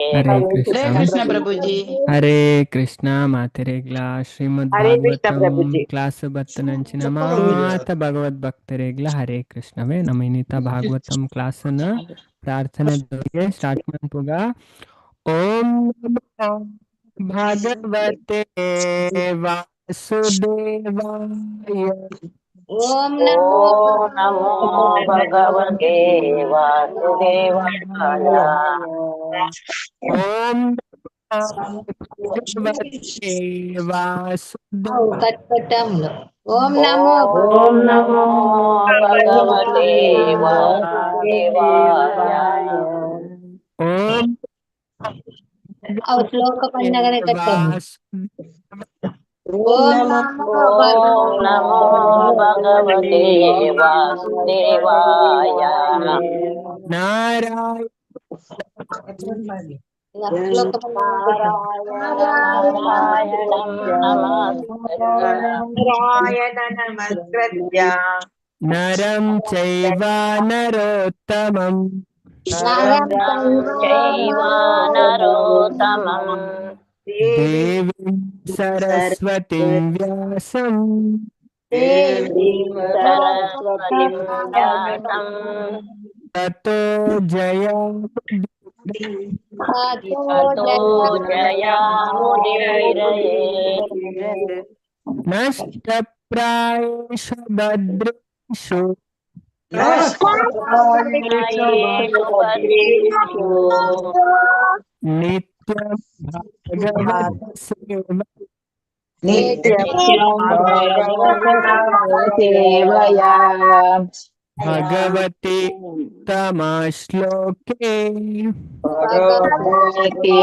ಹರೇ ಹರೇ ಕೃಷ್ಣ. ಕೃಷ್ಣ ಪ್ರಭುಜಿ. ಹರೇ ಕೃಷ್ಣ ಮಾತೆರೆಗ್ಲ ಶ್ರೀಮದ್ Hare Krishna Bhagavatam ಪ್ರಭುಜಿ. Class ಬತ್ತನಂಚಿನ ಮಾತ ಭಗವದ್ ಭಕ್ತರೆಗ್ಲ ಹರೇ ಕೃಷ್ಣವೇ. ನಮ್ಮ ಇನ್ನಿತ ಭಾಗವತಂ ಕ್ಲಾಸನ್ನ ಪ್ರಾರ್ಥನೆದೊಂದಿಗೆ ಸ್ಟಾರ್ಟ್ ಮನ್ಪುಗ. ಓಂ ನಮೋ ಭಗವತೆ ವಾಸುದೇವಾಯ. ಓಂ ನಮೋ ಓಂ ನಮೋ ಭಗವತೆ ವಾಸುದೇವಾಯ. ಓಂ ನಮೋ ಭಗವತೆ ವಾಸುದೇವ ಕಟ್ ಕಟ್. ಓಂ ನಮೋ ಓಂ ನಮೋ ಭಗವತೆ ವಾಸುದೇವಾಯ. ಓಂ ಅವು ಶ್ಲೋಕ ಪನ್ನಗನೆ ಕಟ್. ವಾಸು ಓಂ ನಮೋ ಓಂ ನಮೋ ಭಗವತೆ ವಾಸುದೇವಾಯ. ನಾರಾಯಣ ಶ್ಲೋಕ ನಾರಾಯಣಂ ನಮಸ್ಕೃತ್ಯ ನಾರಾಯಣ ನಮಸ್ಕೃತ್ಯ ನರಂ ಚೈವ ನರೋತ್ತಮಂ ನರಂ ಚೈವ ನರೋತ್ತಮಂ ದೇವೀಂ ಸರಸ್ವತಿಂ ವ್ಯಾಸಂ ದೇವೀಂ ಸರಸ್ವತಿಂ ವ್ಯಾಸಂ ತತೋ ಜಯ ತತೋ ಜಯಾಮುದೀರಯೇ. ನಷ್ಟಪ್ರಾಯೇಷು ಭದ್ರೇಷು ನಷ್ಟಪ್ರಾಯೇಷು ಭದ್ರೇಷು ನಿತ್ಯಂ ಭಾಗವತ ಸೇವಾ ನಿತ್ಯಂ ಸೇವಯಾ ಭಗವತಿ ಉತ್ತಮಶ್ಲೋಕೆ ಭಗವತಿ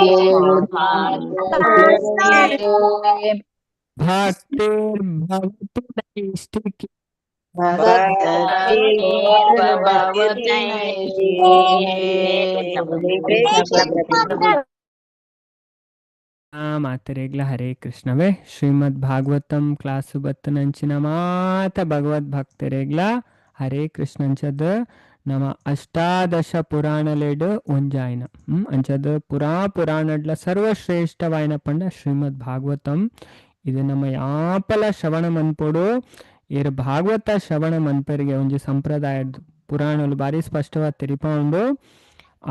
ಭಕ್ತಿರ್ಭವತಿ ನೈಷ್ಠಿಕಿ. ಭಕ್ತಿರ್ಭವತಿ ನೈಷ್ಠಿಕಿ. ಮಾತರೆಗ್ಲ ಹರೇ ಕೃಷ್ಣವೇ. ಶ್ರೀಮದ್ ಭಾಗವತಂ ಕ್ಲಾಸ್ ಬತ್ತನಂಚಿನ ಮಾತ ಭಗವದ್ ಭಕ್ತರೆಗ್ಲ ಹರೇ ಕೃಷ್ಣಂಚದ. ನಮ್ಮ ಅಷ್ಟಾದಶ ಪುರಾಣಲೇಡ್ ಒಂಜಾಯಿನ ಅಂಚದ ಪುರಾ ಪುರಾಣಡ್ಲ ಸರ್ವಶ್ರೇಷ್ಠವಾಯಿನ ಪಂಡ ಶ್ರೀಮದ್ ಭಾಗವತಂ. ಇದು ನಮ್ಮ ಯಾಪಲ ಶ್ರವಣ ಮನ್ಪೊಡು. ಏರ್ ಭಾಗವತ ಶ್ರವಣ ಮನ್ಪರಿಗೆ ಒಂಜಿ ಸಂಪ್ರದಾಯದ ಪುರಾಣಲು ಬಾರಿ ಸ್ಪಷ್ಟವಾದ ತೆರಿಪ ಉಂಡು.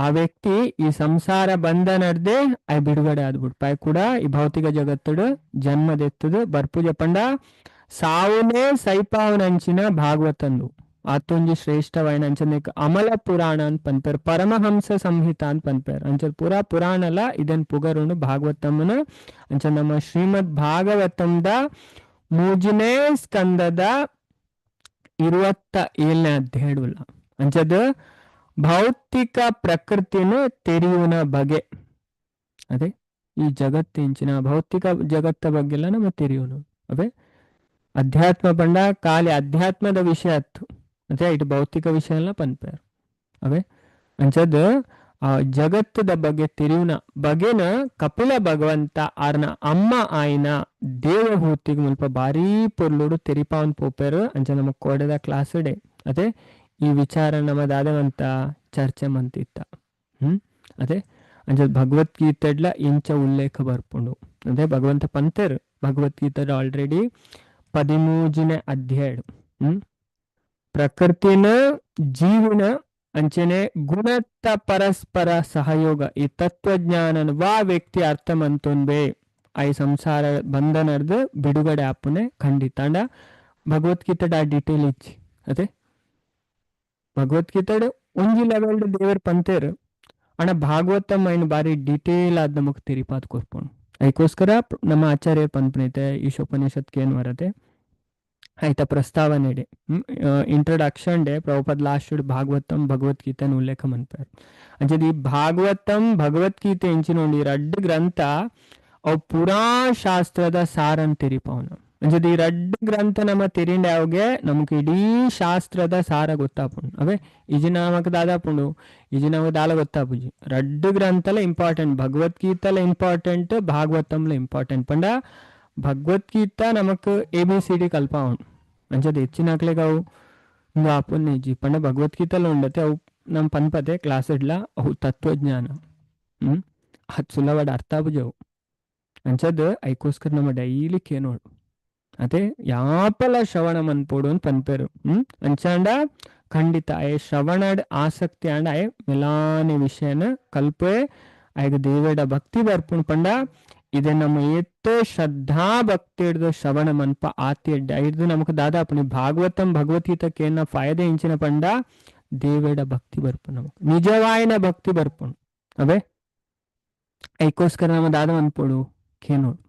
ಆ ವ್ಯಕ್ತಿ ಈ ಸಂಸಾರ ಬಂಧನಡ್ದೆ I ಬಿಡುಗಡೆ ಆದ್ಬಿಟ್ಟು ಪಾಯ್ ಕೂಡ ಈ ಭೌತಿಕ ಜಗತ್ತಡು ಜನ್ಮದೆತ್ತದು ಬರ್ಪೂಜೆ ಪಂಡ ಸಾವುನೇ ಸೈಪಾವನಂಚಿನ ಭಾಗವತಂದು ಆತೊಂಜಿ ಶ್ರೇಷ್ಠವಾಯಿನ ಅಂಚನೆ ಅಮಲ ಪುರಾಣ ಅಂತ ಪನ್ಪೇರ್, ಪರಮಹಂಸ ಸಂಹಿತ ಅಂತ ಪನ್ಪೇರ್. ಅಂಚ ಪೂರಾ ಪುರಾಣಲ ಇದನ್ ಪುಗರುಂಡು ಭಾಗವತಮ್ಮನ. ಅಂಚ ನಮ್ಮ ಶ್ರೀಮದ್ ಭಾಗವತಂದ ಮೂಜನೇ ಸ್ಕಂದದ 27ನೇ ಅಧ್ಯಾಯ ಅಂಚದ ಭೌತಿಕ ಪ್ರಕೃತಿನ ತೆರೆಯುವನ ಬಗೆ, ಅದೇ ಈ ಜಗತ್ತಿಂಚಿನ ಭೌತಿಕ ಜಗತ್ತ ಬಗ್ಗೆ ಎಲ್ಲ ನಮ್ಮ ತೆರೆಯುವನು. ಅವೇ ಅಧ್ಯಾತ್ಮ ಪಂಡ ಖಾಲಿ ಅಧ್ಯಾತ್ಮದ ವಿಷಯ ಅತ್ತು, ಅದೇ ಇటు ಭೌತಿಕ ವಿಷಯ ಎಲ್ಲ ಪನ್ಪೇರ್. ಅವೇ ಅಂಚದ ಆ ಜಗತ್ತದ ಬಗ್ಗೆ ತಿರಿಯುನ ಬಗೆನ ಕಪಿಲ ಭಗವಂತ ಆರ್ನ ಅಮ್ಮ ಆಯ್ನ ದೇವಹೂತಿಗೆ ಮುಲ್ಪ ಭಾರೀ ಪೊರ್ಲುಡು ತೆರಿಪಾವನ್ ಪೋಪೇರು. ಅಂಚ ನಮ್ಮ ಕೋಡೆದ ಕ್ಲಾಸ್ ಡೇ ಅದೇ ಈ ವಿಚಾರ ನಮ್ಮ ದಾದವಂತ ಚರ್ಚೆ ಮಂತಿತ್ತ. ಅದೇ ಅಂಚ ಭಗವದ್ಗೀತೆಡ್ಲ ಇಂಚ ಉಲ್ಲೇಖ ಬರ್ಪುಂಡು. ಅದೇ ಭಗವಂತ ಪಂತೇರು ಭಗವದ್ಗೀತೆ ಆಲ್ರೆಡಿ 13ನೇ ಅಧ್ಯಾಯ ಪ್ರಕೃತಿನ ಜೀವನ ಅಂಚನೆ ಗುಣತ್ತ ಪರಸ್ಪರ ಸಹಯೋಗ ಈ ತತ್ವಜ್ಞಾನನ ವಾ ವ್ಯಕ್ತಿ ಅರ್ಥ ಮಂತೊಂಬೆ I ಸಂಸಾರ ಬಂಧನರ್ದು ಬಿಡುಗಡೆ ಆಪುನೆ ಖಂಡಿತ. ಅಂಡ ಭಗವದ್ಗೀತೆ ಆ ಡೀಟೇಲ್ ಇಚ್ಚಿ. ಅದೇ ಭಗವದ್ಗೀತೆ ಒಂಜಿ ಲೆವೆಲ್ ದೇವರ್ ಪಂತೇರು ಅಣ್ಣ ಭಾಗವತಂ ಐನ್ ಬಾರಿ ಡೀಟೇಲ್ ಆದ ನಮಗ್ ತೆರಿಪಾತ್ ಕೊರ್ಪುಂಡು. ಅದಕ್ಕೋಸ್ಕರ ನಮ್ಮ ಆಚಾರ್ಯರು ಪನ್ಪನೈತೆ ಈಶೋಪನಿಷತ್ಗೆ ಏನು ಬರತ್ತೆ ಆಯ್ತಾ ಪ್ರಸ್ತಾವನೆ day introduction day Prabhupada last Bhagavatam ಭಗವದ್ಗೀತೆನ ಉಲ್ಲೇಖ ಮನ್ಪಾರ್. ಅಂಚದ ಈ ಭಾಗವತಂ ಭಗವದ್ಗೀತೆ ಎಂಚಿನ ಈ ರಡ್ಡು ಗ್ರಂಥ ಅವು ಪುರಾ ಶಾಸ್ತ್ರದ ಸಾರನ್ ತೆರಿಪವನ. ಅಂಚದ ಈ ರಡ್ಡು ಗ್ರಂಥ ನಮ್ಮ ತೆರಿಂಡೆ ಅವಾಗೆ ನಮ್ಗೆ ಇಡೀ ಶಾಸ್ತ್ರದ ಸಾರ ಗೊತ್ತಾಪುಂಡು. ಅವೇ ಇಜಿ ನಮಕ್ ದಾದಾಪುಂಡು ಇಜಿ ನಮಕ್ ದಾಲ ಗೊತ್ತಾಪುಜಿ. ರಡ್ಡು ಗ್ರಂಥಲ ಇಂಪಾರ್ಟೆಂಟ್, ಭಗವದ್ಗೀತೆಲ ಇಂಪಾರ್ಟೆಂಟ್, ಭಾಗವತಂಲ ಇಂಪಾರ್ಟೆಂಟ್. ಪಂಡ ಭಗವದ್ಗೀತಾ ನಮಕ್ ಎ ಬಿ ಸಿ ಡಿ ಕಲ್ಪಾವುಂಡು. ಅಂಚದ ಹೆಚ್ಚಿನಕ್ಲೆಗ್ ಅವು ಇಂದು ಆಪುನ್ ಇಜ್ಜಿ. ಪಂಡ ಭಗವದ್ಗೀತೆಲ ಉಂಡತೆ ಅವು ನಮ್ ಪನ್ಪತೆ ಕ್ಲಾಸ್ ಇಡ್ಲ ಅವು ತತ್ವಜ್ಞಾನ. ಅದು ಸುಲಭ ಅರ್ಥ ಆಪುಜವು. ಅಂಚದ್ ಐಕೋಸ್ಕರ ನಮ್ಮ ಡೈಲಿ ಕೇನೋಡು ಅದೇ ಯಾಪಲ ಶ್ರವಣ ಮನ್ಪೋಡು ಅಂತ ಪನ್ಪೇರು. ಅಂಚಾಂಡ ಖಂಡಿತ ಆಯೆ ಶ್ರವಣಡ್ ಆಸಕ್ತಿ ಆಂಡ ಆಯೆ ಮೆಲಾನೆ ವಿಷಯನ ಕಲ್ಪೆ ಆಯಗ ದೇವೇಡ ಭಕ್ತಿ ಬರ್ಪುಣ್ ಪಂಡ ಇದೆ ನಮ್ಮ ಏತ್ ಶ್ರದ್ಧಾ ಭಕ್ತಿ ಹಿಡ್ದು ಶ್ರವಣ ಮನ್ಪ ಆತಿ ಎಡ್ಡೆ ಹಿಡ್ದು ನಮಕ್ ದಾದಾಪುಣಿ ಭಾಗವತಂ ಭಗವದ್ಗೀತಕ್ಕೆ ಏನ ಫಾಯದೆ ಇಂಚಿನ ಪಂಡ ದೇವೇಡ ಭಕ್ತಿ ಬರ್ಪು ನಮಕ್ ನಿಜವಾಯಿನ ಭಕ್ತಿ ಬರ್ಪುಣ್ ಅವೇ ಐಕೋಸ್ಕರ ನಮ್ಮ ದಾದ ಮನ್ಪೋಡು ಕೇನೋಡು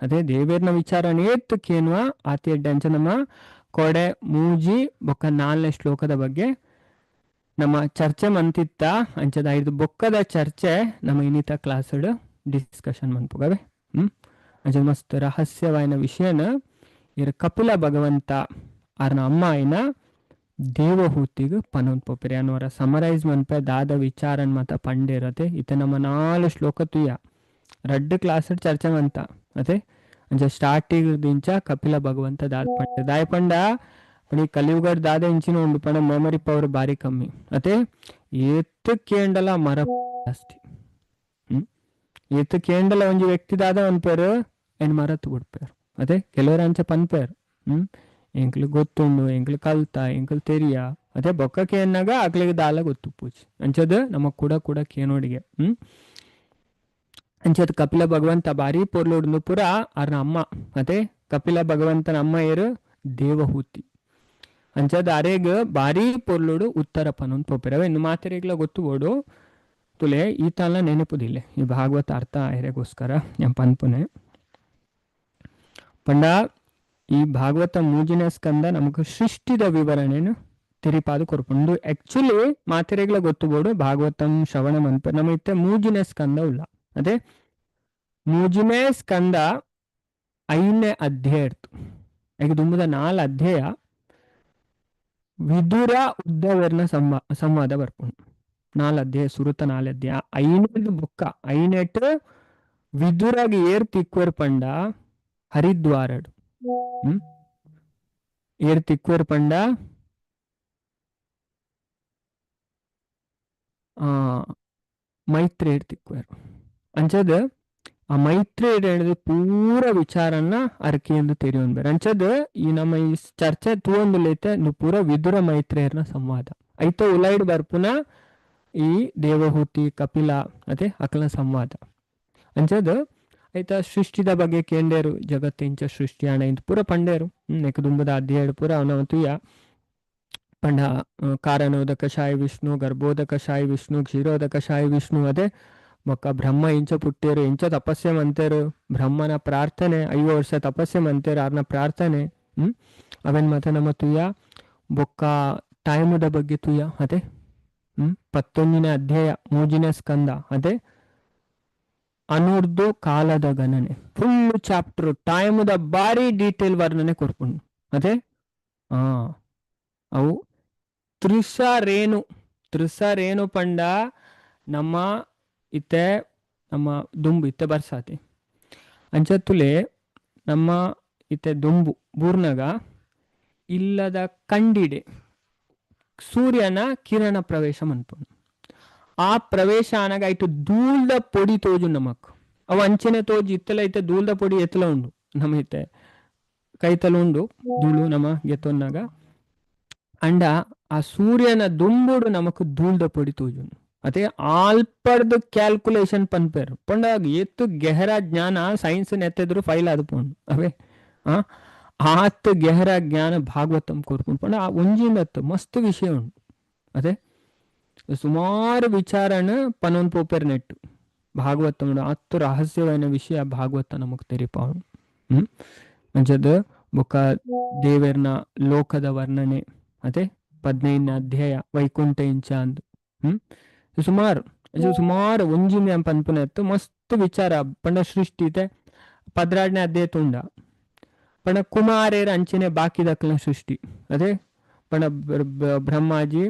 ಅದೇ ದೇವೇರ್ನ ವಿಚಾರ ಏತ್ ಕೇನುವ ಆತಿ ಎಡ್ಡೆ ಅಂಚ ನಮ್ಮ ಕೊಡೆ ಮೂಜಿ ಬೊಕ್ಕ ನಾಲ್ನೇ ಶ್ಲೋಕದ ಬಗ್ಗೆ ನಮ್ಮ ಚರ್ಚೆ ಮಂತಿತ್ತ. ಅಂಚದ ಐದು ಬೊಕ್ಕದ ಚರ್ಚೆ ನಮ್ಮ ಇನ್ನಿತ ಕ್ಲಾಸ್ ಡಿಸ್ಕಷನ್ ಮನ್ಪುಗವೆ. ಅಂಚ ಮಸ್ತ್ ರಹಸ್ಯವಾಯಿನ ವಿಷಯನ ಇರ್ ಕಪಿಲ ಭಗವಂತ ಆರ್ನ ಅಮ್ಮ ಆಯ್ನ ದೇವಹೂತಿಗ್ ಪನೊಂದ್ ಪೋಪೆರ್ ಅನ್ನೋರ ಸಮರೈಸ್ ಮನ್ಪೆ ದಾದ ವಿಚಾರನ್ ಮತ ಪಂಡಿರತೆ. ಇತ ನಮ್ಮ ನಾಲ್ ಶ್ಲೋಕ ತುಯ ರಡ್ಡು ಕ್ಲಾಸ್ ಚರ್ಚೆ ಮಂತ ಅದೇ ಅಂಚ ಸ್ಟಾರ್ಟಿಂಗ್ ದಿಂಚ ಕಪಿಲ ಭಗವಂತ ದಾದ ಪಂಡ ದಾಯ ಪಂಡ ಪಣಿ ಕಲಿಯುಗಡ್ ದಾದ ಇಂಚಿನ ಉಂಡು ಪಂಡ ಮೆಮೊರಿ ಪವರ್ ಬಾರಿ ಕಮ್ಮಿ ಅತೆ ಏತ್ ಕೇಂಡಲ ಮರ ಜಾಸ್ತಿ. ಏತ್ ಕೇಂಡಲ ಒಂಜಿ ವ್ಯಕ್ತಿ ದಾದ ಅನ್ಪೇರು ಏನ್ ಮರತ್ ಬಿಡ್ಪೇರು ಅದೇ ಕೆಲವರು ಅಂಚ ಪನ್ಪೇರು. ಎಂಕ್ಲು ಗೊತ್ತುಂಡು ಎಂಕ್ಲು ಕಲ್ತ ಎಂಕ್ಲು ತೆರಿಯ ಅದೇ ಬೊಕ್ಕ ಕೇನ್ನಾಗ ಅಕ್ಲಿಗೆ ದಾಲ ಗೊತ್ತು ಪೂಜಿ ಅಂಚದ ನಮ್ಮ ಕೂಡ ಕೂಡ ಕೇನೋಡಿಗೆ. ಅಂಚದ ಕಪಿಲ ಭಗವಂತ ಬಾರಿ ಪೊರ್ಲುಡ್ದು ಪುರ ಆರ್ನ ಅಮ್ಮ ಅದೇ ಕಪಿಲ ಭಗವಂತನ ಅಮ್ಮ ಏರು ದೇವಹೂತಿ ಅಂಚದ ಅರೆಗ್ ಬಾರಿ ಪೊರ್ಲುಡು ಉತ್ತರ ಪನೊಂದು ಪೋಪೆರ್ ಅವೆ ಇನ್ನು ಮಾತೆರೆಗ್ಲ ಗೊತ್ತು ಬೋಡು ತುಲೆ ಈ ತಲ ನೆನಪುದಿಲ್ಲ ಈ ಭಾಗವತ ಅರ್ಥ ಆಯರೆಗೋಸ್ಕರ ಎಂ ಪನ್ಪುನೆ ಪಂಡ ಈ ಭಾಗವತ ಮೂಜಿನ ಸ್ಕಂದ ನಮಗ್ ಸೃಷ್ಟಿದ ವಿವರಣೆನು ತಿರಿಪಾದ ಕೊರ್ಪುಂಡು. ಆಕ್ಚುಲಿ ಮಾತೆರೆಗ್ಲ ಗೊತ್ತು ಬೋಡು ಭಾಗವತಂ ಶ್ರವಣ ಮನ್ಪ ನಮ್ಮ ಇತ್ತೆ ಮೂಜಿನ ಸ್ಕಂದ ಉಲ್ಲ ಅದೇ ಮೂಜಿನೇ ಸ್ಕಂದ ಐದನೇ ಅಧ್ಯಾಯ ಇರ್ತು. ಈಗ ದುಂಬುದ ನಾಲ್ ಅಧ್ಯಾಯ ವಿದುರ ಉದ್ದವರ್ನ ಸಂವಾದ ಬರ್ಪುಂಡು. ನಾಲ್ ಅಧ್ಯಾಯ ಸುರುತ ನಾಲ್ ಅಧ್ಯಾಯ ಐನೇದು ಬೊಕ್ಕ ಐನೆಟ್ ವಿದುರಾಗ ಏರ್ ತಿಕ್ವರ್ ಪಂಡ ಹರಿದ್ವಾರಡು. ಏರ್ ತಿಕ್ವರ್ ಪಂಡ ಆ ಮೈತ್ರೇಯರ್ ತಿಕ್ವರ್ ಅಂಚದ ಆ ಮೈತ್ರೇಯರ್ ಹೇಳಿದ ಪೂರ ವಿಚಾರನ್ನ ಅರ್ಕೆ ಎಂದು ತೆರಿಯೊಂದ್ ಬೇರೆ ಅಂಚದ ಈ ನಮ್ಮ ಈ ಚರ್ಚೆ ತೂವೊಂದುಲೈತೆ ಪೂರ ವಿದುರ ಮೈತ್ರೇಯರ್ನ ಸಂವಾದ ಐತ ಉಲೈಡ್ ಬರ್ಪುನ ಈ ದೇವಹೂತಿ ಕಪಿಲ ಅದೇ ಅಕಲ ಸಂವಾದ ಅಂಚದ ಐತ ಸೃಷ್ಟಿದ ಬಗ್ಗೆ ಕೇಂಡೇರು ಜಗತ್ತಿಂಚ ಸೃಷ್ಟಿಯಾಣ ಇಂದು ಪೂರ ಪಂಡೇರು. ನೆಕದುಂಬದ ಅಧ್ಯಾಯ ಪೂರ ಅವನ ತುಯ ಪಂಡ ಕಾರಣೋದಕ ಶಾಯಿ ವಿಷ್ಣು ಗರ್ಭೋದಕ ಶಾಯಿ ವಿಷ್ಣು ಕ್ಷೀರೋದಕ ಶಾಯಿ ವಿಷ್ಣು ಅದೇ ಬೊಕ್ಕ ಬ್ರಹ್ಮ ಇಂಚ ಪುಟ್ಟೇರು ಇಂಚ ತಪಸ್ಸೆ ಮಂತೇರು ಬ್ರಹ್ಮನ ಪ್ರಾರ್ಥನೆ 5 ವರ್ಷ ತಪಸ್ಸೆ ಮಂತೇರು ಆರ್ನ ಪ್ರಾರ್ಥನೆ. ಅವೇನ್ ಮತ್ತೆ ನಮ್ಮ ತುಯ ಬೊಕ್ಕ ಟೈಮದ ಬಗ್ಗೆ ತುಯ ಅದೇ 19ನೇ ಅಧ್ಯಾಯ ಮೂಜಿನ ಸ್ಕಂದ ಅದೇ ಅನುರ್ದು ಕಾಲದ ಗಣನೆ ಫುಲ್ ಚಾಪ್ಟರ್ ಟೈಮದ ಬಾರಿ ಡೀಟೇಲ್ ವರ್ಣನೆ ಕೊರ್ಪುಂಡು ಅದೇ. ಅವು ತ್ರಿಸರೇಣು ತ್ರಿಸರೇಣು ಪಂಡ ನಮ್ಮ ಇತ್ತೆ ನಮ್ಮ ದುಂಬು ಇತ್ತೆ ಬರ್ಸಾತಿ ಅಂಚತ್ತುಲೆ ನಮ್ಮ ಇತ್ತೆ ದುಂಬು ಬೂರ್ನಗ ಇಲ್ಲದ ಕಂಡಿಡೆ ಸೂರ್ಯನ ಕಿರಣ ಪ್ರವೇಶ ಮನ್ಪುಂಡು. ಆ ಪ್ರವೇಶ ಆನಗ ಐಟು ಧೂಳ್ದ ಪೊಡಿ ತೋಜು ನಮಕ್ ಅವು ಅಂಚನೆ ತೋಜು ಇತ್ತಲ ಇತ್ತೆ ಧೂಳ್ದ ಪೊಡಿ ಎತ್ತಲ ಉಂಡು ನಮ್ಮ ಇತ್ತೆ ಕೈತಲ ಉಂಡು ಧೂಳು ನಮ್ಮ ಗೆತ್ತೊನ್ನಾಗ ಅಂಡ ಆ ಸೂರ್ಯನ ದುಂಬುಡು ನಮಕ್ ಧೂಳ್ದ ಪೊಡಿ ತೋಜುಂಡು. ಅದೇ ಆಲ್ಪರ್ದು ಕ್ಯಾಲ್ಕುಲೇಷನ್ ಪನ್ಪೇರು ಪಂಡ ಎತ್ತು ಗೆಹರ ಜ್ಞಾನ ಸೈನ್ಸ್ ನೆತ್ತೆದ್ರು ಫೈಲ್ ಅದು ಪೋಂಡು ಅವೇ ಆತ್ ಗೆಹರ ಜ್ಞಾನ ಭಾಗವತಂ ಕೊರ್ಪುಂಡು ಪಂಡ ಆ ಒಂಜಿಂದತ್ತು ಮಸ್ತ್ ವಿಷಯ ಉಂಟು. ಅದೇ ಸುಮಾರು ವಿಚಾರಣ ಪನೊಂದು ಪೋಪೆರ್ ನೆಟ್ಟು ಭಾಗವತಂ ಅತ್ತು ರಹಸ್ಯವಾದ ವಿಷಯ ಭಾಗವತ ನಮಗ್ ತೆರಿಪಾವು. ಅಂಚದ ಬೊಕ್ಕ ದೇವರ್ನ ಲೋಕದ ವರ್ಣನೆ ಅದೇ 15ನೇ ಅಧ್ಯಾಯ ವೈಕುಂಠ ಇಂಚ ಅಂದು. ಸುಮಾರು ಸುಮಾರು ಒಂಜಿನ ಪನ್ಪುನ ಎತ್ತು ಮಸ್ತ್ ವಿಚಾರ ಪಂಡ ಸೃಷ್ಟಿ ಇದೆ 12ನೇ ಅಧ್ಯಾಯ ತುಂಡ ಪಂಡ ಕುಮಾರೇರ ಅಂಚನೆ ಬಾಕಿದಕ್ಲ ಸೃಷ್ಟಿ ಅದೇ ಪಂಡ ಬ್ರಹ್ಮಾಜಿ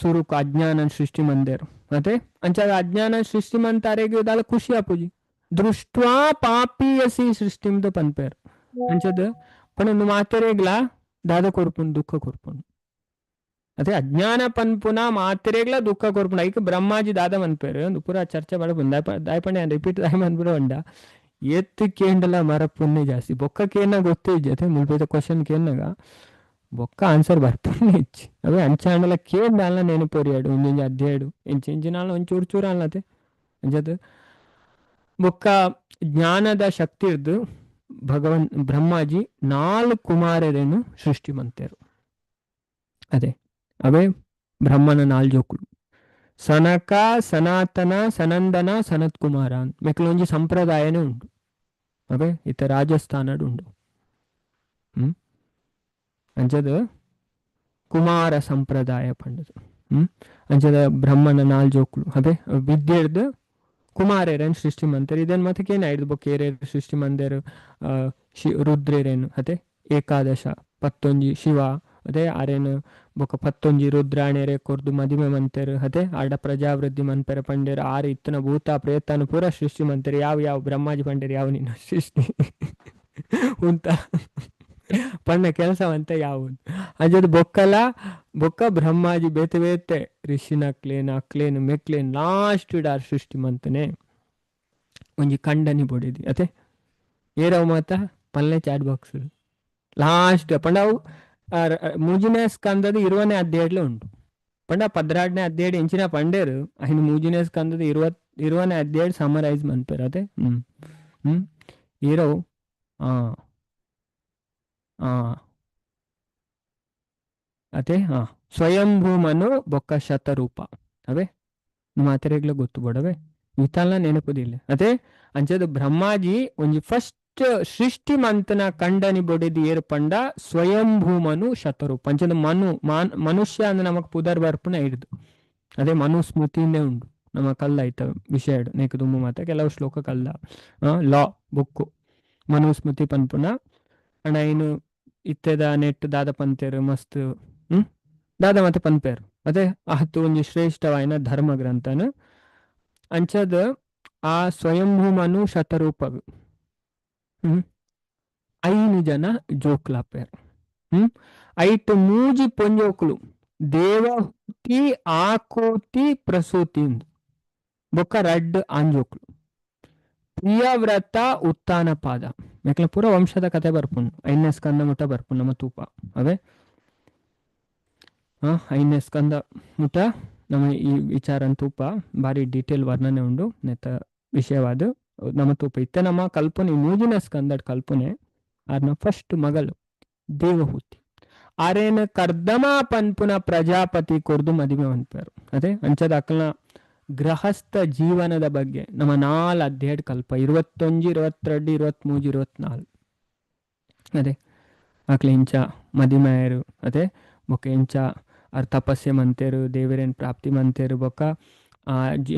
ಸುರುಕು ಅಜ್ಞಾನ ಸೃಷ್ಟಿ ಮಂದೇರು ಅದೇ ಅಂಚಾದ ಅಜ್ಞಾನ ಸೃಷ್ಟಿ ಮಂತಾರೆಗೆ ದಾಲ ಖುಷಿ ಆಪುಜಿ ದೃಷ್ಟ್ವಾ ಪಾಪಿಯಸಿ ಸೃಷ್ಟಿಂದ ಪನ್ಪೇರು ಅಂಚದ ಪಂಡ ಮಾತೆರೆಗ್ಲಾ ದಾದ ಕೊರ್ಪುಂಡು ದುಃಖ ಕೊರ್ಪುಂಡು. ಅದೇ ಅಜ್ಞಾನ ಪನ್ಪುನ ಮಾತ್ರೆಗ್ಲ ದುಃಖ ಕೊರ್ಪುಂಡು. ಐಕ್ ಬ್ರಹ್ಮಾಜಿ ದಾದ ಮನ್ಪೇರು ಒಂದು ಪೂರ ಚರ್ಚೆ ಬಡಪುಂಡು. ದಾಯಪಂಡೆ ರಿಪೀಟ್ ದಾಯ ಮನ್ಪುರ ಉಂಡ ಏತ್ ಕೇಂಡಲ ಮರಪುನ್ನೇ ಜಾಸ್ತಿ. ಬೊಕ್ಕ ಕೇನ ಗೊತ್ತೇ ಇಜ್ಜಿ ಅದೇ ಮುಲ್ಪೈತ ಕ್ವಶನ್ ಕೇನ್ನಗ ಬೊಕ್ಕ ಆನ್ಸರ್ ಬರ್ಪುನ್ನೇ ಇಜ್ಜಿ. ಅವೇ ಅಂಚಾಂಡಲ ಕೇಂಡಾಲ ನೆನಪೊರಿಯಾಡು ಒಂಜೊಂಜಿ ಅಧ್ಯಾಯಡು ಇಂಚ ಇಂಚಿನಾಲ ಒಂಚೂರು ಚೂರು ಅಲ್ಲತೆ ಅಂಚದ. ಬೊಕ್ಕ ಜ್ಞಾನದ ಶಕ್ತಿ ಇರ್ದು ಭಗವನ್ ಬ್ರಹ್ಮಾಜಿ 4 ಕುಮಾರರೇನು ಸೃಷ್ಟಿ ಮಂತೇರು. ಅದೇ ಅವೇ ಬ್ರಹ್ಮನ 4 ಜೋಕುಲು ಸನಕ, ಸನಾತನ, ಸನಂದನ, ಸನತ್ ಕುಮಾರ. ಮೆಕ್ಲೊಂಜಿ ಸಂಪ್ರದಾಯನೇ ಉಂಟು. ಅವೇ ಇತ್ತ ರಾಜಸ್ಥಾನಡ್ ಉಂಡು. ಹ್ಮ್ ಅಂಚದ ಕುಮಾರ ಸಂಪ್ರದಾಯ ಪಂಡದು. ಅಂಚದ ಬ್ರಹ್ಮನ 4 ಜೋಕುಲು ಅದೇ ವಿದ್ಯೆರ್ದು ಕುಮಾರರೇನು ಸೃಷ್ಟಿ ಮಂತೇರು. ಇದನ್ ಮತ್ತೆ ಏನ್ ಆಯ್ತು ಬೊಕ್ಕ ಏರೇರು ಸೃಷ್ಟಿ ಮಂದೇರು ರುದ್ರೇರೇನು ಅದೇ ಏಕಾದಶ ಪತ್ತೊಂಜಿ ಶಿವ ಅದೇ ಆರೇನು ಬೊಕ್ಕ ಪತ್ತೊಂಜಿ ರುದ್ರಾಣೇರೆ ಕೊರ್ದು ಮದಿಮೆ ಮಂತೇರು. ಅದೇ ಆಡ ಪ್ರಜಾವೃದ್ಧಿ ಮನ್ಪೆರೆ ಪಂಡೇರು. ಆರು ಇತ್ತನ ಭೂತ ಪ್ರೇತನ ಪೂರ ಸೃಷ್ಟಿ ಮಂತೇರು. ಯಾವ ಯಾವ ಬ್ರಹ್ಮಾಜಿ ಪಂಡೇರು ಯಾವ ನಿನ್ನ ಸೃಷ್ಟಿ ಉಂತ ಪಣ್ಣ ಕೆಲಸವಂತ ಯಾವುದು ಅಂಜದ ಬೊಕ್ಕಲ ಬೊಕ್ಕ ಬ್ರಹ್ಮಾಜಿ ಬೇತೆ ಬೇತೆ ಋಷಿನ ಅಕ್ಲೇನು ಮೆಕ್ಲೇನ್ ಲಾಸ್ಟ್ ಡಾರ್ ಸೃಷ್ಟಿ ಮಂತನೆ ಒಂಜಿ ಕಂಡನಿ ಬೊಡಿದಿ. ಅದೇ ಏರವ್ ಮಾತ ಪಲ್ಲೆ ಚಾಟ್ ಬಾಕ್ಸ್ ಲಾಸ್ಟ್ ಪಂಡ ಅವು ಮೂಜಿನೇ ಸ್ಕಂದದ 20ನೇ ಅಧ್ಯಾಯಡ್ಲ ಉಂಟು. ಪಂಡ 12ನೇ ಅಧ್ಯಾಯ ಇಂಚಿನ ಪಂಡೇರು ಅಹಿನ ಮೂಜಿನೇ ಸ್ಕಂದದ 20ನೇ ಅಧ್ಯಾಯ ಸಮರೈಸ್ ಮನ್ಪೇರು. ಅದೇ ಹ್ಮ್ ಹ್ಮ್ ಏರವ್ ಆ ಆ ಅದೇ ಹಾ ಸ್ವಯಂಭೂಮನು ಬೊಕ್ಕ ಶತರೂಪ ಅವೇ ಮಾತೆರೆಗ್ಲ ಗೊತ್ತು ಬಡವೆ ಇತಲ್ಲ ನೆನಪುದಿಲ್ಲ. ಅದೇ ಅಂಚದ ಬ್ರಹ್ಮಾಜಿ ಒಂಜಿ ಫಸ್ಟ್ ಸೃಷ್ಟಿ ಮಂತನ ಕಂಡನಿ ಬೊಡೆದಿ ಏರು ಪಂಡ ಸ್ವಯಂಭೂಮನು ಶತರೂಪ. ಅಂಚದ ಮನುಷ್ಯ ಅಂದ್ರೆ ನಮಕ್ ಪುದರ್ ಬರ್ಪುನ ಹಿಡ್ದು ಅದೇ ಮನು ಸ್ಮೃತಿಯಿಂದೇ ಉಂಡು ನಮ್ಮ ಕಲ್ಲ ಆಯ್ತ ವಿಷಯ ನೇಕ ದುಮ್ಮು ಮಾತ ಕೆಲವು ಶ್ಲೋಕ ಕಲ್ಲ ಲಾ ಬುಕ್ಕು ಮನುಸ್ಮೃತಿ ಪನ್ಪುನ ಅಂಡ ಇನ್ನು ಇತ್ತೆದ ನೆಟ್ ದಾದ ಪಂತೇರು ಮಸ್ತ್ ದಾದ ಮತ್ತೆ ಪನ್ಪೇರು. ಅದೇ ಆತು ಒಂಜಿ ಶ್ರೇಷ್ಠವಾಯಿನ ಧರ್ಮ ಗ್ರಂಥನ ಅಂಚದ ಆ ಸ್ವಯಂಭೂಮನು ಶತರೂಪ 5 ಜನ ಜೋಕ್ಲಾಪೇರು. ಐಟ್ 3 ಪೊಂಜೋಕ್ಲು ದೇವಹೂತಿ, ಆಕೂತಿ, ಪ್ರಸೂತಿ ಬೊಕ್ಕ ರಡ್ ಆಂಜೋಕ್ಲು ಪ್ರಿಯವ್ರತ, ಉತ್ಥಾನ ಪಾದ. ಮೆಕ್ಲ ಪೂರ ವಂಶದ ಕತೆ ಬರ್ಪುಂಡು. 5ನೇ ಸ್ಕಂದ ಮುಟ ಬರ್ಪುಂಡು ನಮ್ಮ ತೂಪ. ಅವೇ 5ನೇ ಸ್ಕಂದ ಮುಟ ನಮ್ಮ ಈ ವಿಚಾರ ತೂಪ ಬಾರಿ ಡೀಟೇಲ್ ವರ್ಣನೆ ಉಂಡು ನೆತ್ತ ವಿಷಯವಾದ ನಮ್ಮ ತೂಪ. ಇತ್ತ ನಮ್ಮ ಕಲ್ಪನೆ 3ನೇ ಸ್ಕಂದಡ್ ಕಲ್ಪನೆ ಆರ್ನ ಫಸ್ಟ್ ಮಗಳು ದೇವಹೂತಿ ಆರೇನ ಕರ್ದಮ ಪನ್ಪುನ ಪ್ರಜಾಪತಿ ಕೊರ್ದು ಮದುವೆ ಅನ್ಪೇರು. ಅದೇ ಅಂಚದ ಅಕ್ಕನ ಗೃಹಸ್ಥ ಜೀವನದ ಬಗ್ಗೆ ನಮ್ಮ 4 ಅಧ್ಯಾಯ ಕಲ್ಪ 21, 22, 23, 24. ಅದೇ ಅಕ್ಲೆ ಇಂಚ ಮದಿಮಾಯರು ಅದೇ ಬೊಕ್ಕ ಇಂಚ ಅರ್ ತಪಸ್ಸೆ ಮಂತೇರು ದೇವರೇನ್ ಪ್ರಾಪ್ತಿ ಮಂತೇರು ಬೊಕ್ಕ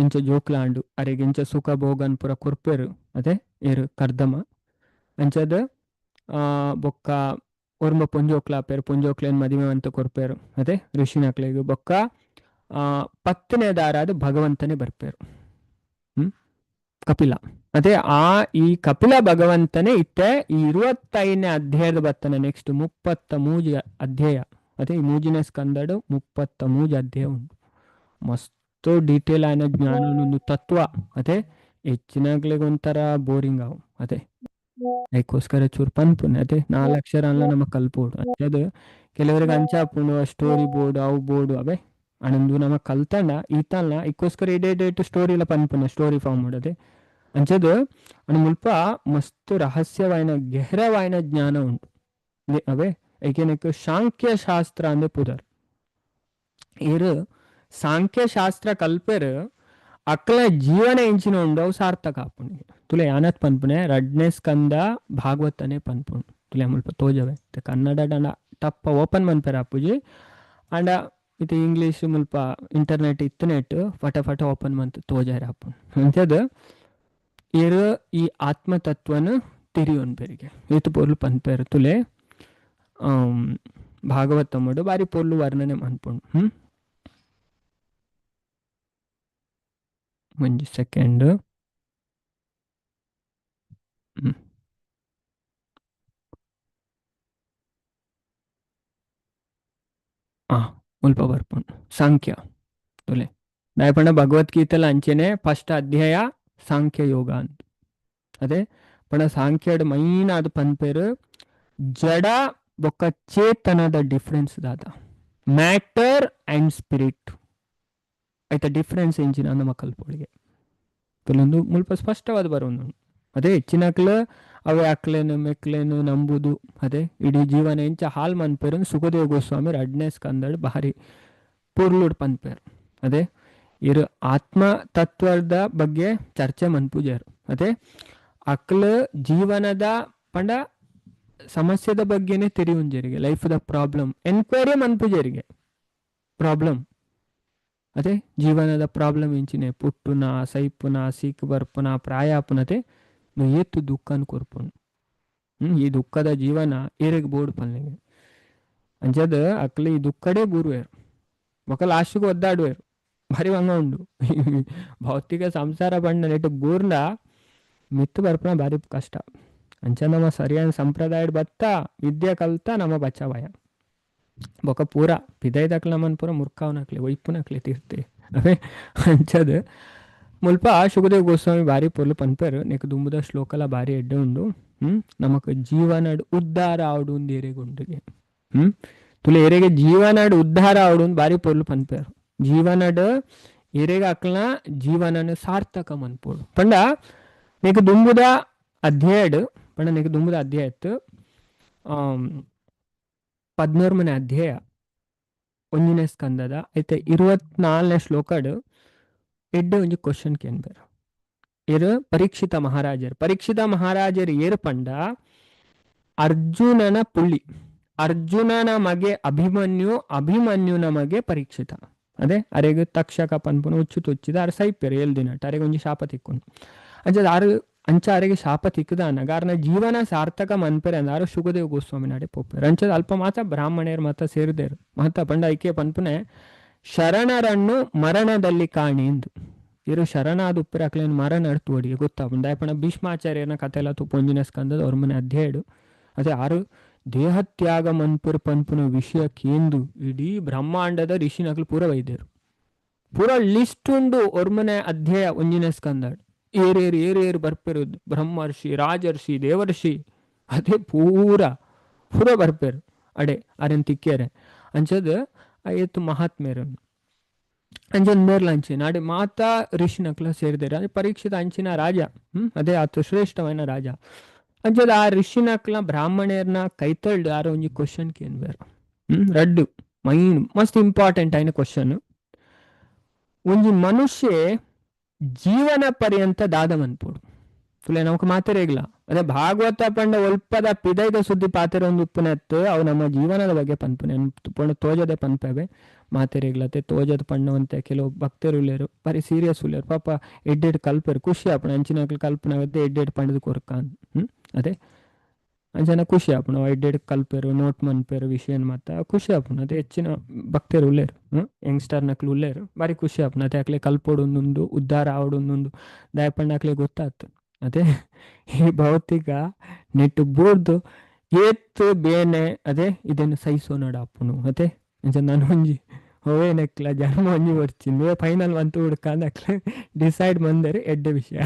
ಇಂಚ ಜೋಕ್ಲಾಂಡು ಅರೆಗೆ ಇಂಚ ಸುಖ ಭೋಗನ್ ಪೂರ ಕೊರ್ಪೇರು. ಅದೇ ಏರು ಕರ್ದಮ ಅಂಚದ ಬೊಕ್ಕ ಒರ್ಂಬ ಪೊಂಜೋಕ್ಲಾಪೇರು ಪೊಂಜೋಕ್ಲೇನ್ ಮದಿಮೆ ಅಂತ ಕೊರ್ಪೇರು. ಅದೇ ಋಷಿನಕ್ಲೆಗ್ ಬೊಕ್ಕ 10ನೇ ದಾರಾದ ಭಗವಂತನೇ ಬರ್ಪೇರು. ಕಪಿಲ ಅದೇ ಆ ಈ ಕಪಿಲ ಭಗವಂತನೇ ಇತ್ತೆ ಈ 25ನೇ ಅಧ್ಯಾಯದ ಬತ್ತನ ನೆಕ್ಸ್ಟ್ 33 ಅಧ್ಯಾಯ. ಅದೇ ಈ 3ನೇ ಸ್ಕಂದಡು 33 ಅಧ್ಯಾಯ ಉಂಟು. ಮಸ್ತ್ ಡೀಟೇಲ್ ಆಯ್ನ ಜ್ಞಾನ ತತ್ವ. ಅದೇ ಹೆಚ್ಚಿನಾಗ್ಲಿಗೆ ಒಂಥರ ಬೋರಿಂಗ್ ಅವು. ಅದೇ ಅದಕ್ಕೋಸ್ಕರ ಚೂರು ಪನ್ಪುನೆ ಅದೇ 4 ಅಕ್ಷರ ಅಲ್ಲ ನಮ್ಮ ಕಲ್ಪೋಡು. ಅದು ಕೆಲವರಿಗೆ ಅಂಚಾಪುಂಡು ಸ್ಟೋರಿ ಬೋರ್ಡ್ ಅವು ಬೋರ್ಡು ಅವೇ ಅಣಂದು ನಮ ಕಲ್ತಂಡ ಈತಲ್ಲ ಇಕ್ಕೋಸ್ಕರ ಇಡೇ ಡೇಟ್ ಸ್ಟೋರಿ ಎಲ್ಲ ಪನ್ಪುನ ಸ್ಟೋರಿ ಫಾರ್ಮ್ ಮಾಡೋದೆ ಅಂಚದು ಅಣ ಮುಲ್ಪ ಮಸ್ತ್ ರಹಸ್ಯವಾಯಿನ ಗೆಹ್ರವಾಯಿನ ಜ್ಞಾನ ಉಂಟು. ಅವೇ ಏಕೆನಕ್ಕೆ ಸಾಂಖ್ಯ ಶಾಸ್ತ್ರ ಅಂದ್ರೆ ಪುದರ್. ಇರು ಸಾಂಖ್ಯ ಶಾಸ್ತ್ರ ಕಲ್ಪೆರು ಅಕ್ಲ ಜೀವನ ಎಂಚಿನ ಉಂಡು ಅವು ಸಾರ್ಥಕ ಆಪುಂಡು. ತುಲೆ ಯಾನತ್ ಪನ್ಪುನೆ 2ನೇ ಸ್ಕಂದ ಭಾಗವತನೇ ಪನ್ಪುಂಡು. ತುಲೆ ಮುಲ್ಪ ತೋಜವೆ ಕನ್ನಡ ಟಪ್ಪ ಓಪನ್ ಮನ್ಪೆರ ಅಪ್ಪುಜಿ ಅಂಡ ಇದು ಇಂಗ್ಲೀಷ್ ಮುಲ್ಪ ಇಂಟರ್ನೆಟ್ ಇತ್ತನೆಟ್ ಫಟ ಫಟ ಓಪನ್ ಮಂತ್ ತೋಜಾರ ಆಪುಂಡು. ಅಂಚದ ಇರು ಈ ಆತ್ಮತತ್ವನ ತಿರಿಯೋನ್ ಪೆರಿಗೆ ಏತು ಪೊರ್ಲು ಪನ್ಪೆರು ತುಲೆ ಭಾಗವತಮ್ಮಡು ಬಾರಿ ಪೊರ್ಲು ವರ್ಣನೆ ಮನ್ಪುಂಡು. ಒಂಜಿ ಸೆಕೆಂಡ್. ಮುಲ್ಪ ಬರ್ಪುಂಡು ಸಾಂಖ್ಯ ತುಲೆ. ದಾಯೆ ಪಂಡ ಭಗವದ್ಗೀತೆಲ ಅಂಚೆನೆ ಫಸ್ಟ್ ಅಧ್ಯಾಯ ಸಾಂಖ್ಯ ಯೋಗ ಅಂತ. ಅದೇ ಪಂಡ ಸಾಂಖ್ಯಡ್ ಮೈನ್ ಆದ್ ಪನ್ಪೆರ್ ಜಡ ಬೊಕ್ಕ ಚೇತನದ ಡಿಫರೆನ್ಸ್ ದಾದ, ಮ್ಯಾಟರ್ ಅಂಡ್ ಸ್ಪಿರಿಟ್ ಐತ ಡಿಫರೆನ್ಸ್ ಎಂಚಿನ ನಮ್ಮ ಕಲ್ಪೊಳಿಗೆ ಕೆಲವೊಂದು ಮುಲ್ಪ ಸ್ಪಷ್ಟವಾದ ಬರೋದು. ಅದೇ ಹೆಚ್ಚಿನಕ್ಲು ಅವೇ ಅಕ್ಲೇನು ಮೆಕ್ಲೇನು ನಂಬುದು. ಅದೇ ಇಡೀ ಜೀವನ ಎಂಚ ಹಾಲ್ ಮನ್ಪೇರು ಸುಖದೇವ ಗೋಸ್ವಾಮಿ ರಡ್ನೇ ಸ್ಕಂದಡ್ ಭಾರಿ ಪೊರ್ಲುಡ್ ಪನ್ಪೇರು. ಅದೇ ಇರು ಆತ್ಮ ತತ್ವದ ಬಗ್ಗೆ ಚರ್ಚೆ ಮನ್ಪುಜಾರು. ಅದೇ ಅಕ್ಲ ಜೀವನದ ಪಂಡ ಸಮಸ್ಯೆದ ಬಗ್ಗೆನೆ ತೆರಿಯುಂಜರಿಗೆ ಲೈಫ್ ದ ಪ್ರಾಬ್ಲಮ್ ಎನ್ಕ್ವೈರಿ ಮನ್ಪುಜರಿಗೆ ಪ್ರಾಬ್ಲಮ್. ಅದೇ ಜೀವನದ ಪ್ರಾಬ್ಲಮ್ ಎಂಚಿನೆ ಪುಟ್ಟುನ ಸೈಪುನ ಸೀಕ್ ಬರ್ಪುನ ಪ್ರಾಯಾಪುನತೆ ಏತು ದುಃಖನ್ ಕೊರ್ಪುನು. ಈ ದುಃಖದ ಜೀವನ ಏರೆಗ್ ಬೋರ್ಡ್ ಪನ್ಲೆಗೆ ಅಂಚದ ಅಕ್ಲ ಈ ದುಃಖಡೇ ಬೂರುವೇರು ಬೊಕ ಲಾಸ್ಟ್ಗ್ ಒದ್ದಾಡುವೇರು ಭಾರಿ ಬಂಗ ಉಂಡು. ಭೌತಿಕ ಸಂಸಾರ ಪಂಡ ನೆಟ್ ಬೂರ್ಂಡ ಮಿತ್ತು ಬರ್ಪುನ ಭಾರಿ ಕಷ್ಟ. ಅಂಚ ನಮ್ಮ ಸರಿಯಾದ ಸಂಪ್ರದಾಯಡ್ ಬತ್ತ ವಿದ್ಯೆ ಕಲ್ತ ನಮ್ಮ ಬಚಾವಯ ಬೊಕ ಪೂರ ಪಿದೈದಕ್ಲ ನಮ್ಮನ್ ಪೂರ ಮುರ್ಕಾವನಕ್ಲೆ ಒಯ್ಪುನಕ್ಲೆ ತೀರ್ತೆ. ಅವೇ ಅಂಚದ ಮುಲ್ಪ ಸುಖದೇವ್ ಗೋಸ್ವಾಮಿ ಭಾರಿ ಪೊರ್ಲು ಪನ್ಪೆರ್. ನೆಕ್ ದುಂಬುದ ಶ್ಲೋಕಲ ಭಾರಿ ಎಡ್ಡೆ ಉಂಡು. ನಮಕ್ ಜೀವನಡ್ ಉದ್ಧಾರ ಆವಡು ಉಂದು ಏರೆಗ್ ಉಂಡುಗೆ. ತುಲೆ ಏರೆಗೆ ಜೀವನಡ್ ಉದ್ಧಾರ ಆವಡು ಭಾರಿ ಪೊರ್ಲು ಪನ್ಪೆರ್. ಜೀವನಡ್ ಏರೆಗ್ ಅಕ್ಲ್ನ ಜೀವನನ ಸಾರ್ಥಕ ಮನ್ಪೊಡು ಪಂಡ ನೆಕ್ ದುಂಬುದ ಅಧ್ಯಾಯಡ್ ಪಂಡ ನೆಕ್ ದುಂಬುದ ಅಧ್ಯಾಯ ಇತ್ತು 13ನೇ ಅಧ್ಯಾಯ 1ನೇ ಸ್ಕಂದದ ಐತೆ 24ನೇ ಶ್ಲೋಕಡ್ ಎಡ್ಡೆ ಒಂಜಿ ಕ್ವಶನ್ ಕೇನ್ಬೆರ್. ಏರು ಪರೀಕ್ಷಿತ ಮಹಾರಾಜರು. ಪರೀಕ್ಷಿತ ಮಹಾರಾಜರು ಏರು ಪಂಡ ಅರ್ಜುನನ ಪುಳ್ಳಿ, ಅರ್ಜುನನ ಮಗೆ ಅಭಿಮನ್ಯು, ಅಭಿಮನ್ಯುನ ಮಗೆ ಪರೀಕ್ಷಿತ. ಅದೇ ಅರೆಗ್ ತಕ್ಷಕ ಪನ್ಪುನ ಉಚ್ಚು ತುಚ್ಚಿದ ಅರೆ ಸೈಪೆರ್ ಏಳ್ ದಿನ ಅರೆಗ್ ಒಂಜಿ ಶಾಪ ತಿಕ್ಕೊಂಡು ಅಂಚ ಆರು ಅಂಚ ಅರೆಗೆ ಶಾಪ ತಿಕ್ಕದ ಅರ್ನ ಜೀವನ ಸಾರ್ಥಕ ಮನ್ಪೆರೆ ಅಂದ ಆರು ಸುಖದೇವ್ ಗೋಸ್ವಾಮಿ ನಾಡೆ ಪೋಪೆರ್. ಅಂಚದ ಅಲ್ಪ ಮಾತ ಬ್ರಾಹ್ಮಣರು ಮಾತ ಸೇರಿದೇರು ಮಾತ ಪಂಡ ಐಕೆ ಪನ್ಪುನೆ ಶರಣರನ್ನು ಮರಣದಲ್ಲಿ ಕಾಣಿ ಎಂದು. ಇರು ಶರಣಾದ ಉಪ್ಪಿರ ಅಕ್ಲೇನ್ ಮರಣ ತೋಡಿ ಗೊತ್ತಾಪುಂಡು. ದಾಯೆ ಪಂಡ ಭೀಷ್ಮಾಚಾರ್ಯನ ಕತೆ ಎಲ್ಲ ತೂಪೊಂಜಿನ ಸ್ಕಂದದ ಅವ್ರ ಮನೆ ಅಧ್ಯಾಯಡು ಅದೇ ಆರು ದೇಹತ್ಯಾಗ ಮನ್ಪುರ್ ಪನ್ಪುನ ವಿಷಯ ಕೇಂದು ಇಡೀ ಬ್ರಹ್ಮಾಂಡದ ಋಷಿನಕ್ಲು ಪೂರ ವೈದ್ಯರು ಪೂರ ಲಿಸ್ಟ್ ಉಂಡು. ಒರ್ಮನೆ ಅಧ್ಯಾಯ ಒಂಜಿನ ಸ್ಕಂದಡ್ ಏರೇರು ಏರೇರು ಬರ್ಪೆರು ಬ್ರಹ್ಮರ್ಷಿ ರಾಜರ್ಷಿ ದೇವರ್ಷಿ ಅದೇ ಪೂರ ಪೂರ ಬರ್ಪೆರು ಅಡೆ ಅರೆನ್ ತಿಕ್ಕೇರೆ ಅಂಚದ ಏತು ಮಹಾತ್ಮೇರು ಅಂಚದ ಮೇರ್ಲ ಅಂಚಿನ ಅಡೆ ಮಾತಾ ಋಷಿನಕ್ಲ ಸೇರಿದಾರೆ. ಅದೇ ಪರೀಕ್ಷಿತ ಅಂಚಿನ ರಾಜ, ಅದೇ ಆತ ಶ್ರೇಷ್ಠವಾದ ರಾಜ. ಅಂಚದ ಆ ಋಷಿನಕ್ಲ ಬ್ರಾಹ್ಮಣರ್ನ ಕೈತಳ್ಳು ಯಾರೋ ಒಂಜಿ ಕ್ವಶನ್ ಕೇನ್ಬೇರು. ರಡ್ಡು ಮೈನ್ ಮಸ್ತ್ ಇಂಪಾರ್ಟೆಂಟ್ ಆಯ್ನ ಕ್ವಶನ್. ಒಂಜಿ ಮನುಷ್ಯ ಜೀವನ ಪರ್ಯಂತ ದಾದ ಮನ್ಪೊಡು ತುಲೆ ನಮಕ್ ಮಾತೆರೆಗ್ಲ ಅದೇ ಭಾಗವತ ಪಂಡ ಒಲ್ಪದ ಪಿದೈದ ಸುದ್ದಿ ಪಾತೆರ ಒಂದು ಉಪ್ಪುನೆತ್ತು ಅವು ನಮ್ಮ ಜೀವನದ ಬಗ್ಗೆ ಪನ್ಪುನೆ ಪಂಡ ತೋಜದೆ ಪನ್ಪವೆ ಮಾತೆರೆಗ್ಲತೆ ತೋಜದ ಪಣ್ಣವಂತೆ ಕೆಲವು ಭಕ್ತರು ಉಲ್ಲೇರು ಬಾರಿ ಸೀರಿಯಸ್ ಉಲ್ಲೇರು ಪಾಪ ಎಡ್ಡೆಡ್ ಕಲ್ಪೆರು ಖುಷಿ ಆಪುಂಡು ಅಂಚಿನಕ್ಲು ಕಲ್ಪನಾಗತ್ತೆ ಎಡ್ಡೆಡ್ ಪಂಡದ ಕೊರ್ಕ. ಅದೇ ಅಂಚನ ಖುಷಿ ಆಪುಂಡು ಎಡ್ಡೆಡ್ ಕಲ್ಪೆರು ನೋಟ್ ಮನ್ಪೆರು ವಿಷಯನ್ ಮಾತ ಖುಷಿ ಆಪುಂಡು. ಅದೇ ಹೆಚ್ಚಿನ ಭಕ್ತರು ಉಲ್ಲೇರು ಯಂಗ್ಸ್ಟರ್ ನಕ್ಲು ಉಲ್ಲೇರು ಬಾರಿ ಖುಷಿ ಆಪುಂಡು. ಅದೇ ಅಕ್ಲೆ ಕಲ್ಪೊಡು ಒಂದೊಂದು ಉದ್ಧಾರ ಆವಡು ಒಂದೊಂದು ದಾಯ ಪಂಡ ಅಕ್ಲೆ ಗೊತ್ತಾತು ಅದೇ ಈ ಭೌತಿಕ ನೆಟ್ಟು ಬೂರ್ದು ಏತ್ ಬೇನೆ ಅದೇ ಇದನ್ನು ಸಹಿಸೋ ನಡಾಪುನು. ಅದೇ ಅಂಚ ನಾನು ಒಂಜಿ ಹೋವೇ ನೆಕ್ಲ ಜನ್ಮ ಒಂಜಿ ಬರ್ಚಿಂದು ಫೈನಲ್ ಬಂತು ಹುಡ್ಕಂದ್ ಅಕ್ಲೆ ಡಿಸೈಡ್ ಬಂದರೆ ಎಡ್ಡೆ ವಿಷಯ.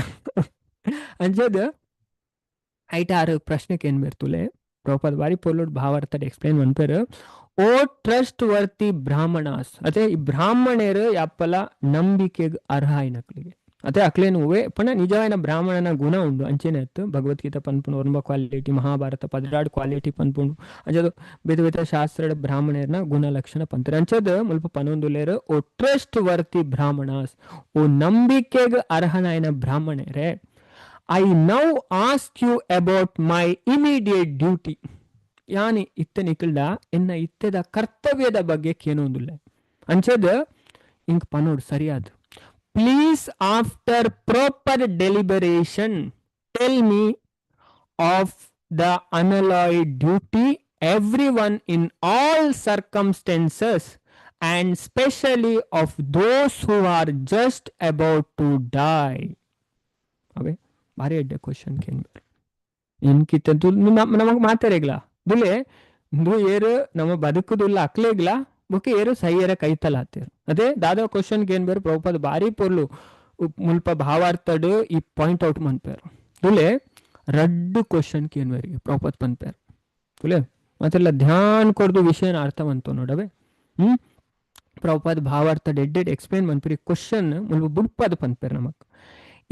ಅಂಚದ ಐಟ ಆರು ಪ್ರಶ್ನೆಗೆ ಏನ್ ಬೆರ್ತುಲೆ ಪ್ರೊಪರ್ ಬಾರಿ ಪೊರ್ಲುಡ್ ಭಾವಾರ್ಥಡ್ ಎಕ್ಸ್ಪ್ಲೈನ್ ಮನ್ಪೆರ್. ಓ ಟ್ರಸ್ಟ್ ವರ್ತಿ ಬ್ರಾಹ್ಮಣಾಸ್ ಅದೇ ಈ ಬ್ರಾಹ್ಮಣರು ಯಾಪಲ ನಂಬಿಕೆಗ್ ಅರ್ಹ ಆಯ್ನಕ್ಲಿಗೆ ಅದೇ ಅಕ್ಲೇನು ಹೂವೆ ಪಂಡ ನಿಜವಾದ ಬ್ರಾಹ್ಮಣನ ಗುಣ ಉಂಡು ಅಂಚೆನೆ ಅತ್ತು ಭಗವದ್ಗೀತಾ ಪನ್ಪುಂಡು ಒರ್ಂಬ ಕ್ವಾಲಿಟಿ ಮಹಾಭಾರತ 12 ಕ್ವಾಲಿಟಿ ಪನ್ಪುಂಡು ಅಂಚದ ಬೇತೆ ಬೇತೆ ಶಾಸ್ತ್ರದ ಬ್ರಾಹ್ಮಣರ್ನ ಗುಣ ಲಕ್ಷಣ ಪಂತಾರೆ. ಅಂಚದ ಮುಲ್ಪ ಪನೊಂದುಲ್ಲೇರು ಓ ಟ್ರಸ್ಟ್ ವರ್ತಿ ಬ್ರಾಹ್ಮಣಾಸ್ ಓ ನಂಬಿಕೆಗ್ ಅರ್ಹನಾಯನ ಬ್ರಾಹ್ಮಣರೇ I now ask you about my immediate duty ಯಾನಿ ಇತ್ತೆ ನಿಕಲ್ಡ ಎನ್ನ ಇತ್ತೆದ ಕರ್ತವ್ಯದ ಬಗ್ಗೆ ಕೇನೊಂದುಲ್ಲೆ ಅಂಚದ ಇಂಕ್ ಪನೋಡ್ ಸರಿಯಾದ. Please after proper deliberation tell me of the unalloyed duty everyone in all circumstances and specially of those who are just about to die. ಅವೇ ಭಾರಿ ಎಡ್ಡೆ ಕ್ವಶನ್ ಕೇನ್ಬೇರು ಇನ್ಕಿತ್ತ ನಮಗ್ ಮಾತಾರೇಗ್ಲ ದುಲೆ ಇಂದು ಏರು ನಮ್ಮ ಬದುಕುದುಲ್ಲ ಅಕ್ಲೇಗ್ಲ ಬೊಕ್ಕ ಏರು ಸೈಯರ ಕೈತಲಾತೇರು. ಅದೇ ದಾದಾ ಕ್ವಶನ್ ಏನ್ ಬೇರು ಪ್ರಭುಪಾದ ಬಾರಿ ಪೊರ್ಲು ಮುಲ್ಪ ಭಾವಾರ್ಥಡ್ ಈ ಪಾಯಿಂಟ್ ಔಟ್ ಮನ್ಪೇರು. ತುಲೆ ರಡ್ಡು ಕ್ವಶನ್ ಕೇನ್ ಬೇರಿಗೆ ಪ್ರಭುಪಾದ ಪನ್ಪೇರು. ತುಲೆ ಮತ್ತೆಲ್ಲ ಧ್ಯಾನ ಕೊರ್ದು ವಿಷಯನ ಅರ್ಥ ಮಂತು ನೋಡವೆ. ಪ್ರಭುಪಾದ ಭಾವಾರ್ಥ ಡೆಡ್ ಎಕ್ಸ್ಪ್ಲೇನ್ ಮನ್ಪೇರಿ ಕ್ವಶನ್ ಮುಲ್ಪ ಬುಡ್ಪದ ಪನ್ಪೇರು ನಮಕ್.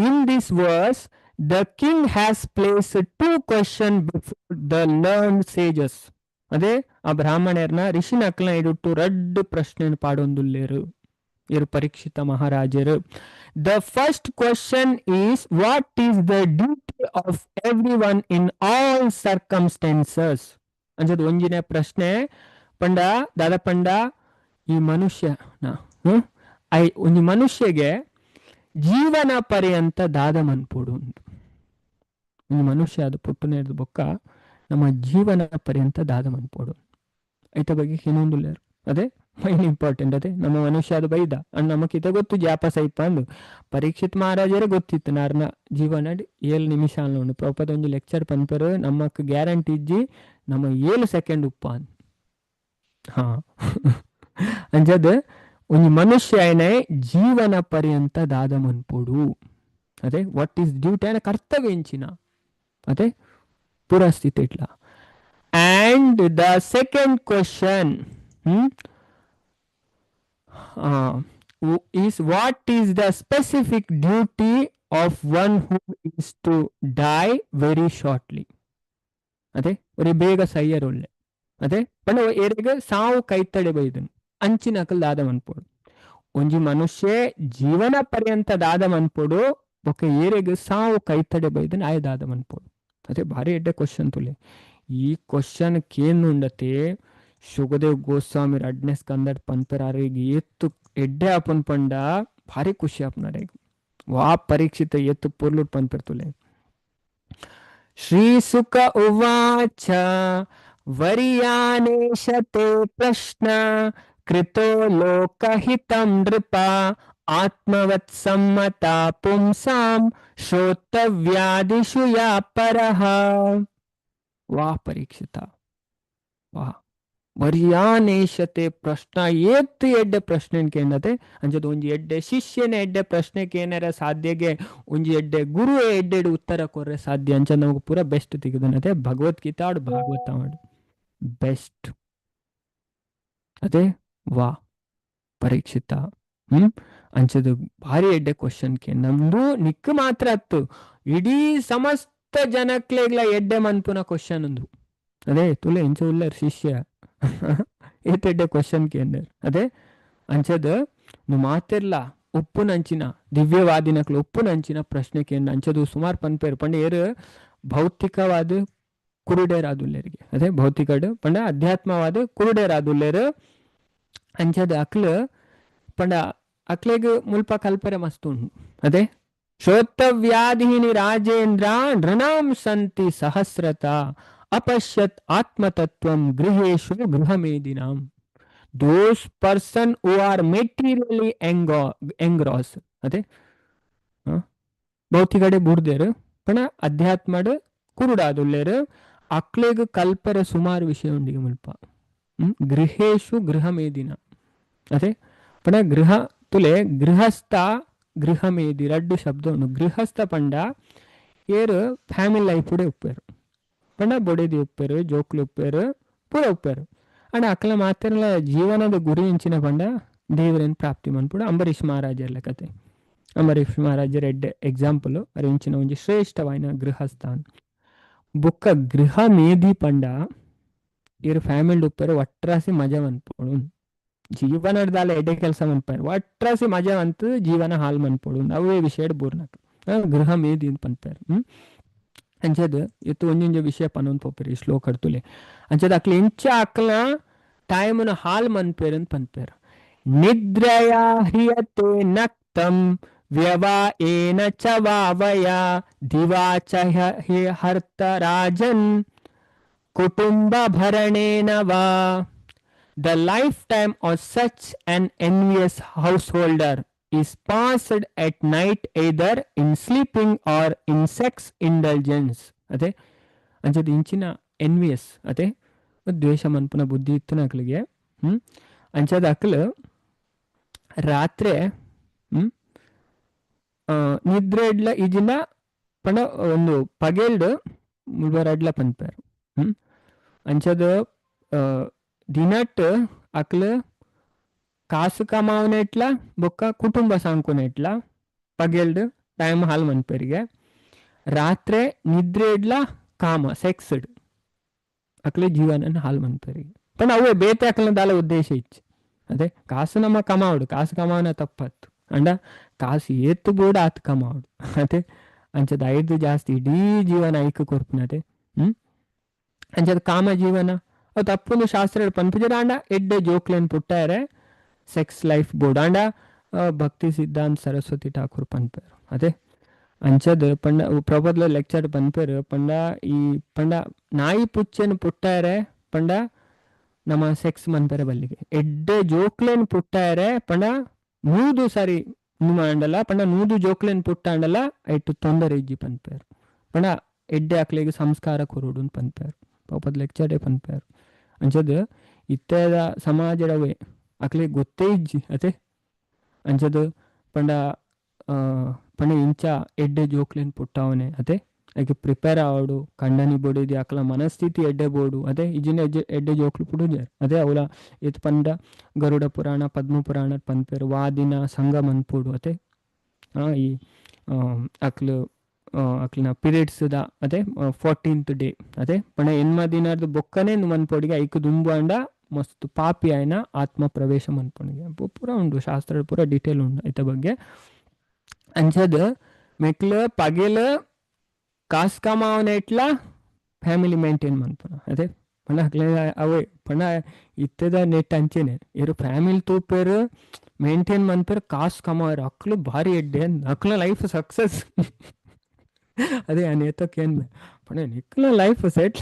In this verse the king has placed two question before the learned sages. ಅದೇ ಆ ಬ್ರಾಹ್ಮಣರ್ನ ಋಷಿನಕ್ಲ ಇಡುಟ್ಟು ರಡ್ಡು ಪ್ರಶ್ನೆ ಪಾಡೊಂದುಲ್ಲೇರು ಇರು ಪರೀಕ್ಷಿತ ಮಹಾರಾಜರು. The first question is what is the duty of every one in all circumstances. ಅಂಚದ ಒಂಜಿನ ಪ್ರಶ್ನೆ ಪಂಡ ದಾದ ಪಂಡ ಈ ಮನುಷ್ಯನ I ಒಂಜಿ ಮನುಷ್ಯಗೆ ಜೀವನ ಪರ್ಯಂತ ದಾದ ಮನ್ಪೊಡು ಉಂದು. ಒಂಜಿ ಮನುಷ್ಯ ಅದು ಪುಟ್ಟುನೇರ್ದು ಬೊಕ್ಕ ನಮ್ಮ ಜೀವನ ಪರ್ಯಂತ ದಾದ ಮನ್ಪೊಡು ಐತ ಬಗ್ಗೆ ಇನ್ನೊಂದುಲ್ಲೇರು. ಅದೇ ಮೈನ್ ಇಂಪಾರ್ಟೆಂಟ್. ಅದೇ ನಮ್ಮ ಮನುಷ್ಯ ಅದು ಬೈದ ಅಂಡ್ ನಮಕಿತ ಗೊತ್ತು ಜಾಪ ಸೈಪ ಅಂದು ಪರೀಕ್ಷಿತ್ ಮಹಾರಾಜರೇ ಗೊತ್ತಿತ್ತು ನಾರ್ನ ಜೀವನ 7 ನಿಮಿಷ ಉಂಡು. ಪ್ರಭುಪಾದ ಒಂಜಿ ಲೆಕ್ಚರ್ ಪನ್ಪರು ನಮಕ್ ಗ್ಯಾರಂಟಿ ಇಜ್ಜಿ ನಮ್ಮ 7 ಸೆಕೆಂಡ್ ಉಪ್ಪ ಅಂದ್. ಹಾ ಅಂಜದ್ ಒಂಜಿ ಮನುಷ್ಯ ಏನೇ ಜೀವನ ಪರ್ಯಂತ ದಾದ ಮನ್ಪೊಡು. ಅದೇ what is duty ಆಯ್ನ ಕರ್ತವ್ಯ ಎಂಚಿನ ಅದೇ ಪೂರಾ ಸ್ಥಿತಿ ಇಟ್ಲ. And the second question is what is the specific duty of one who is to die very shortly. ಅದೇ ಒರಿ ಬೇಗ ಸೈಯರುಳ್ಳೆ ಅದೇ ಪಂಡ ಏರೆಗ್ ಸಾವು ಕೈತಡೆ ಬೈದನು ಅಂಚಿನ ಅಕಲ್ ದಾದ ಮನ್ಪೊಡು. ಒಂಜಿ ಮನುಷ್ಯ ಜೀವನ ಪರ್ಯಂತ ದಾದ ಮನ್ಪೊಡು ಬೊಕ್ಕ ಏರೆಗ್ ಸಾವು ಕೈತಡೆ ಬೈದನ್ ಆಯ ದಾದ ಮನ್ಪೊಡು. ಅದೇ ಭಾರಿ ಎಡ್ಡೆ ಕ್ವಶನ್ ತುಲೆ. ಈ ಕ್ವಶನ್ ಕೇನುಂಡತೆ ಸುಖದೇವ್ ಗೋಸ್ವಾಮಿ ರಡ್ನೆ ಸ್ಕಂದಡ್ ಪನ್ಪೆರಾರಿಗೆ ಏತ್ತು ಎಡ್ಡೆ ಆಪನ್ ಪಂಡ ಭಾರಿ ಖುಷಿ ಆಪುನರೆಗ್ ವಾ ಪರೀಕ್ಷಿತ ಏತ್ತು ಪೊರ್ಲುಡ್ ಪನ್ಪೆರ್ ತುಲೆ. ಶ್ರೀ ಸುಕ ಉವಾಚ ವರಿಯಾನೇಶ ತೇ ಪ್ರಶ್ನ ಕೃತೋ ಲೋಕಹಿತಂ ನೃಪ ಆತ್ಮವತ್ ಸಮ್ಮತ ಪುಂಸಾಂ ಶ್ರೋತವ್ಯಾದಿಷು ಯಾ ಪರಃ. ವಾಹ್ ಪರೀಕ್ಷಿತ ವಾಹ್ ವರಿಯಾನೇಶತೆ ಪ್ರಶ್ನ ಏತ್ ಎಡ್ಡೆ ಪ್ರಶ್ನೆ ಕೇಂದತೆ ಅಂಚದ ಒಂಜಿ ಎಡ್ಡೆ ಶಿಷ್ಯನ ಎಡ್ಡೆ ಪ್ರಶ್ನೆ ಕೇನರ ಸಾಧ್ಯಗೆ ಒಂಜಿ ಎಡ್ಡೆ ಗುರು ಎಡ್ಡೆಡು ಉತ್ತರ ಕೊರ್ರೆ ಸಾಧ್ಯ ಅಂಚ ನಮಗೆ ಪೂರ ಬೆಸ್ಟ್ ತಿಗದನತೆ ಭಗವದ್ಗೀತಾ ಆಡು ಭಾಗವತ ಮಾಡು ಬೆಸ್ಟ್. ಅದೇ ವಾ ಪರೀಕ್ಷಿತ ಅಂಚದ ಭಾರಿ ಎಡ್ಡೆ ಕ್ವಶನ್ ಕೆ ನಮ್ದು ನಿಕ್ ಮಾತ್ರ ಅತ್ತು ಇಡೀ ಸಮಸ್ತ ಜನಕ್ಲೆಗ್ಲ ಎಡ್ಡೆ ಮನ್ಪುನ ಕ್ವಶನ್ ಅಂದು. ಅದೇ ತುಲೆ ಎಂಚ ಉಲ್ಲರ್ ಶಿಷ್ಯ ಏತ್ ಎಡ್ಡೆ ಕ್ವಶನ್ ಕೇಂದರ್. ಅದೇ ಅಂಚದ ನು ಮಾತಿರ್ಲ ಉಪ್ಪುನಂಚಿನ ದಿವ್ಯವಾದಿನಕ್ಲು ಉಪ್ಪುನಂಚಿನ ಪ್ರಶ್ನೆ ಕೇಂದ್ರ ಅಂಚದು ಸುಮಾರು ಪನ್ಪೇರು ಪಂಡ ಏರು ಭೌತಿಕವಾದ ಕುರುಡೇರಾದುಲ್ಲೇರಿಗೆ. ಅದೇ ಭೌತಿಕಡ್ ಪಂಡ ಅಧ್ಯಾತ್ಮವಾದ ಕುರುಡೇರಾದುಲ್ಲೇರು ಅಂಚದ ಅಕ್ಲು ಪಂಡ ಅಕ್ಲೆಗ್ ಮುಲ್ಪ ಕಲ್ಪರೆ ಮಸ್ತ್ ಉಂಡು. ಅದೇ ಶ್ರೋತವ್ಯಾಧೀನಿ ರಾಜೇಂದ್ರ ನೃಣಾಂ ಸಂತಿ ಸಹಸ್ರತ ಅಪಶ್ಯತ್ ಆತ್ಮತತ್ವಂ ಗೃಹೇಶು ಗೃಹಮೇದಿನಾಂ. Those person who are materially engrossed. ಅದೇ ಭೌತಿಕಡೆ ಬುಡ್ದೇರು ಪಣ ಅಧ್ಯಾತ್ಮಡ್ ಕುರುಡಾದುಲ್ಲೇರು ಅಕ್ಲೆಗ್ ಕಲ್ಪರೆ ಸುಮಾರು ವಿಷಯ ಉಂಡಿಗೆ ಮುಲ್ಪ ಗೃಹೇಶು ಗೃಹಮೇದಿನ. ಅದೇ ಪಣ ಗೃಹ ತುಲೆ ಗೃಹಸ್ಥ ಗೃಹಮೇದಿ ರಡ್ಡು ಶಬ್ದ ಉಂಡು. ಗೃಹಸ್ಥ ಪಂಡ ಏರು ಫ್ಯಾಮಿಲಿ ಲೈಫ್ ಉಪ್ಪೇರು ಪಂಡ ಬೊಡೆದಿ ಉಪ್ಪೇರು ಜೋಕ್ಲು ಉಪ್ಪೇರು ಪೂರ ಉಪ್ಪೇರು ಅಂಡ ಅಕ್ಲ ಮಾತೆರ್ಲ ಜೀವನದ ಗುರಿ ಎಂಚಿನ ಪಂಡ ದೇವರನ್ ಪ್ರಾಪ್ತಿ ಮನ್ಪುಡು. ಅಂಬರೀಷ್ ಮಹಾರಾಜರ್ಲ ಕತೆ. ಅಂಬರೀಷ್ ಮಹಾರಾಜರ ಎಡ್ಡೆ ಎಕ್ಸಾಂಪಲ್ ಅರೆ ಎಂಚಿನ ಒಂಜಿ ಶ್ರೇಷ್ಠವಾಯಿನ ಗೃಹಸ್ಥಾನ್. ಬೊಕ್ಕ ಗೃಹ ಮೇಧಿ ಪಂಡ ಇರು ಫ್ಯಾಮಿಲಿ ಉಪ್ಪೇರು ಒಟ್ರಾಸಿ ಮಜಾ ಮನ್ಪೊಡು ಜೀವನದಾಲ ಎಡ್ಡೆ ಕೆಲಸ ಮನ್ಪಾರು ಒಟ್ರಾಸಿ ಮಜಾ ಅಂತ ಜೀವನ ಹಾಲ್ ಮನ್ಪೊಡು ಅವೇ ವಿಷಯ ಬೂರ್ನಕ್ ಗೃಹ ಮೇಧಿ ಅಂತ ಪನ್ಪೇರು. ಅಂಚದ ಇತ್ತು ಒಂಜೊಂಜಿ ವಿಷಯ ಪನೊಂದು ಪೋಪೆರ್ ಈ ಶ್ಲೋಕ ತುಲೆ. ಅಂಚದ ಅಕ್ಲ ಇಂಚ ಅಕ್ಲ ಟೈಮ್ನ ಹಾಲ್ ಮನ್ಪೇರ್ ಅಂತ ಪನ್ಪೇರು. ನಿದ್ರಯ ಹ್ರಿಯತೆ ನಕ್ತಂ ವ್ಯವಾಯೇನ ಚ ವಾವಯ ದಿವಾ ಚ ಹಿ ಹರ್ತ ರಾಜನ್ ಕುಟುಂಬ ಭರಣೇನ ವಾ. The lifetime of such an envious householder is passed at night either in sleeping or in sex indulgence. ಅದೇ ಅಂಚದ ಇಂಚಿನ ಎನ್ವಿಯಸ್ ಅದೇ ದ್ವೇಷ ಮನ್ಪುನ ಬುದ್ಧಿ ಇತ್ತು ನಕ್ಲಿಗೆ. ಅಂಚದ ಅಕ್ಲು ರಾತ್ರೆ ಹ್ಮ್ ನಿದ್ರೆ ಇಡ್ಲ ಇಜಿನ ಪಂಡ ಒಂದು ಪಗೆಲ್ಡ್ ಮುಲ್ಬರಡ್ಲ ಪನ್ಪೇರು. ಅಂಚದ ದಿನಟ್ ಅಕ್ಲು ಕಾಸು ಕಮಾವನೆಟ್ಲ ಬೊಕ್ಕ ಕುಟುಂಬ ಸಾಂಕುನೆಟ್ಲ ಪಗೆಲ್ಡ್ ಟೈಮ್ ಹಾಲ್ ಮನ್ಪೇರಿಗೆ. ರಾತ್ರೆ ನಿದ್ರೆ ಇಡ್ಲ ಕಾಮ ಸೆಕ್ಸ್ ಅಕ್ಲೆ ಜೀವನ ಹಾಲ್ ಮನ್ಪೇರಿಗೆ. ಪಂಡ ಅವೇ ಬೇತೆ ಅಕ್ಲನ ದಾಲ ಉದ್ದೇಶ ಇಚ್ಚು. ಅದೇ ಕಾಸು ನಮ್ಮ ಕಮಾವಡು, ಕಾಸು ಕಮಾವನ ತಪ್ಪತ್ತು ಅಂಡ ಕಾಸು ಏತ್ತು ಬೋಡು ಆತ್ ಕಮಾವಡು. ಅದೇ ಅಂಚದ ಐದು ಜಾಸ್ತಿ ಇಡೀ ಜೀವನ ಐಕ್ ಕೊರ್ಪುನತೆ. ಅಂಚದ ಕಾಮ ಜೀವನ ಅವು ತಪ್ಪುಂದು ಶಾಸ್ತ್ರ ಪನ್ಪುಜರ. ಅಂಡ ಎಡ್ಡೆ ಜೋಕ್ಲೆನ್ ಪುಟ್ಟಾರೆ ಸೆಕ್ಸ್ ಲೈಫ್ ಬೋರ್ಡ್ ಅಂಡ ಭಕ್ತಿ ಸಿದ್ಧಾಂತ ಸರಸ್ವತಿ ಠಾಕೂರ್ ಪನ್ಪೇರು. ಅದೇ ಅಂಚದ ಪಂಡ ಪ್ರಬದ್ಲ ಲೆಕ್ಚರ್ ಪನ್ಪೇರು. ಪಂಡ ಈ ಪಂಡ ನಾಯಿ ಪುಚ್ಚೆನ್ ಪುಟ್ಟಾರೆ ಪಂಡ ನಮ್ಮ ಸೆಕ್ಸ್ ಮನ್ಪೆರೆ ಬಲ್ಲಿಗೆ. ಎಡ್ಡೆ ಜೋಕ್ಲೆನ್ ಪುಟ್ಟಾರೆ ಪಂಡ ನೂದು ಸಾರಿ ಆಂಡಲ ಪಂಡ ನೂದು ಜೋಕ್ಲೆನ್ ಪುಟ್ಟಾಂಡಲ ಐಟು ತೊಂದರೆ ಇಜ್ಜಿ ಪನ್ಪೇರು. ಪಂಡ ಎಡ್ಡೆ ಅಕ್ಲೆಗ್ ಸಂಸ್ಕಾರ ಕೊರೊಡು ಪನ್ಪೇರು. ಪಾಪದ ಲೆಕ್ಚರೇ ಪನ್ಪೇರು. ಅಂಚದ ಇತ್ತೆದ ಸಮಾಜಡವೇ ಅಕ್ಲೆಗ್ ಗೊತ್ತೇ ಇಜ್ಜಿ. ಅತೆ ಅಂಚದ ಪಂಡ ಪಂಡ ಇಂಚ ಎಡ್ಡೆ ಜೋಕ್ಲೆನ್ ಪುಟ್ಟಾವನೆ ಅತೆ ಐಕ್ ಪ್ರಿಪೇರ್ ಆವಡು ಕಂಡನಿ ಬೋಡಿದಿ ಅಕ್ಲ ಮನಸ್ಥಿತಿ ಎಡ್ಡೆ ಬೋಡು. ಅದೇ ಇಜಿನ ಎಡ್ಡೆ ಜೋಕ್ಲು ಪುಡುಜಾರ್. ಅದೇ ಅವಲ ಏತ್ ಪಂಡ ಗರುಡ ಪುರಾಣ ಪದ್ಮ ಪುರಾಣ ಪನ್ಪೇರು ವಾದಿನ ಸಂಘ ಮನ್ಪೋಡು. ಅತೆ ಈ ಅಕ್ಲು ಅಕ್ಲಿನ ಪೀರಿಯಡ್ಸ್ ದ ಅದೇ 14th day ಅದೇ ಪಂಡ ಎನ್ಮ ದಿನದ ಬೊಕ್ಕನೆ ಮನ್ಪೋಡಿಗೆ ಐಕ್ ದುಂಬು ಅಂಡ ಮಸ್ತ್ ಪಾಪಿ ಆಯ್ನ ಆತ್ಮ ಪ್ರವೇಶ ಮನ್ಪೊಣಿಗೆ ಪೂರ ಉಂಡು ಶಾಸ್ತ್ರ ಪೂರ ಡೀಟೇಲ್ ಉಂಡು ಐತ ಬಗ್ಗೆ. ಅಂಚದ ಮೆಕ್ಲ ಪಗೆಲ ಕಾಸು ಕಮಾವನೆಟ್ಲ ಫ್ಯಾಮಿಲಿ ಮೇಂಟೈನ್ ಮನ್ಪುನ. ಅದೇ ಪಂಡ ಅಕ್ಲೆ ಅವೇ ಪಂಡ ಇತ್ತದ ನೆಟ್ ಅಂಚೆನೆ ಇರು ಫ್ಯಾಮಿಲಿ ತೂಪೇರು ಮೇಂಟೈನ್ ಮನ್ಪೇರು ಕಾಸು ಕಮಾವರು ಅಕ್ಲು ಭಾರಿ ಎಡ್ಡೆ ಅಕ್ಲ ಲೈಫ್ ಸಕ್ಸಸ್. ಅದೇ ಏತಕ್ಕೆ ಪಂಡ ನಿಕ್ಲ ಲೈಫ್ ಸೆಟ್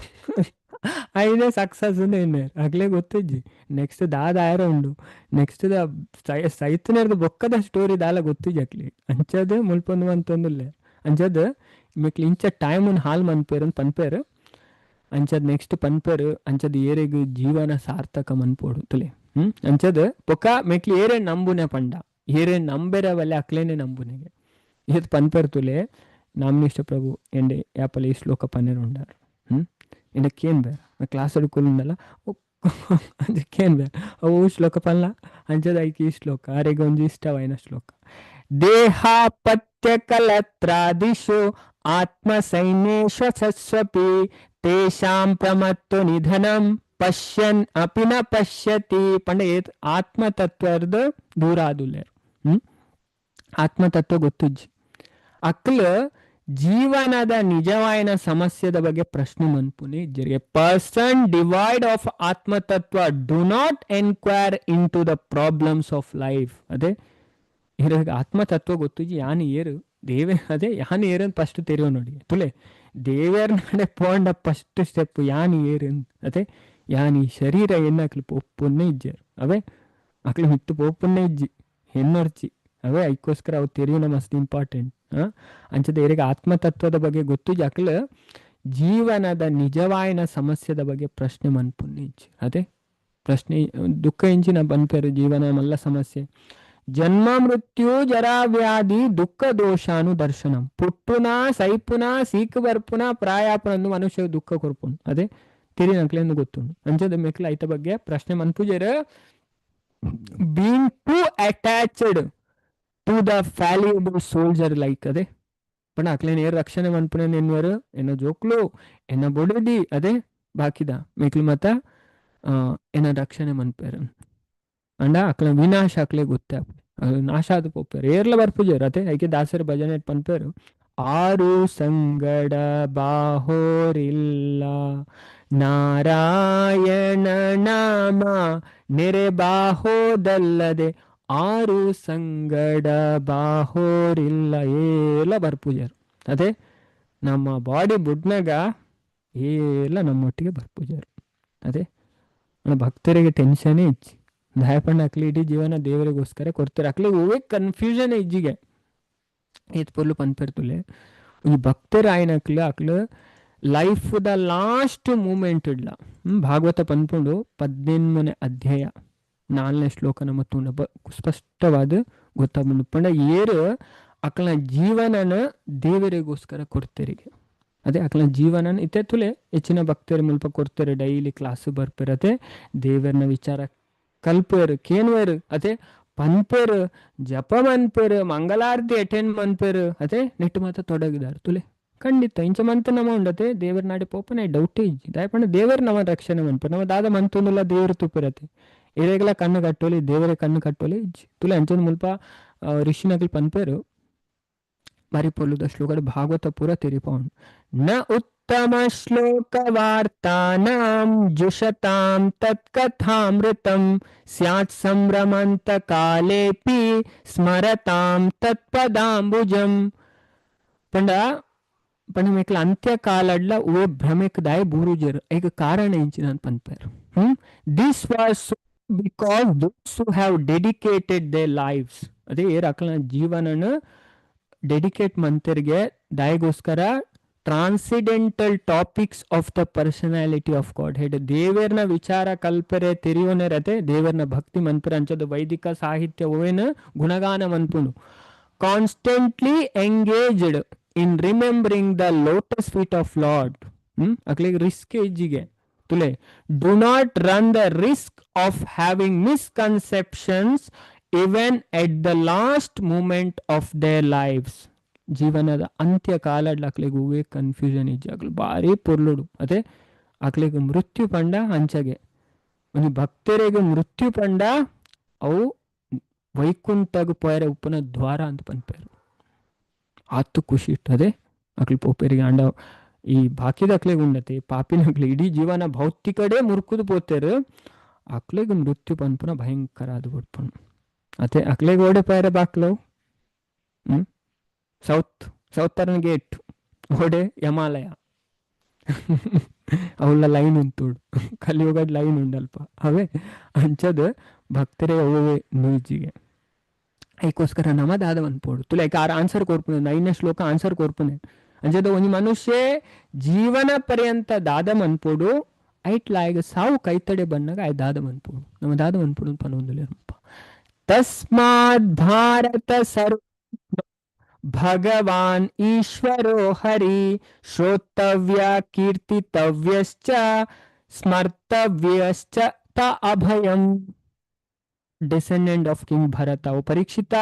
ಐನೇ ಸಕ್ಸಸ್ ಎನ್ನೇರು ಅಕ್ಲೆ ಗೊತ್ತಿಜ್ಜಿ. ನೆಕ್ಸ್ಟ್ ದಾದ ಆಯರ ಉಂಡು ನೆಕ್ಸ್ಟ್ the ಸೈತನೇರ್ದು ಬೊಕ್ಕದ ಸ್ಟೋರಿ ದಾಲ ಗೊತ್ತಿಜ್ಜಿ ಅಕ್ಲಿ. ಅಂಚದ ಮುಲ್ಪೊಂದು ಮಂತೊಂದುಲ್ಲೆ ಅಂಚದ ಮೆಕ್ಲು ಇಂಚ ಟೈಮ್ ಹಾಲ್ ಮನ್ಪೇರು ಅಂತ ಪನ್ಪೇರು. ಅಂಚದ ನೆಕ್ಸ್ಟ್ ಪನ್ಪೇರು ಅಂಚದ ಏರೆಗ್ ಜೀವನ ಸಾರ್ಥಕ ಮನ್ಪೋಡು ತುಲೆ. ಅಂಚದ ಬೊಕ್ಕ ಮೆಕ್ಲು ಏರೆ ನಂಬುನೆ ಪಂಡ ಏರೆ ನಂಬೆರ ವಲ್ಲೆ ಅಕ್ಲೇನೆ ನಂಬುನೆಗೆ ಏತ್ ಪನ್ಪೇರು ತುಲೆ. ನಾಮನಿಷ್ಠ ಪ್ರಭು ಎಂಡೆ ಯಾಪಲ ಈ ಶ್ಲೋಕ ಪನ್ನೇರು ಉಂಡಾರು. ಎಂಡೆ ಕೇನ್ ಬೇರೆ ಕ್ಲಾಸ್ ಉಂಡಲ್ಲ ಅಂಚ ಕೇನ್ ಬೇರೆ ಅವು ಶ್ಲೋಕ ಪನ್ಲ ಅಂಚದ ಐಕ್ ಈ ಶ್ಲೋಕ ಆರೆಗ್ ಒಂಜಿ ಇಷ್ಟವಾಯಿನ ಶ್ಲೋಕ. ದೇಹಾಪತ್ಯ ಕಲತ್ರಾದಿಷು ಆತ್ಮಸೈನ್ಯೇಷು ಸತ್ಸ್ವಪಿ ತೇಷಾಂ ಪ್ರಮತ್ತು ನಿಧನಂ ಪಶ್ಯನ್ ಅಪಿ ನ ಪಶ್ಯತಿ. ಪಂಡ ಏತ್ ಆತ್ಮತತ್ವರ್ದ ದೂರ ಆದುಲ್ಲೇರು. ಆತ್ಮತತ್ವ ಗೊತ್ತುಜ್ಜಿ ಅಕ್ಲ ಜೀವನದ ನಿಜವಾಯಿನ ಸಮಸ್ಯೆದ ಬಗ್ಗೆ ಪ್ರಶ್ನೆ ಮನ್ಪುನೆ ಇಜ್ಜೆರ್. ಪರ್ಸನ್ ಡಿವೈಡ್ ಆಫ್ ಆತ್ಮತತ್ವ do not enquire into the problems of life. ಅದೇ ಇರ ಆತ್ಮತತ್ವ ಗೊತ್ತುಜ್ಜಿ ಯಾನ್ ಏರು ದೇವೆ ಅದೇ ಯಾನ್ ಏರು ಅಂತ ಫಸ್ಟ್ ತೆರಿಯೋ ನೋಡಿ ತುಲೆ ದೇವೇರ್ ನಡೆ ಪೋಂಡ ಫಸ್ಟ್ ಸ್ಟೆಪ್ ಯಾನ್ ಏರು ಅದೇ ಯಾನ್ ಈ ಶರೀರ ಎನ್ನ ಅಕ್ಲು ಪೊಪ್ಪುನ್ನೇ ಇಜ್ಜಾರು. ಅವೇ ಅಕ್ಲು ಮಿತ್ತು ಪೋಪುನ್ನೇ ಇಜ್ಜಿ ಹೆಣ್ಣೊರ್ಚಿ ಅವೇ ಐಕ್ಕೋಸ್ಕರ ಅವು ತೆರಿಯುನ ಮಸ್ತ್ ಇಂಪಾರ್ಟೆಂಟ್. ಅಂಚದ ಏರಿಗೆ ಆತ್ಮತತ್ವದ ಬಗ್ಗೆ ಗೊತ್ತು ಅಕ್ಲು ಜೀವನದ ನಿಜವಾಯಿನ ಸಮಸ್ಯೆದ ಬಗ್ಗೆ ಪ್ರಶ್ನೆ ಮನ್ಪುನ್ನೇ ಇಜ್ಜಿ. ಅದೇ ಪ್ರಶ್ನೆ ದುಃಖ ಇಂಚಿನ ಬನ್ಪೇರು ಜೀವನ ಮಲ್ಲ ಸಮಸ್ಯೆ. ಜನ್ಮ ಮೃತ್ಯು ಜರಾ ವ್ಯಾಧಿ ದುಃಖ ದೋಷಾನು ದರ್ಶನಂ ಪುಟ್ಟುನ ಸೈಪುನ ಸೀಕು ಬರ್ಪುನ ಪ್ರಾಯಾಪುನ ಅಂದು ಮನುಷ್ಯ ದುಃಖ ಕೊರ್ಪುನು. ಅದೇ ತಿರಿನಕ್ಲೆಂದು ಗೊತ್ತುಂಡು. ಅಂಚದ ಮೆಕ್ಲು ಐತ ಬಗ್ಗೆ ಪ್ರಶ್ನೆ ಮನ್ಪುಜೆರ್. Being too attached to the fallible soldier like. ಅದೇ ಪಂಡ ಅಕ್ಲೇನ್ ಏರ್ ರಕ್ಷಣೆ ಮನ್ಪುನೆ ಎನ್ನುವರು ಎನ್ನ ಜೋಕ್ಲು ಎನ್ನ ಬೊಡುದಿ ಅದೇ ಬಾಕಿದ ಮೆಕ್ಲು ಮತ ಎನ್ನ ರಕ್ಷಣೆ ಮನ್ಪೇರು ಅಂಡ ಅಕ್ಲ ವಿನಾಶ ಅಕ್ಲೆ ಗೊತ್ತೇ ನಾಶ ಆದ ಪೋಪೇರು ಏರ್ಲ ಬರ್ಪುಜೇರು. ಅದೇ ಐಕೆ ದಾಸರ ಭಜನೆ ಪನ್ಪೇರು. ಆರು ಸಂಗಡ ಬಾಹೋರಿಲ್ಲ ನಾರಾಯಣ ನಾಮ ನೆರೆ ಬಾಹೋದಲ್ಲದೆ ಆರು ಸಂಗಡ ಬಾಹೋರಿಲ್ಲ ಏಲ ಬರ್ಪೂಜಾರು. ಅದೇ ನಮ್ಮ ಬಾಡಿ ಬುಡ್ನಾಗ ಏಲ ನಮ್ಮೊಟ್ಟಿಗೆ ಬರ್ಪೂಜಾರು. ಅದೇ ನಮ್ಮ ಭಕ್ತರಿಗೆ ಟೆನ್ಷನೇ ಇಜ್ಜಿ ದಾಯಪಣ್ಣ ಅಕ್ಲಿ ಇಡೀ ಜೀವನ ದೇವರಿಗೋಸ್ಕರ ಕೊಡ್ತಾರೆ. ಅಕ್ಲಿ ಹೂವೇ ಕನ್ಫ್ಯೂಷನ್ ಇಜ್ಜಿಗೆ ಏತ್ ಪೊರ್ಲು ಪನ್ಪೆರ್ತುಲೆ ಈ ಭಕ್ತರ ಆಯ್ನಕ್ಲು ಅಕ್ಲು ಲೈಫ್ the last moment ಇಡ್ಲ. ಭಾಗವತ ಪನ್ಪುಂಡು 18ನೇ ಅಧ್ಯಾಯ. ನಾಲ್ನೇ ಶ್ಲೋಕ ನಮ್ಮ ತೂಂಡ ಸ್ಪಷ್ಟವಾದ ಗೊತ್ತಾಪುಂಡು. ಪಂಡ ಏರು ಅಕ್ಲ್ನ ಜೀವನನ ದೇವರಿಗೋಸ್ಕರ ಕೊಡ್ತೇರಿಗೆ. ಅದೇ ಅಕ್ಲ್ನ ಜೀವನನ ಇತ್ತೆ ತುಲೆ ಹೆಚ್ಚಿನ ಭಕ್ತರು ಮುಲ್ಪ ಕೊಡ್ತಾರೆ, ಡೈಲಿ ಕ್ಲಾಸ್ ಬರ್ಪಿರತೆ, ದೇವರನ ವಿಚಾರ ಕಲ್ಪೇರು, ಕೇನ್ವೇರು, ಅದೇ ಪನ್ಪೇರು, ಜಪ ಮನ್ಪೇರು, ಮಂಗಲಾರತಿ ಅಟೆಂಡ್ ಮನ್ಪೇರು, ಅದೇ ನೆಟ್ಟು ಮಾತ ತೊಡಗಿದಾರೆ ತುಲೆ. ಖಂಡಿತ ಇಂಚ ಮಂತ ನಮ ಉಂಡತೆ ದೇವರ ನಾಡಿ ಪೋಪನೆ ಡೌಟೇ ಇಜ್ಜಿ. ದಾಯಪಂಡ ದೇವರ ನಮ ರಕ್ಷಣೆ ಮನ್ಪೇರು, ನಮ್ಮ ದಾದ ಮಂತೊಂದುಲ್ಲ ದೇವರು ತುಪ್ಪಿರತೆ. ಇರೇಗಲ ಕಣ್ಣು ಕಟ್ಟೋಲಿ, ದೇವರೇ ಕಣ್ಣು ಕಟ್ಟೋಲಿ ಇಜ್ಜಿ ತುಲೆ. ಅಂಚನ ಮುಲ್ಪ ಋಷಿನಗಲ್ ಪನ್ಪೇರು ಬಾರಿ ಪೊರ್ಲುದ ಶ್ಲೋಕಡ್ ಭಾಗವತ ಪೂರ ತೆರಿಪೌಂಡು. ನ ಉತ್ತಮ ಶ್ಲೋಕ ವಾರ್ತಾನಾಂ ಜುಷತಾಂ ತತ್ಕಥಾಮೃತಂ ಸ್ಯಾತ್ ಸಂಭ್ರಮಂತ ಕಾಲೇಪಿ ಸ್ಮರತಾಂ ತತ್ಪದಾಂಬುಜಂ. ಪಂಡ ಪಂಡ ಮೇಕ್ಲ ಅಂತ್ಯಕಾಲಡ್ಲ ಉವೆ ಭ್ರಮೆಕ್ ದಾಯ ಬೂರುಜೆರ್ ಐಕ್ ಕಾರಣ ಇಂಚಿನ ಪನ್ಪೇರು. This was because those who have dedicated their lives, ಅದೇ ಏರ್ ಅಕ್ಲನ ಜೀವನನ ಡೆಡಿಕೇಟ್ ಮಂತರಿಗೆ ದಾಯಗೋಸ್ಕರ transcendental topics of the personality of Godhead, ದೇವರ್ನ ವಿಚಾರ ಕಲ್ಪರೆ ತೆರಿಯೋನರತೆ, ದೇವರ್ನ ಭಕ್ತಿ ಮನ್ಪುರ ಅಂಚದ ವೈದಿಕ ಸಾಹಿತ್ಯ ಓವೇನ ಗುಣಗಾನ ಮನ್ಪುನು. Constantly engaged in remembering the lotus feet of Lord. ಅಕ್ಲಿಗೆ risk ಇಜ್ಜಿಗೆ ತುಲೆ. Do not run the risk of having misconceptions even at the last moment of their lives. ಜೀವನದ ಅಂತ್ಯ ಕಾಲಡ್ ಅಕ್ಲಿಗೆ ಹೂವೇ ಕನ್ಫ್ಯೂಷನ್ ಇಜ್ಜಿ, ಅಕ್ಲು ಭಾರಿ ಪೊರ್ಲುಡು. ಅದೇ ಅಕ್ಲಿಗೆ ಮೃತ್ಯು ಪಂಡ ಅಂಚಗೆ ಒಂದು ಭಕ್ತರಿಗೆ ಮೃತ್ಯು ಪಂಡ ಅವು ವೈಕುಂಠಗ್ ಪೋಯರೆ ಉಪ್ಪುನ ದ್ವಾರ ಅಂತ ಪನ್ಪೇರು. ಆತು ಖುಷಿ ಇಟ್ಟದೆ ಅಕ್ಲು ಪೋಪೇರಿಗೆ. ಅಂಡ ಈ ಬಾಕಿದ ಅಕ್ಲಿಗೆ ಉಂಡತೆ ಪಾಪಿನ ಅಕ್ಲು ಇಡೀ ಜೀವನ ಭೌತಿಕಡೆ ಮುರ್ಕುದು ಪೋತೇರು, ಅಕ್ಲಿಗೆ ಮೃತ್ಯು ಪನ್ಪುನ ಭಯಂಕರ ಅದು ಬಿಡ್ಪುನು. ಅದೇ ಅಕ್ಲಿಗೆ ಓಡೆ ಪೋಯರೆ ಬಾಕ್ಲವು south southern gate ಓಡೆ ಯಮಾಲಯ ಅವಳ ಲೈನ್ ಉಂಟು, ಕಲಿಯುಗದ ಲೈನ್ ಉಂಡಲ್ಪ ಅವೇ ಅಂಚದ ಭಕ್ತರೇ ಅವೇ ನೂಜಿಗೆ. ಐಕೋಸ್ಕರ ನಮದಾದ ಪೋಡು ತುಲೆ ಆರ್ ಆನ್ಸರ್ ಕೊರ್ಪುನೆ, 9ನೇ ಶ್ಲೋಕ ಆನ್ಸರ್ ಕೊರ್ಪುನೆ. ಅಂಚದ ಒಂಜಿ ಮನುಷ್ಯ ಜೀವನ ಪರ್ಯಂತ ದಾದ ಮನ್ಪೋಡು, ಐಟ್ಲಾಯಗ ಸಾವು ಕೈತಡೆ ಬನ್ನಾಗ ಆಯ್ ದಾದ ಮನ್ಪೋಡು, ನಮ್ಮ ದಾದ ಮನ್ಪೋಡು ಪನೊಂದುಲೇರಪ್ಪ. ತಸ್ಮಾತ್ ಭಾರತ ಸರ್ವ ಭಗವಾನ್ ಈಶ್ವರೋ ಹರಿ ಶ್ರೋತವ್ಯ ಕೀರ್ತಿತವ್ಯಶ್ಚ ಸ್ಮರ್ತವ್ಯಶ್ಚ ತ ಅಭಯಂ. Descendant of king Bharata O Parikshit,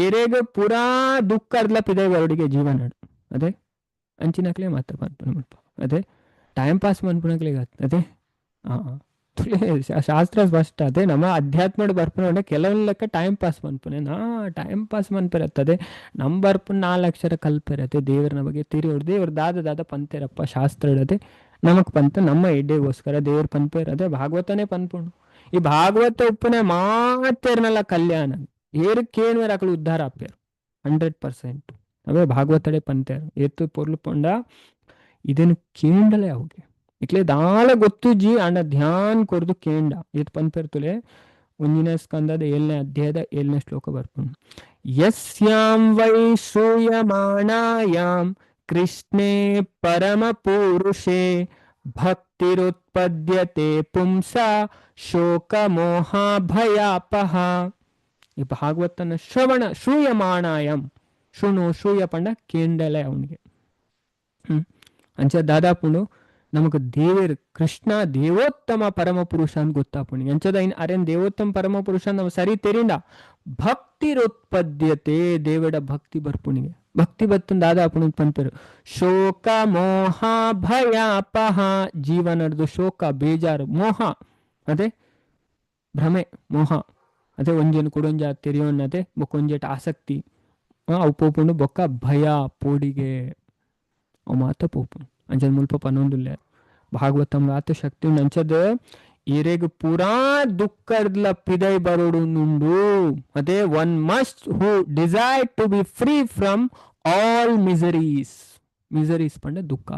ಎರೆಗ ಪೂರಾ ದುಃಖ ಅರ್ಲ ಪಿದೆ ಬರೋಡಿಗೆ ಜೀವನ ಅದೇ ಅಂಚಿನಕ್ಲೆ ಮಾತ್ರ ಮನ್ಪುನ, ಅದೇ ಟೈಮ್ ಪಾಸ್ ಮನ್ಪುನಕ್ಲೆ ಅದೇ ತುಲೆ ಶಾಸ್ತ್ರ ಸ್ಪಷ್ಟ. ಅದೇ ನಮ್ಮ ಅಧ್ಯಾತ್ಮ ಬರ್ಪುನ ಕೆಲವೊಂದು ಲೆಕ್ಕ ಟೈಮ್ ಪಾಸ್ ಮನ್ಪುನೆ, ನಾ ಟೈಮ್ ಪಾಸ್ ಮನ್ಪಿರತ್ತದೆ ನಮ್ಮ ಬರ್ಪುನ 4 ಅಕ್ಷರ ಕಲ್ಪಿರತ್ತೆ ದೇವರನ ಬಗ್ಗೆ ತಿರಿಯೋಡು, ದೇವ್ರ ದಾದ ದಾದ ಪಂತೇರಪ್ಪ ಶಾಸ್ತ್ರ ಇಡದೆ ನಮಕ್ ಪಂತ ನಮ್ಮ ಎಡ್ಡೆಗೋಸ್ಕರ ದೇವ್ರ ಪನ್ಪೇರದೆ ಭಾಗವತನೇ ಪನ್ಪುಂಡು. ಈ ಭಾಗವತ ಉಪ್ಪುನೆ ಮಾತೇರ್ನಲ್ಲ ಕಲ್ಯಾಣ ಏರುಕ್ಕೇನು ಅಕಲು ಉದ್ಧಾರ ಆಪ್ಯಾರು 100%. ಅವೇ ಭಾಗವತಡೆ ಪಂತೇರು ಏತು ಪೊರ್ಲು ಪೊಂಡ ಇದನ್ನು ಕೇಂಡಲೇ ಅವುಗೆ ಇಕ್ಲೆ ದಾಳ ಗೊತ್ತುಜ್ಜಿ ಅಂಡ ಧ್ಯಾನ್ ಕೊರ್ದು ಕೇಂಡ ಏತ್ ಪನ್ಪೆರ್ತುಲೆ. ಒಂಜಿನ ಸ್ಕಂದದ 7ನೇ ಅಧ್ಯಾಯದ 7ನೇ ಶ್ಲೋಕ ಬರ್ಪುಂಡು. ಯಸ್ಯಾಂ ವೈ ಶ್ರೂಯಮಾಣಾಯಾಂ ಕೃಷ್ಣೇ ಪರಮ ಪುರುಷೇ ಭಕ್ತಿರುತ್ಪದ್ಯತೆ ಪುಂಸ ಶೋಕ ಮೋಹ ಭಯಾಪಹ. ಈ ಭಾಗವತನ ಶ್ರವಣ ಶ್ರೂಯಮಾಣಾಯಂ ಶೃಣು ಶ್ರೂಯ ಪಂಡ ಕೇಂಡಲೆ ಅವನಿಗೆ. ಅಂಚ ದಾದಾಪುಂಡು ನಮಕ್ ದೇವೇರ್ ಕೃಷ್ಣ ದೇವೋತ್ತಮ ಪರಮ ಪುರುಷ ಅಂತ ಗೊತ್ತಾಪುಂಡು. ಅಂಚದ ಇನ್ ಅರೇನ್ ದೇವೋತ್ತಮ ಪರಮ ಪುರುಷ ನಮ್ ಸರಿ ತೆರಿಂಡ ಭಕ್ತಿರುತ್ಪದ್ಯತೆ ದೇವಡ ಭಕ್ತಿ ಬರ್ಪುಣಿಗೆ ಭಕ್ತಿ ಬತ್ತನ್ ದಾದಾಪುಣು ಪನ್ಪೇರು. ಶೋಕ ಮೋಹ ಭಯಾಪಹ ಜೀವನದ ಶೋಕ ಬೇಜಾರು ಮೋಹ ಅದೇ ಭ್ರಮೆ ಮೋಹ ಅದೇ ಒಂಜೇನು ಕುಡೊಂಜ ತೆರಿಯೋನ್ನತೆ ಬೊಕ್ಕೊಂಜೇಟ ಆಸಕ್ತಿ ಅವು ಪೋಪುಂಡು ಬೊಕ್ಕ ಭಯ ಪೋಡಿಗೆ ಅವು ಮಾತ ಪೋಪುಂಡು. ಅಂಚದ ಮುಲ್ಪ ಪನೊಂದುಲ್ಲೆ ಭಾಗವತಂ ಆತ ಶಕ್ತಿ ಉಂಡು. ಅಂಚದ ಇರೆಗ್ ಪೂರಾ ದುಃಖರ್ದ್ಲ ಪಿದೈ ಬರೋಡು ನುಂಡು. ಅದೇ one must who desire to be free from all miseries. Miseries ಪಂಡ ದುಃಖ.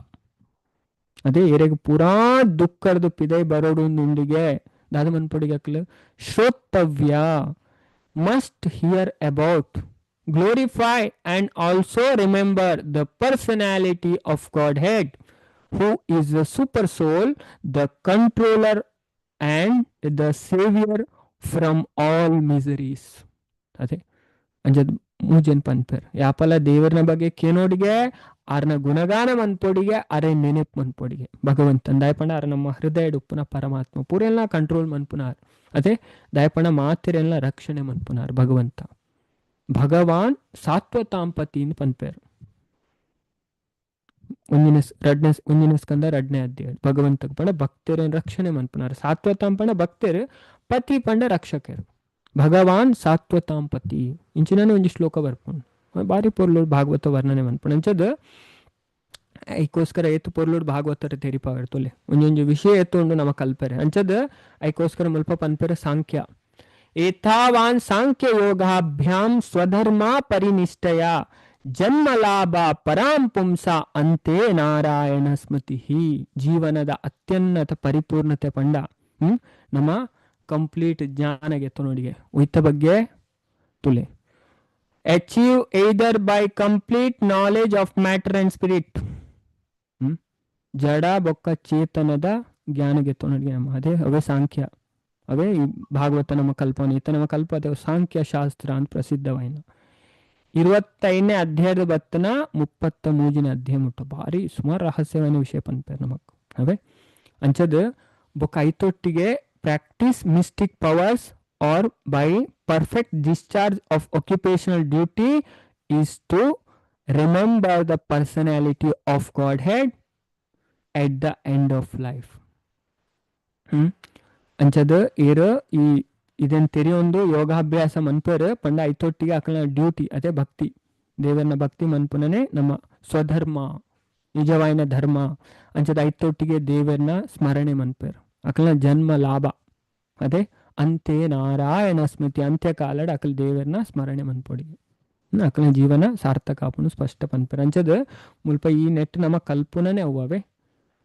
ಅದೇ ಎರೆಗ್ ಪೂರಾ ದುಃಖರ್ದು ಪಿದೈ ಬರೋಡು ನುಂಡಿಗೆ ದಾದ ಮನ್ಪೊಡಿಗೆ ಅಕ್ಲು ಶ್ರೋತವ್ಯ must hear about, glorify and also remember the personality of Godhead, who is the super soul, the controller And the saviour from all miseries. ಅದೇ ಅಂಜದ್ ಮೂಜನ್ ಪನ್ಪೆರ್ ಯಾಪಲ ದೇವರನ ಬಗ್ಗೆ ಕೇನೋಡಿಗೆ, ಆರ್ನ ಗುಣಗಾನ ಮನ್ಪೊಡಿಗೆ, ಅರೆ ನೆನೆಪ್ ಮನ್ಪೊಡಿಗೆ ಭಗವಂತನ್. ದಾಯಪಂಡ ಆರ್ ನಮ್ಮ ಹೃದಯ ಉಪ್ಪುನ ಪರಮಾತ್ಮ, ಪೂರೆಲ್ಲ ಕಂಟ್ರೋಲ್ ಮನ್ಪುನಾರ್. ಅದೇ ದಾಯಪಂಡ ಮಾತೆರೆಲ್ಲ ರಕ್ಷಣೆ ಮನ್ಪುನಾರ್ ಭಗವಂತ. ಭಗವಾನ್ ಸಾತ್ವತಾಂಪತಿ ಪನ್ಪೇರು. ಒಂಜಿನ ರಡ್ನೇ ಒಂಜಿನ ಸ್ಕಂದ ರಡ್ನೇ ಅಧ್ಯಾಯ. ಭಗವಂತ ಪಂಡ ಭಕ್ತರನ್ನ ರಕ್ಷಣೆ ಮನ್ಪುನಾರ್. ಸಾತ್ವತಾಂ ಪಂಡ ಭಕ್ತರು, ಪತಿ ಪಂಡ ರಕ್ಷಕರು. ಭಗವಾನ್ ಸಾತ್ವತಾಂಪತಿ ಇಂಚಿನನೇ ಒಂಜಿ ಶ್ಲೋಕ ಬರ್ಪುಂಡು. ಬಾರಿ ಪೊರ್ಲು ಭಾಗವತ ವರ್ಣನೆ ಮನ್ಪುಂಡು. ಅಂಚದ ಐಕೋಸ್ಕರ ಏತು ಪೊರ್ಲುಡು ಭಾಗವತರ ತೆರಿಪಾವೆರ್ ತೊಲೆ, ಒಂಜೊಂಜಿ ವಿಷಯ ಎತ್ತುಂಡು ನಮ ಕಲ್ಪೆರೆ. ಅಂಚದ ಐಕೋಸ್ಕರ ಮುಲ್ಪ ಪನ್ಪೆರೆ ಸಾಂಖ್ಯ. ಏತಾವಾನ್ ಸಾಂಖ್ಯ ಯೋಗಾಭ್ಯಾಂ ಸ್ವಧರ್ಮ ಪರಿನಿಷ್ಠಯ ಜನ್ಮ ಲಾಭ ಪರಾಂ ಪುಂಸ ಅಂತೆ ನಾರಾಯಣ ಸ್ಮೃತಿ. ಜೀವನದ ಅತ್ಯುನ್ನತ ಪರಿಪೂರ್ಣತೆ ಪಂಡ ನಮ್ಮ ಕಂಪ್ಲೀಟ್ ಜ್ಞಾನಗೆ ನೋಡಿಗೆ ಉಯ್ತ ಬಗ್ಗೆ ತುಲೆ. Achieve either by complete knowledge of matter and spirit. ಜಡ ಬೊಕ್ಕ ಚೇತನದ ಜ್ಞಾನಗೆ ನೋಡಿಗೆ ನಮ್ಮ ಅದೇ ಅವೇ ಸಾಂಖ್ಯ, ಅವೇ ಈ ಭಾಗವತ ನಮ್ಮ ಕಲ್ಪನೆ ಇತ್ತ ನಮ್ಮ ಕಲ್ಪ ಅದೇ ಸಾಂಖ್ಯ ಶಾಸ್ತ್ರ ಅಂತ ಪ್ರಸಿದ್ಧವಾಯಿನ. 25ನೇ ಅಧ್ಯಾಯದ ಬತ್ತನ 33ನೇ ಅಧ್ಯಾಯ ಮುಟ್ಟ ಭಾರಿ ಸುಮಾರು ರಹಸ್ಯವಾದ ವಿಷಯ ಪನ್ಪೇರ್ ನಮಕ್ ಅವೇ. ಅಂಚದ ಬೊಕ್ಕ ಐತೊಟ್ಟಿಗೆ practice mystic powers or by perfect discharge of occupational duty is to remember the personality of Godhead at the end of life. ಅಂಚದ ಏರ್ ಈ ಇದನ್ ತೆರಿಯೊಂದು ಯೋಗಾಭ್ಯಾಸ ಮನ್ಪೇರ್ ಪಂಡ ಐತೊಟ್ಟಿಗೆ ಅಕಲ್ನ ಡ್ಯೂಟಿ ಅದೇ ಭಕ್ತಿ, ದೇವರನ ಭಕ್ತಿ ಮನ್ಪುನನೆ ನಮ್ಮ ಸ್ವಧರ್ಮ, ನಿಜವಾಯಿನ ಧರ್ಮ. ಅಂಚದ ಐತೊಟ್ಟಿಗೆ ದೇವರನ್ನ ಸ್ಮರಣೆ ಮನ್ಪೇರ್, ಅಕಲ್ನ ಜನ್ಮ ಲಾಭ ಅದೇ ಅಂತೆ ನಾರಾಯಣ ಸ್ಮೃತಿ. ಅಂತ್ಯಕಾಲಡ್ ಅಕಲ್ ದೇವರನ್ನ ಸ್ಮರಣೆ ಮನ್ಪೊಡಿ, ಅಕಲ್ನ ಜೀವನ ಸಾರ್ಥಕ ಆಪುಂಡು ಸ್ಪಷ್ಟ ಪನ್ಪೆರ್. ಅಂಚದ ಮುಲ್ಪ ಈ ನೆಟ್ ನಮ್ಮ ಕಲ್ಪುನನೆ ಅವ್ವವೆ.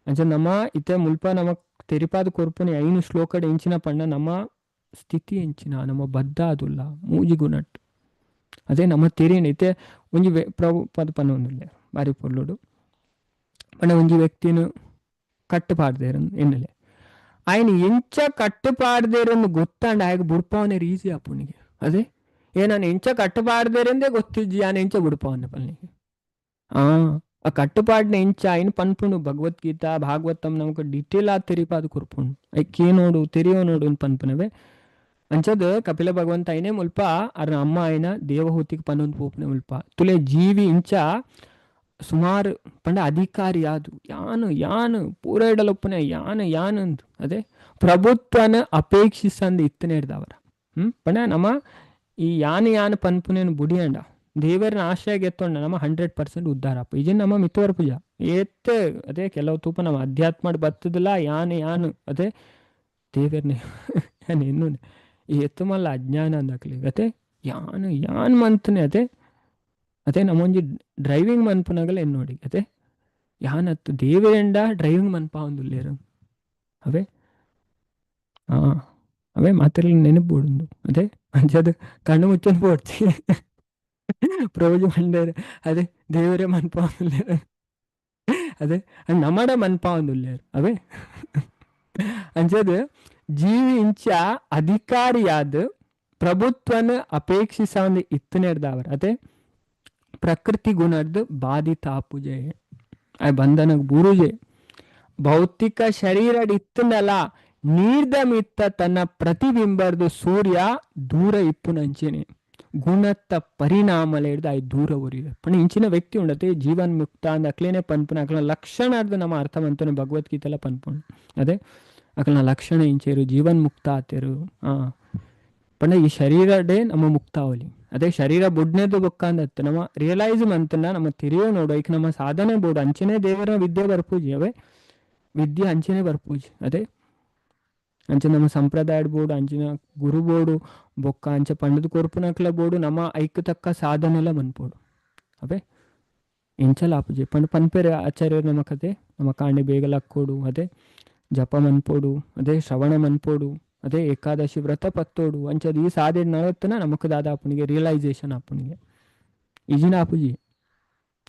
ಅಂಚ ನಮ್ಮ ಇತ್ತೆ ಮುಲ್ಪ ನಮ ತೆರಿಪಾದ ಕೊರ್ಪುನಿ 5 ಶ್ಲೋಕಡ್ ಎಂಚಿನ ಪಂಡ ನಮ್ಮ ಸ್ಥಿತಿ ಎಂಚಿನ, ನಮ್ಮ ಬದ್ಧ ಅದುಲ್ಲ ಮೂಜಿ ಗುಣಟ್ ಅದೇ ನಮ್ಮ ತೆರಿಯಣ. ಇತ್ತೆ ಒಂಜಿ ಪ್ರಭು ಪದ ಪನ್ನೊಂದುಲ್ಲೆ ಬಾರಿ ಪೊರ್ಲುಡು ಪಂಡ ಒಂಜಿ ವ್ಯಕ್ತಿನ ಕಟ್ಟುಪಾಡ್ದೇರ್ ಎನ್ನಲೆ ఆయన ಎಂಚ ಕಟ್ಟುಪಾಡ್ದೇರನ್ನು ಗೊತ್ತಾಂಡ ಆಗ ಬುಡ್ಪಾವನೆ ಈಸಿ ಆಪುನಿಗೆ. ಅದೇ ಏ ನಾನು ಎಂಚ ಕಟ್ಟುಪಾಡ್ದೇರೆಂದೇ ಗೊತ್ತಿಜ್ಜಿ, ನಾನು ಎಂಚ ಬುಡ್ಪಾವನೆ ಪನ್ನಿಗೆ. ಆ ಆ ಕಟ್ಟುಪಾಡ್ನ ಎಂಚ ఆయన ಪನ್ಪುಂಡು ಭಗವದ್ಗೀತಾ ಭಾಗವತಂ ನಮಕ್ ಡೀಟೇಲ್ ಆದ್ ತೆರಿಪಾದ್ ಕೊರ್ಪುಂಡು. ಐಕ್ ನೋಡು ತೆರಿಯೋ ನೋಡು ಅಂತ ಪನ್ಪುನವೆ. ಅಂಚದ ಕಪಿಲ ಭಗವಂತ ಐನೆ ಮುಲ್ಪ ಅರ್ನ ಅಮ್ಮ ಆಯ್ನ ದೇವಹೂತಿಗೆ ಪನ್ನೊಂದು ಪೋಪುನೆ ಮುಲ್ಪ ತುಲೆ ಜೀವಿ ಇಂಚ ಸುಮಾರು ಪಂಡ ಅಧಿಕಾರಿ ಯಾದು ಯಾನು ಯಾನು ಪೂರೈಡಲೊಪ್ಪನೆ ಯಾನು ಯಾನು ಅಂದು ಅದೇ ಪ್ರಭುತ್ವನ ಅಪೇಕ್ಷಿಸಂದು ಇತ್ತನೇ ಹಿಡ್ದವರ. ಪಂಡ ನಮ್ಮ ಈ ಯಾನು ಯಾನು ಪನ್ಪುನೇನು ಬುಡಿಯಂಡ ದೇವರನ್ನ ಆಶ್ರಯ ಎತ್ತೊಂಡ ನಮ್ಮ 100% ಉದ್ಧಾರ ಅಪ್ಪ. ಈಜಿನ ನಮ್ಮ ಮಿತವರ ಪೂಜಾ ಏತ್ತೆ ಅದೇ ಕೆಲವು ತೂಪ ನಮ್ಮ ಅಧ್ಯಾತ್ಮ ಬತ್ತದಿಲ್ಲ ಯಾನು ಯಾನು ಅದೇ ದೇವರನ್ನೇ ಯಾನು ಎನ್ನು ಈ ಎತ್ತು ಮಲ್ಲ ಅಜ್ಞಾನ ಅಂದಕ್ಲಿ ಅದೇ ಯಾನು ಯಾನ್ ಮಂತನೆ ಅದೇ ಅದೇ ನಮ್ಮೊಂಜಿ ಡ್ರೈವಿಂಗ್ ಮನ್ಪುನಾಗಲ ಎನ್ ನೋಡಿ ಅದೇ ಯಾನತ್ತು ದೇವರೆಂಡ ಡ್ರೈವಿಂಗ್ ಮನ್ಪ ಒಂದುಲ್ಲೇರು ಅವೇ. ಅವೇ ಮಾತೆಲ್ಲ ನೆನಪು ಅದೇ ಅಂಚದ ಕಣ್ಣು ಮುಚ್ಚೊಂದು ಪೋಡ್ತಿ ಪ್ರಭುಜಿ ಮಂಡೇರು ಅದೇ ದೇವರೇ ಮನ್ಪ ಒಂದುಲ್ಲೇರು ಅದೇ ನಮ್ಮಡ ಮನ್ಪ ಒಂದುಲ್ಲೇರು ಅವೇ. ಅಂಚದ ಜೀವಿ ಇಂಚ ಅಧಿಕಾರಿಯಾದ ಪ್ರಭುತ್ವನ ಅಪೇಕ್ಷಿಸ ಒಂದು ಇತ್ತನೇರ್ದವರ್ ಅದೇ ಪ್ರಕೃತಿ ಗುಣರ್ದು ಬಾಧಿತ ಆಪುಜೆ ಆ ಬಂಧನಗ್ ಬೂರುಜೆ. ಭೌತಿಕ ಶರೀರ ಇತ್ತನಲ್ಲ ನೀರ್ದ ಮಿತ್ತ ತನ್ನ ಪ್ರತಿಬಿಂಬರ್ದು ಸೂರ್ಯ ದೂರ ಇಪ್ಪುನಂಚೆನೆ ಗುಣತ್ತ ಪರಿಣಾಮಲೆ ಹಿಡ್ದು ಆಯ್ ದೂರ ಒರಿವೆ. ಪಂಡ ಇಂಚಿನ ವ್ಯಕ್ತಿ ಉಂಡತೆ ಜೀವನ್ ಮುಕ್ತ ಅಂದ್ ಅಕ್ಲೇನೆ ಪನ್ಪುನ ಅಕ್ಲನ ಲಕ್ಷಣ ಅರ್ಧ ನಮ್ಮ ಅರ್ಥ ಮಂತನೆ ಭಗವದ್ಗೀತೆಲ್ಲ ಪನ್ಪುಂಡು. ಅದೇ ಅಕ್ಲನ ಲಕ್ಷಣ ಇಂಚೇರು ಜೀವನ್ ಮುಕ್ತ ಆತೇರು. ಪಂಡ ಈ ಶರೀರಡೇ ನಮ್ಮ ಮುಕ್ತಾವಲಿ ಅದೇ ಶರೀರ ಬುಡ್ನೆದು ಬೊಕ್ಕ ಅಂದತ್ತೆ ನಮ್ಮ ರಿಯಲೈಸ್ ಮಂತನ ನಮ್ಮ ತಿರಿಯೋ ನೋಡು ಐಕ್ ನಮ್ಮ ಸಾಧನೆ ಬೋಡು ಅಂಚನೆ ದೇವರ ವಿದ್ಯೆ ಬರ್ಪೂಜಿ ಅವೇ ವಿದ್ಯೆ ಅಂಚನೆ ಬರ್ಪೂಜಿ. ಅದೇ ಅಂಚೆ ನಮ್ಮ ಸಂಪ್ರದಾಯ ಬೋಡು ಅಂಚಿನ ಗುರು ಬೋಡು ಬೊಕ್ಕ ಅಂಚೆ ಪಂಡದ ಕೊರ್ಪುನಕ್ಲ ಬೋಡು ನಮ್ಮ ಐಕ್ ತಕ್ಕ ಸಾಧನೆಲ್ಲ ಮನ್ಪೋಡು ಅವೇ ಎಂಚಲ ಆಪುಜಿ. ಪಂಡ ಪನ್ಪೆರೆ ಆಚಾರ್ಯರು ನಮ್ಮ ಕತೆ ನಮ್ಮ ಕಾಂಡೆ ಬೇಗ ಲಕ್ಕೋಡು ಅದೇ ಜಪ ಮನ್ಪೋಡು ಅದೇ ಶ್ರವಣ ಮನ್ಪೋಡು ಅದೇ ಏಕಾದಶಿ ವ್ರತ ಪತ್ತೋಡು ಅಂಚದ ಈ ಸಾಧನೆ ನಡತ್ತನ ನಮಕ್ ದಾದ ಆಪುನಿಗೆ ರಿಯಲೈಸೇಷನ್ ಆಪುನಿಗೆ ಈಜಿನ ಆಪುಜಿ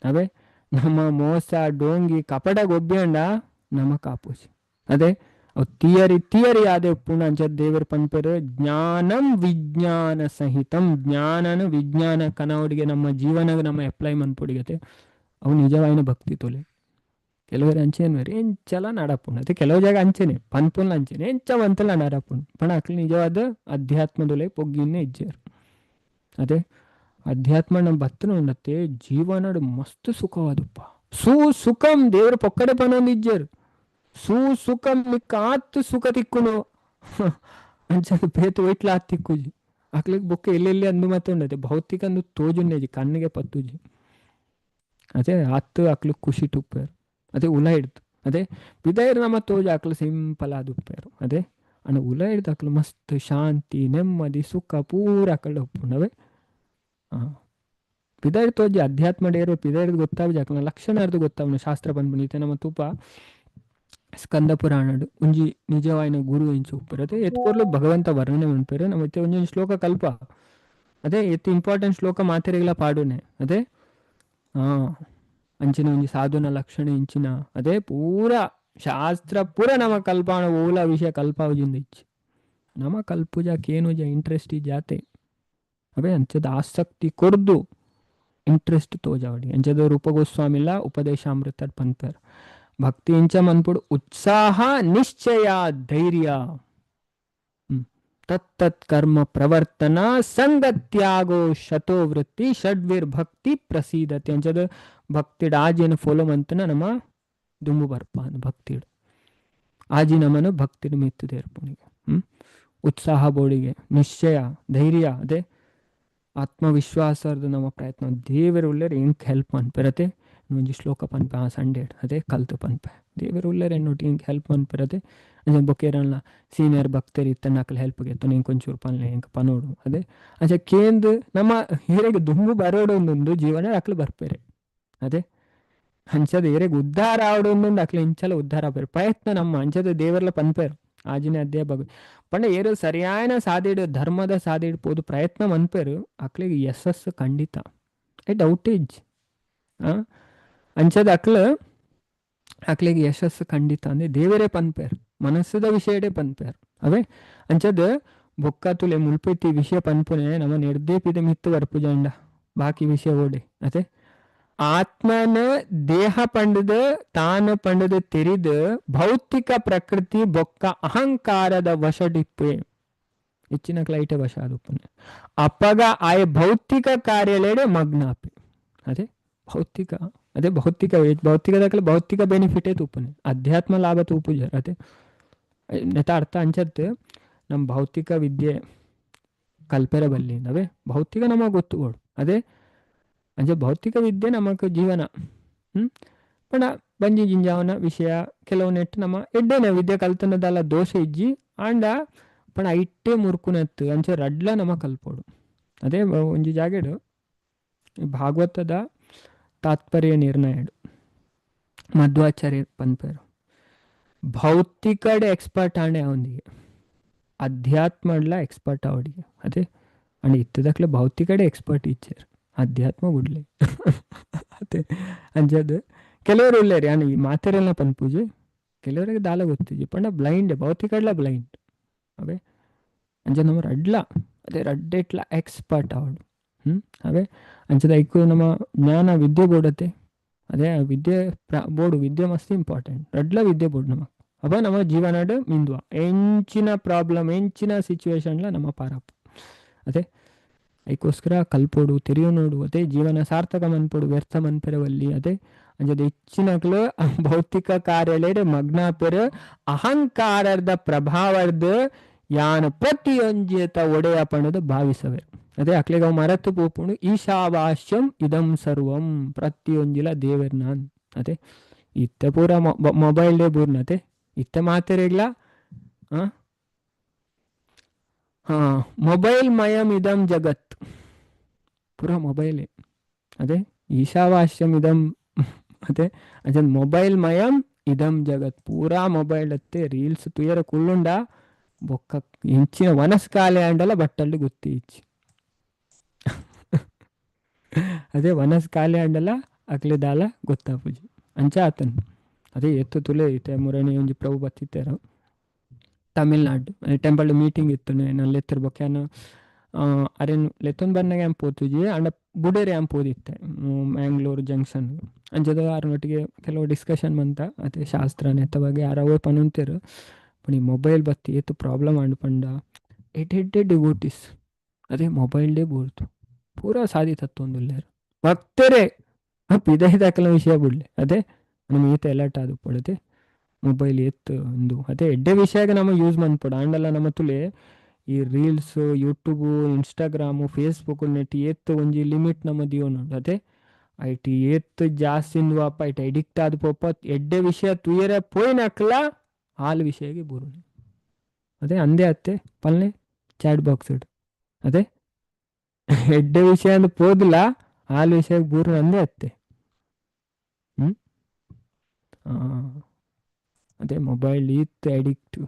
ಅವೇ ನಮ್ಮ ಮೋಸ ಡೋಂಗಿ ಕಪಟ ಗೊಬ್ಬಿಯಂಡ ನಮಕ್ ಆಪುಜಿ. ಅದೇ ಅವು ಥಿಯರಿ ಥಿಯರಿ ಆದೆ ಉಪ್ಪುಂಡು. ಅಂಚ ದೇವರು ಪನ್ಪೆರ್ ಜ್ಞಾನಂ ವಿಜ್ಞಾನ ಸಹಿತಂ. ಜ್ಞಾನನು ವಿಜ್ಞಾನ ಕನವಡಿಗೆ ನಮ್ಮ ಜೀವನ ನಮ್ಮ ಅಪ್ಲೈ ಮನ್ಪೊಡಿಗತೆ ಅವು ನಿಜವಾಯಿನ ಭಕ್ತಿ ತೋಲೆ. ಕೆಲವರು ಅಂಚೇನು ಎಂಚಲ ನಡಪುಂಡು ಅದೇ ಕೆಲವು ಜಾಗ ಅಂಚೆನೆ ಪನ್ಪುನ್ಲ ಅಂಚೆನೆ ಎಂಚ ಮಂತಲ ನಡಪುಂಡು. ಪಣ ಅಕ್ಲು ನಿಜವಾದ ಅಧ್ಯಾತ್ಮದೊಲೆ ಪೊಗ್ಗಿನ್ನೇ ಇಜ್ಜೇರು. ಅದೇ ಅಧ್ಯಾತ್ಮ ನಮ್ಮ ಬತ್ತನ ಉಂಡತ್ತೆ ಜೀವನಡು ಮಸ್ತ್ ಸುಖವಾದಪ್ಪ. ಸುಖಂ ದೇವರು ಪೊಕ್ಕಡೆ ಪನೊಂದು ಇಜ್ಜೇರು. ಸುಖಂ ಮಿಕ್ಕ ಆತ್ ಸುಖ ತಿಕ್ಕುನು ಅಂಚ ಪೇತು ಒಯ್ಟ್ಲ ಆತ್ ತಿಕ್ಕುಜಿ. ಅಕ್ಲಿಗೆ ಬೊಕ್ಕ ಎಲ್ಲೆಲ್ಲಿ ಅಂದು ಮತ್ತೆ ಉಂಡತೆ ಭೌತಿಕ ಅಂದು ತೋಜುನ್ನೇಜಿ ಕಣ್ಣಿಗೆ ಪತ್ತುಜಿ. ಅದೇ ಆತ್ ಅಕ್ಲು ಖುಷಿ ತುಪ್ಪೇರು. ಅದೇ ಉಲ ಹಿಡ್ದು ಅದೇ ಪಿದೈರ್ ನಮ್ಮ ತೋಜ ಅಕ್ಲು ಸಿಂಪಲ್ ಆದ್ ಉಪ್ಪೇರು. ಅದೇ ಅಣ್ಣ ಉಲ ಹಿಡ್ದು ಅಕ್ಲು ಮಸ್ತ್ ಶಾಂತಿ ನೆಮ್ಮದಿ ಸುಖ ಪೂರ ಅಕಲ್ ಉಪ್ಪುಂಡವೆ. ಪಿದೈರ್ ತೋಜಿ ಅಧ್ಯಾತ್ಮ ಡೇರು ಪಿದೈರ್ದು ಗೊತ್ತಾವಜಿ ಅಕ್ಲ ಲಕ್ಷಣ ಅರ್ದು ಗೊತ್ತಾವನ ಶಾಸ್ತ್ರ ಪನ್ಪುನಿ. ನಮ್ಮ ತೂಪ ಸ್ಕಂದ ಪುರಾಣಡು ಒಂಜಿ ನಿಜವಾಯಿನ ಗುರು ಎಂಚು ಉಪ್ಪೇರು. ಅದೇ ಎತ್ಕೊರ್ಲು ಭಗವಂತ ವರ್ಣನೆ ಮನ್ಪೇರು. ನಮ್ಮ ಇತ್ತೆ ಒಂಜಿ ಶ್ಲೋಕ ಕಲ್ಪ ಅದೇ ಎತ್ತು ಇಂಪಾರ್ಟೆಂಟ್ ಶ್ಲೋಕ ಮಾತೆರೆಗ್ಲ ಪಾಡುನೆ. ಅದೇ ಅಂಚಿನ ಒಂಜಿ ಸಾಧುನ ಲಕ್ಷಣ ಇಂಚಿನ ಅದೇ ಪೂರ ಶಾಸ್ತ್ರ ಪೂರ ನಮ್ಮ ಕಲ್ಪಾಣ ಓಲ ವಿಷಯ ಕಲ್ಪಾವಜಿಂದ ಇಚ್ಚಿ ನಮ್ಮ ಕಲ್ಪುಜ ಕೇನುಜ ಇಂಟ್ರೆಸ್ಟ್ ಈ ಜಾತೆ ಅವೇ ಅಂಚದ ಆಸಕ್ತಿ ಕೊರ್ದು ಇಂಟ್ರೆಸ್ಟ್ ತೋಜಾವಡಿ. ಅಂಚದ ರೂಪಗೋಸ್ವಾಮಿಲ ಉಪದೇಶಾಮೃತ ಪನ್ಪೇರ್ ಭಕ್ತಿ ಇಂಚ ಮನ್ಪುಡು ಉತ್ಸಾಹ ನಿಶ್ಚಯ ಧೈರ್ಯ ತತ್ ಕರ್ಮ ಪ್ರವರ್ತನ ಸಂಗತ್ಯಾಗೋ ಶತೋ ವೃತ್ತಿ ಷಡ್ವಿರ್ ಭಕ್ತಿ ಪ್ರಸೀದತಿ. ಅಂಚದ ಭಕ್ತಿಡ್ ಆಜಿನ ಫೋಲೋ ಮಂತನ ನಮ್ಮ ದುಂಬು ಬರ್ಪಾನ್ ಭಕ್ತಿಡ್ ಆಜಿ ನಮನ ಭಕ್ತಿಡ್ ಮಿತ್ತದೇರ್ಪುನಿಗೆ ಉತ್ಸಾಹ ಬೋಡಿಗೆ ನಿಶ್ಚಯ ಧೈರ್ಯ ಅದೇ ಆತ್ಮವಿಶ್ವಾಸದ ನಮ್ಮ ಪ್ರಯತ್ನ ದೇವರು ಉಳ್ಳೇರು ಎಂಕ್ ಹೆಲ್ಪ್ ಮನ್ಪೆರತೆ. ಒಂಜಿ ಶ್ಲೋಕ ಪನ್ಪೆ ಆ ಸಂಡೇ ಅದೇ ಕಲ್ತು ಪನ್ಪೆ ದೇವರು ಉಳ್ಳೇರು ಎನ್ನೊಟ್ಟು ಎಂಕ್ ಹೆಲ್ಪ್ ಮನ್ಪೆರತೆ. ಅಂಚ ಬೊಕ್ಕೇರಲ್ಲ ಸೀನಿಯರ್ ಭಕ್ತರು ಇತ್ತಣ್ಣ ಅಕಲ್ ಹೆಲ್ಪ್ ಗೆತ್ತು ಎಂಕ್ ಒಂಚೂರು ಪನ್ಲೆ ಎಂಕ್ ಪನೋಡು ಅದೇ ಅಂಚ ಕೇಂದ್ ನಮ್ಮ ಹಿರೇಗೆ ದುಂಬು ಬರೋಡು ಒಂದೊಂದು ಜೀವನ ಅಕ್ಲು ಬರ್ಪೇರೆ. ಅದೇ ಅಂಚದ ಹಿರೇಗೆ ಉದ್ಧಾರ ಆವಡು ಒಂದೊಂದು ಅಕ್ಲು ಇಂಚಲ ಉದ್ಧಾರ ಆಪೇರು ಪ್ರಯತ್ನ ನಮ್ಮ ಅಂಚದ ದೇವರ್ಲ ಪನ್ಪೇರು ಆಜಿನ ಅಧ್ಯಾಯ ಬಗ್ಗೆ ಪಂಡ ಏರು ಸರಿಯಾಯನ ಸಾದಿಡು ಧರ್ಮದ ಸಾದಿಡು ಪೋದು ಪ್ರಯತ್ನ ಮನ್ಪೇರು ಅಕ್ಲಿಗೆ ಯಶಸ್ಸು ಖಂಡಿತ ಏ ಡೌಟ್ ಇಜ್ ಅಂಚದ ಅಕ್ಲು ಅಕ್ಲಿಗೆ ಯಶಸ್ಸು ಖಂಡಿತ ಅಂದ್ರೆ ದೇವರೇ ಪನ್ಪೇರು ಮನಸ್ಸದ ವಿಷಯಡೇ ಪನ್ಪೇರು. ಅವೇ ಅಂಚದ ಬೊಕ್ಕ ತುಲೆ ಮುಲ್ಪೆತ್ತಿ ವಿಷಯ ಪನ್ಪುನೆ ನಮ್ಮ ನಿರ್ದೇಪಿದ ಮಿತ್ತು ಬರ್ಪುಜಂಡ ಬಾಕಿ ವಿಷಯ ಓಡೆ. ಅದೇ ಆತ್ಮನ ದೇಹ ಪಂಡದ ತಾನು ಪಂಡದ ತೆರಿದು ಭೌತಿಕ ಪ್ರಕೃತಿ ಬೊಕ್ಕ ಅಹಂಕಾರದ ವಶಡಿಪ್ಪೆ ಹೆಚ್ಚಿನ ಕ್ಲೈಟೆ ವಶ ಆದುಪ್ಪನೆ ಅಪ್ಪಗ ಆಯ ಭೌತಿಕ ಕಾರ್ಯಲೇಡೆ ಮಗ್ನಾಪೆ. ಅದೇ ಭೌತಿಕ ಅದೇ ಭೌತಿಕ ಭೌತಿಕ ದಾಖಲೆ ಭೌತಿಕ ಬೆನಿಫಿಟೇ ತೂಪನೆ ಅಧ್ಯಾತ್ಮ ಲಾಭ ತೂಪುಜ. ಅದೇ ನೆತ ಅರ್ಥ ಅಂಚತ್ತು ನಮ್ಮ ಭೌತಿಕ ವಿದ್ಯೆ ಕಲ್ಪೆರ ಬಲ್ಲಿ ಅವೇ ಭೌತಿಕ ನಮಗೆ ಗೊತ್ತು ಬೋಡು. ಅದೇ ಅಂಚೆ ಭೌತಿಕ ವಿದ್ಯೆ ನಮಕ್ ಜೀವನ ಪಂಡ ಬಂಜಿ ಜಿಂಜಾವನ ವಿಷಯ ಕೆಲವು ನೆಟ್ಟು ನಮ್ಮ ಎಡ್ಡೆನೆ ವಿದ್ಯೆ ಕಲ್ತನದಲ್ಲ ದೋಷ ಇಜ್ಜಿ ಆಂಡ ಪಂಡ ಐಟ್ಟೆ ಮುರ್ಕುನತ್ತು ಅಂಚೆ ರಡ್ಲ ನಮ ಕಲ್ಪೋಡು. ಅದೇ ಒಂಜಿ ಜಾಗೆಡು ಭಾಗವತದ ತಾತ್ಪರ್ಯ ನಿರ್ಣಯಡು ಮಧ್ವಾಚಾರ್ಯ ಪನ್ಪೇರು ಭೌತಿಕಡೆ ಎಕ್ಸ್ಪರ್ಟ್ ಆಂಡೆ ಅವನಿಗೆ ಅಧ್ಯಾತ್ಮಡ್ಲ ಎಕ್ಸ್ಪರ್ಟ್ ಅವಡಿಗೆ. ಅದೇ ಅಂಡ್ ಇತ್ತದಕ್ಲೆ ಭೌತಿಕಡೆ ಎಕ್ಸ್ಪರ್ಟ್ ಇಚ್ಚಾರು ಅಧ್ಯಾತ್ಮ ಬುಡ್ಲೆ. ಅದೇ ಅಂಚದು ಕೆಲವರು ಉಳ್ಳೇರಿ ಅಣ್ಣ ಈ ಮಾತೆರೆಲ್ಲ ಪನ್ಪೂಜೆ ಕೆಲವರಿಗೆ ದಾಲ ಗೊತ್ತಿಜಿ ಪಂಡ ಬ್ಲೈಂಡ್ ಭೌತಿಕಡ್ಲ ಬ್ಲೈಂಡ್. ಅವೇ ಅಂಚ ನಮ್ಮ ರಡ್ಲ ಅದೇ ರಡ್ಡೆಟ್ಲ ಎಕ್ಸ್ಪರ್ಟ್ ಅವಡು. ಅವೇ ಅಂಚದ ಐಕು ನಮ್ಮ ಜ್ಞಾನ ವಿದ್ಯೆ ಬೋಡತೆ. ಅದೇ ವಿದ್ಯೆ ಬೋರ್ಡು ವಿದ್ಯೆ ಮಸ್ತ್ ಇಂಪಾರ್ಟೆಂಟ್ ರಡ್ಲ ವಿದ್ಯೆ ಬೋರ್ಡ್ ನಮ ಅವ ನಮ್ಮ ಜೀವನಡ್ ಮಿಂದುವ ಎಂಚಿನ ಪ್ರಾಬ್ಲಮ್ ಎಂಚಿನ ಸಿಚುವೇಶನ್ಲ ನಮ್ಮ ಪಾರಪ್ಪ. ಅದೇ ಐಕೋಸ್ಕರ ಕಲ್ಪೋಡು ತೆರಿಯೋ ನೋಡು ಅದೇ ಜೀವನ ಸಾರ್ಥಕ ಮನ್ಪೋಡು ವ್ಯರ್ಥ ಮನ್ಪೆರವಲ್ಲಿ. ಅದೇ ಅಂಜದ ಹೆಚ್ಚಿನಕ್ಲು ಭೌತಿಕ ಕಾರ್ಯಲೇಡೆ ಮಗ್ನಾಪೆರು ಅಹಂಕಾರದ ಪ್ರಭಾವದ ಯಾನು ಪ್ರತಿಯೊಂಜಿತ ಒಡೆಯ ಪಣದು ಭಾವಿಸವೆ. ಅದೇ ಅಕ್ಲಿಗೆ ಅವು ಮರತು ಪೋಪುಂಡು ಈಶಾವಾಸ್ಯಂ ಇದಂ ಸರ್ವಂ ಪ್ರತಿಯೊಂಜಿಲ ದೇವರ್ ನಾನ್. ಅದೇ ಇತ್ತ ಪೂರ ಮೊಬೈಲ್ ಬೂರ್ನತೆ ಇತ್ತ ಮಾತೆರೆಗ್ಲ ಹಾ ಮೊಬೈಲ್ ಮಯಂ ಇದಂ ಜಗತ್ ಪೂರ ಮೊಬೈಲೇ. ಅದೇ ಈಶಾವಾಸ್ಯಂ ಇದಂ ಅದೇ ಅದೇ ಮೊಬೈಲ್ ಮಯಂ ಇದಂ ಜಗತ್ ಪೂರಾ ಮೊಬೈಲ್ ಅತ್ತೆ ರೀಲ್ಸ್ ತುಯರ ಕುಳ್ಳುಂಡ ಬೊಕ್ಕ ಇಂಚಿನ ವನಸ್ಕಾಲೆ ಅಂಡಲ ಬಟ್ಟಲ್ಲಿ ಗೊತ್ತಿ ಇಚ್ಚಿ. ಅದೇ ವನಸ್ಕಾಲೆ ಅಂಡಲ ಅಕ್ಲೆ ದಾಲ ಗೊತ್ತಾಪುಜಿ ಅಂಚ ಆತನ್. ಅದೇ ಎತ್ತು ತುಲೆ ಇತ್ತೆ ಮುರಣಿ ಒಂಜಿ ಪ್ರಭು ಬತ್ತಿತ್ತೇರು ತಮಿಳ್ನಾಡು ಟೆಂಪಲ್ ಮೀಟಿಂಗ್ ಇತ್ತು ಎನ್ನ ಲೆತ್ತರ್ ಬೊಕ್ಕ ಯಾನ್ ಅರೆನ್ ಲೆತ್ತೊಂದು ಬನ್ನಗ ಯಾನ್ ಪೋತುಜಿ ಆಂಡ ಬುಡೇರಿ ಯಾನ್ ಪೋದಿತ್ತೆ ಮ್ಯಾಂಗ್ಳೂರ್ ಜಂಕ್ಷನ್. ಅಂಚದ ಆರ್ನೊಟ್ಟಿಗೆ ಕೆಲವು ಡಿಸ್ಕಷನ್ ಮಂತ ಅತೆ ಶಾಸ್ತ್ರ ನೆತ್ತ ಬಗ್ಗೆ ಆರ್ ಅವೇ ಪನೊಂತೆರ್. ಪಂಡ ಈ ಮೊಬೈಲ್ ಬತ್ತಿ ಏತ್ ಪ್ರಾಬ್ಲಮ್ ಆಂಡ್ ಪಂಡ ಎಡ್ಡೆ ಎಡ್ಡೆ ಡಿವೋಟೀಸ್ ಅದೇ ಮೊಬೈಲ್ಡೇ ಬೋರ್ದು ಪೂರಾ ಸಾದಿ ತತ್ತೊಂದುಲ್ಲೆರ್ ಭಕ್ತರೇ ಪಿದಯಿದಕಲ್ನ ವಿಷಯ ಬುಡ್ಲೆ ಅದೇ ನಮ ಈತ ಅಲರ್ಟ್ ಆದುಪ್ಪೊಡು ಮೊಬೈಲ್ ಏತ್ ಉಂದು ಅದೇ ಎಡ್ಡೆ ವಿಷಯಗ್ ನಮ ಯೂಸ್ ಮನ್ಪೊಡು ಆಂಡಲ ನಮ ತೂಲೆ ಈ ರೀಲ್ಸ್ ಯೂಟ್ಯೂಬ್ ಇನ್ಸ್ಟಾಗ್ರಾಮ್ ಫೇಸ್ಬುಕ್ ನೆಟ್ ಏತ್ ಒಂಜಿ ಲಿಮಿಟ್ ನಮ ದಿಯೊನೊಡು ಅತೆ ಐಟ್ ಏತ್ ಜಾಸ್ತಿ ಇಂದುವಪ್ಪ ಐಟ್ ಅಡಿಕ್ಟ್ ಆದ್ ಪೋಪ ಎಡ್ಡೆ ವಿಷಯ ತೂಯೆರೆ ಪೋಯಿನಕ್ಲ ಆಲ್ ವಿಷಯಗೆ ಬೂರುನಿ ಅದೇ ಅಂದೇ ಅತ್ತೆ ಪಲ್ನೆ ಚಾಟ್ ಬಾಕ್ಸ್ ಅದೇ ಎಡ್ಡೆ ವಿಷಯ ಅಂದ್ ಪೋದಿಲ್ಲ ಆಲ್ ವಿಷಯಕ್ಕೆ ಬೂರುನ ಅಂದೇ ಅತ್ತೆ. ಹ್ಮ್ ಅದೇ ಮೊಬೈಲ್ ಈತ್ ಅಡಿಕ್ಟ್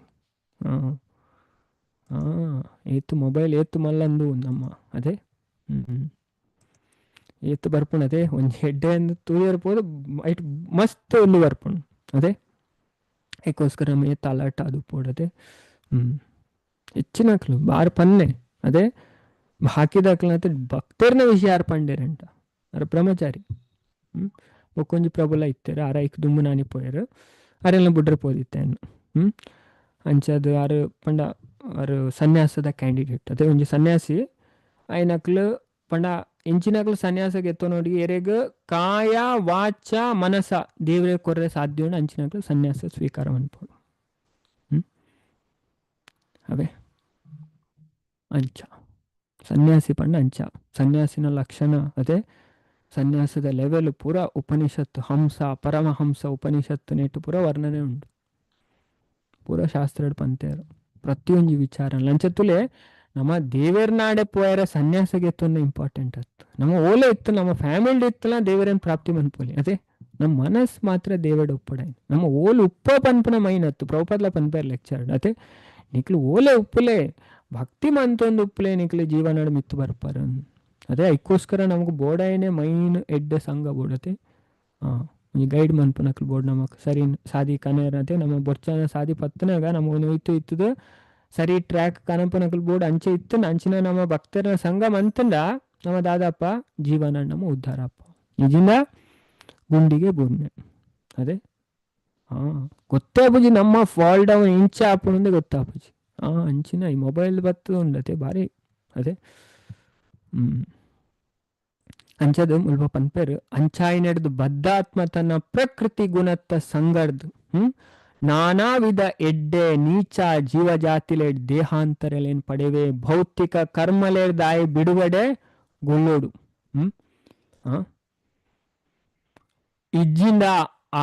ಏತ್ ಮೊಬೈಲ್ ಏತ್ ಮಲ್ಲಂದು ನಮ್ಮ ಅದೇ ಏತ್ ಬರ್ಪುಂಡು ಅದೇ ಒಂಜಿ ಎಡ್ಡೆ ಅಂದ್ ತೂಯೆರೆ ಪೋದು ಐಟ್ ಮಸ್ತ್ ಉಂದು ಬರ್ಪುಂಡು ಅದೇ ಐಕೋಸ್ಕರ ನಮ ಏತ್ ಅಲರ್ಟ್ ಆದುಪ್ಪೊಡು ಅದೇ. ಹೆಚ್ಚಿನಕ್ಲು ಬಾರ್ ಪನ್ನೆ ಅದೇ ಬಾಕಿದಕ್ಲ್ನ ಭಕ್ತೆರ್ನ ವಿಷಯ ಯಾರ್ ಪಂಡೆರಂಟ ಅರ್ ಬ್ರಹ್ಮಚಾರಿ. ಬೊಕ್ಕೊಂಜಿ ಪ್ರಬಲ ಇತ್ತೆರ್ ಆರ್ ಐಕ್ ದುಂಬು ನಾನಿ ಪೋಯೆರ್ ಅರೆಲ್ನ ಬುಡ್ರೆ ಪೋದಿತ್ತೆ ಅನ್ನು. ಅಂಚಾದ್ ಆರ್ ಪಂಡ ಆರ್ ಸನ್ಯಾಸದ ಕ್ಯಾಂಡಿಡೇಟ್ ಅದೇ ಒಂಜಿ ಸನ್ಯಾಸಿ ಆಯ್ನಕ್ಲು ಪಂಡ ಎಂಚಿನಕ್ಲು ಸನ್ಯಾಸಗ್ ಎತ್ತೊನೊಡಿ ಎರೆಗ್ ಕಾಯ ವಾಚ ಮನಸ ದೇವರೇ ಕೊರ್ರೆ ಸಾಧ್ಯ ಉಂಡು ಅಂಚಿನಕ್ಲು ಸನ್ಯಾಸ ಸ್ವೀಕಾರ ಮನ್ಪೊಡು. ಅವೇ ಅಂಚ ಸನ್ಯಾಸಿ ಪಂಡ ಅಂಚ ಸನ್ಯಾಸಿನ ಲಕ್ಷಣ ಅದೇ ಸನ್ಯಾಸದ ಲೆವೆಲ್ ಪೂರ ಉಪನಿಷತ್ತು ಹಂಸ ಪರಮಹಂಸ ಉಪನಿಷತ್ತು ನೆಟ್ಟು ಪೂರ ವರ್ಣನೆ ಉಂಡು ಪೂರ ಶಾಸ್ತ್ರಡ್ ಪಂತೇರು ಪ್ರತಿಯೊಂಜಿ ವಿಚಾರ ಅಂಚ ತುಲೆ ನಮ್ಮ ದೇವೆರ್ನಾಡೆ ಪೋಯರ ಸನ್ಯಾಸಗೆ ಎತ್ತೊಂದು ಇಂಪಾರ್ಟೆಂಟ್ ಅತ್ತು ನಮ್ಮ ಓಲೆ ಇತ್ತು ನಮ್ಮ ಫ್ಯಾಮಿಲಿ ಇತ್ತಲ್ಲ ದೇವರೇನ್ ಪ್ರಾಪ್ತಿ ಮನ್ಪೊಲಿ ಅದೇ ನಮ್ಮ ಮನಸ್ ಮಾತ್ರ ದೇವೆಡ್ ಒಪ್ಪಡಾಯ್ನ ನಮ್ಮ ಓಲು ಉಪ್ಪ ಪನ್ಪುನ ಮೈನ್ ಅತ್ತು ಪ್ರಭುಪಾದ್ಲ ಪನ್ಪೇರ್ ಲೆಕ್ಚರ್ ಅದೇ ನಿಕ್ಲು ಓಲೆ ಉಪ್ಪುಲೆ ಭಕ್ತಿ ಮಂತೊಂದು ಉಪ್ಪುಲೆ ನಿಕ್ಲು ಜೀವನಡ್ ಮಿತ್ತು ಬರ್ಪಾರ ಅದೇ ಐಕ್ಕೋಸ್ಕರ ನಮಗ್ ಬೋಡಾಯನೆ ಮೈನ್ ಎಡ್ಡೆ ಸಂಘ ಬೋಡತೆ ಒಂಜಿ ಗೈಡ್ ಮನ್ಪುನಕ್ಲು ಬೋಡ್ ನಮಕ್ ಸರಿ ಸಾದಿ ಕನೆಯರತೆ ನಮ್ಮ ಬೊರ್ಚನ ಸಾದಿ ಪತ್ತನಾಗ ನಮಗೊಂದು ಇತ್ತು ಇತ್ತದ ಸರಿ ಟ್ರ್ಯಾಕ್ ಕನಪನಕ್ಲು ಬೋರ್ಡ್ ಅಂಚೆ ಇತ್ತು ಅಂಚಿನ ನಮ್ಮ ಭಕ್ತರ ಸಂಘ ಮಂತಂಡ ನಮ್ಮ ದಾದಪ್ಪ ಜೀವನ ನಮ್ಮ ಉದ್ಧಾರಪ್ಪ ನಿಜಿಂದ ಗುಂಡಿಗೆ ಬೂರ್ನೆ ಅದೇ ಗೊತ್ತೇ ಪೂಜಿ ನಮ್ಮ ಫಾಲ್ ಡೌನ್ ಇಂಚ ಆಪುಂಡು ಗೊತ್ತಾಪುಜಿ ಅಂಚಿನ ಈ ಮೊಬೈಲ್ ಬತ್ತದ ಉಂಡತೆ ಬಾರಿ ಅದೇ. ಅಂಚದ ಮುಲ್ಪ ಪನ್ಪೆರ್ ಅಂಚಾಯಿನೆಡ್ದು ಬದ್ಧಾತ್ಮ ತನ್ನ ಪ್ರಕೃತಿ ಗುಣತ್ತ ಸಂಗಡ್ದು ನಾನಾ ವಿಧ ಎಡ್ಡೆ ನೀಚ ಜೀವಜಾತಿಲೆಡ್ ದೇಹಾಂತರಲೇನ್ ಪಡೆವೆ ಭೌತಿಕ ಕರ್ಮಲೇರ್ದಾಯ ಬಿಡುಗಡೆ ಗೊಳ್ಳೋಡು. ಇಜ್ಜಿಂದ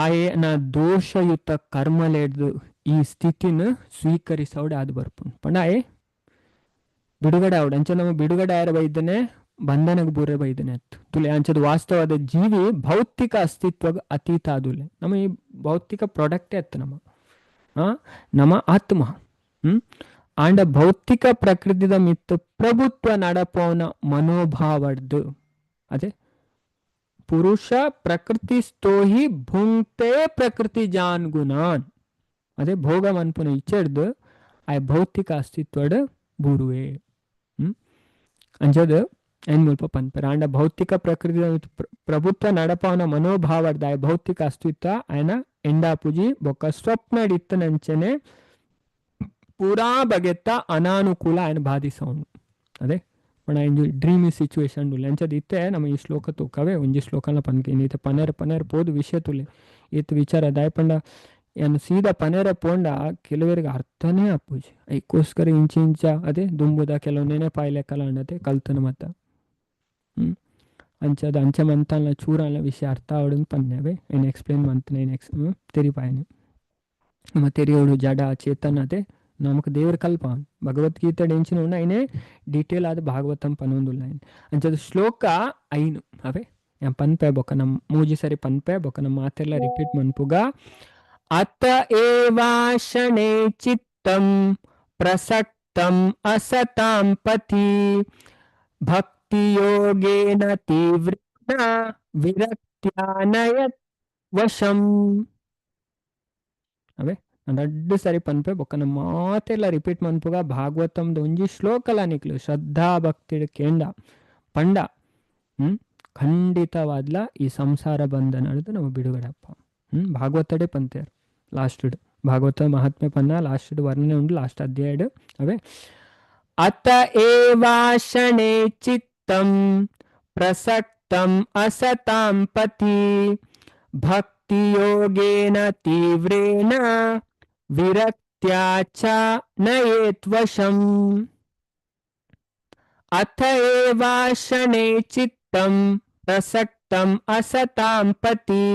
ಆಯನ ದೋಷಯುತ ಕರ್ಮಲೆಡ್ದು ಈ ಸ್ಥಿತಿನ ಸ್ವೀಕರಿಸೋಡು ಅದು ಬರ್ಪುಂಡು ಪಂಡ ಆಯೆ ಬಿಡುಗಡೆ ಆವಡು ಅಂಚ ನಮ್ಮ ಬಿಡುಗಡೆ ಆಯರ ಬೈದನೆ ಬಂಧನಕ್ಕೆ ಬೂರೆ ಬೈದನೆ ಅತ್ತು ತುಲೆ ಅಂಚದ ವಾಸ್ತವದ ಜೀವಿ ಭೌತಿಕ ಅಸ್ತಿತ್ವಗ್ ಅತೀತ ಆದುಲೆ ನಮ್ಮ ಈ ಭೌತಿಕ ಪ್ರಾಡಕ್ಟೇ ಅತ್ತು ನಮ್ಮ ನಮ್ಮ ಆತ್ಮ. ಆಂಡ ಭೌತಿಕ ಪ್ರಕೃತಿದ ಮಿತ್ತು ಪ್ರಭುತ್ವ ನಡಪೋನ ಮನೋಭಾವಡ್ದು ಅದೇ ಪುರುಷ ಪ್ರಕೃತಿ ಸ್ಥೋಹಿ ಭುಂಕ್ತೆ ಪ್ರಕೃತಿ ಜಾನ್ ಗುಣಾನ್ ಅದೇ ಭೋಗ ಮನ್ಪುನ ಇಚ್ಛೆಡ್ದು ಆ ಭೌತಿಕ ಅಸ್ತಿತ್ವಡ್ ಬೂರುವೆ. ಅಂಚದ ಏನ್ ಮುಲ್ಪ ಪನ್ಪೆರ್ ಆಂಡ ಭೌತಿಕ ಪ್ರಕೃತಿ ಪ್ರಭುತ್ವ ನಡಪವನ ಮನೋಭಾವದ ಭೌತಿಕ ಅಸ್ತಿತ್ವ ಆಯನ ಎಂಡಾಪುಜಿ ಬೊಕ್ಕ ಸ್ವಪ್ನ ಇತ್ತನಂಚನೆ ಪೂರಾ ಬಗೆತ್ತ ಅನಾನುಕೂಲ ಆಯನ ಬಾಧಿಸವನು ಅದೇ ಪಂಡ ಇಂಜಿ ಡ್ರೀಮಿ ಸಿಚುವೇಶನ್ ಉಲ್ಲೆ ಅಂಚದ ಇತ್ತೆ ನಮ್ಮ ಈ ಶ್ಲೋಕ ತೂಕವೇ ಒಂಜಿ ಶ್ಲೋಕನ ಪನ್ಕೆ ಈತ ಪನೇರ ಪನೇರ ಪೋದು ವಿಷಯ ತುಲೆ ಈತ ವಿಚಾರ ದಾಯ ಪಂಡ ಯಾನ್ ಸೀದಾ ಪನೇರ ಪೋಂಡ ಕೆಲವರಿಗೆ ಅರ್ಥನೇ ಆಪುಜಿ ಐಕೋಸ್ಕರ ಇಂಚ ಇಂಚ ಅದೇ ದುಂಬುದ ಕೆಲವು ನೆನಪಾಯ್ಲೆ ಕಲ ಕಲ್ತನ ಮತ್ತ. ಅಂಚದ ಅಂಚ ಮಂತಲ್ಲ ಚೂರಲ್ಲ ವಿಷಯ ಅರ್ಥ ಆವಡನ್ ಪನ್ನೆವೆ ಏನ್ ಎಕ್ಸ್ಪ್ಲೇನ್ ಮಂತನ ಏನ್ ಎಕ್ಸ್ ತೆರಿಪಾಯನೆ ನಮ್ಮ ತೆರಿಯೋಡು ಜಡ ಚೇತನ ಅದೇ ನಮಕ್ ದೇವ್ರ ಕಲ್ಪ ಭಗವದ್ಗೀತೆ ಎಂಚಿನ ಉಂಡು ಐನೆ ಡೀಟೇಲ್ ಆದ ಭಾಗವತಂ ಪನೊಂದುಲ್ಲ ಅಂಚದ ಶ್ಲೋಕ ಐನು ಅವೇ ಯಾನ್ ಪನ್ಪೆ ಬೊಕ್ಕ ನಮ್ ಮೂಜಿ ಸರಿ ಪನ್ಪೆ ಬೊಕ್ಕ ನಮ್ಮ ಮಾತೆಲ್ಲ ರಿಪೀಟ್ ಮನ್ಪುಗ. ಅತ ಏವಾಶಣೆ ಚಿತ್ತಂ ಪ್ರಸಕ್ತಂ ಅಸತಾಂ ಪತಿ ಭಕ್ತಿಯೋಗೇನ ತೀವ್ರೇಣ ವಿರಕ್ತ್ಯಾ ನಯತ್ ವಶಂ. ಅವೇ ರಡ್ಡ್ ಸರಿ ಪನ್ಪೆ ಬೊಕ್ಕ ನಮ್ಮ ಮಾತೆಲ್ಲ ರಿಪೀಟ್ ಮನ್ಪುಗ. ಭಾಗವತಂದ ಒಂಜಿ ಶ್ಲೋಕಲ ನಿಕ್ಲು ಶ್ರದ್ಧಾ ಭಕ್ತಿಡ್ ಕೇಂಡ ಪಂಡ ಖಂಡಿತವಾದ್ಲ ಈ ಸಂಸಾರ ಬಂಧನಡ್ದು ನಮ್ಮ ಬಿಡುಗಡೆಪ್ಪ. ಭಾಗವತಡೆ ಪಂತೇರ್ ಲಾಸ್ಟ್ ಭಾಗವತ ಮಹಾತ್ಮೆ ಪನ್ನ ಲಾಸ್ಟ್ ವರ್ಣನೆ ಉಂಡು ಲಾಸ್ಟ್ ಅಧ್ಯಾಯ ಅವೇ. ಅತ ಏವಾಶಣೆ ಚಿತ್ತಂ ಪ್ರಸಕ್ತಂ ಅಸತಾಂ ಪತಿ ಭಕ್ತಿಯೋಗೇನ ತೀವ್ರೇಣ ವಿರಕ್ತ್ಯಾ ಚ ನಯೇತ್ವಶಂ. ಅಥ ಏವಾಶಣೆ ಚಿತ್ತಂ ಪ್ರಸಕ್ತಂ ಅಸತಾಂ ಪತಿ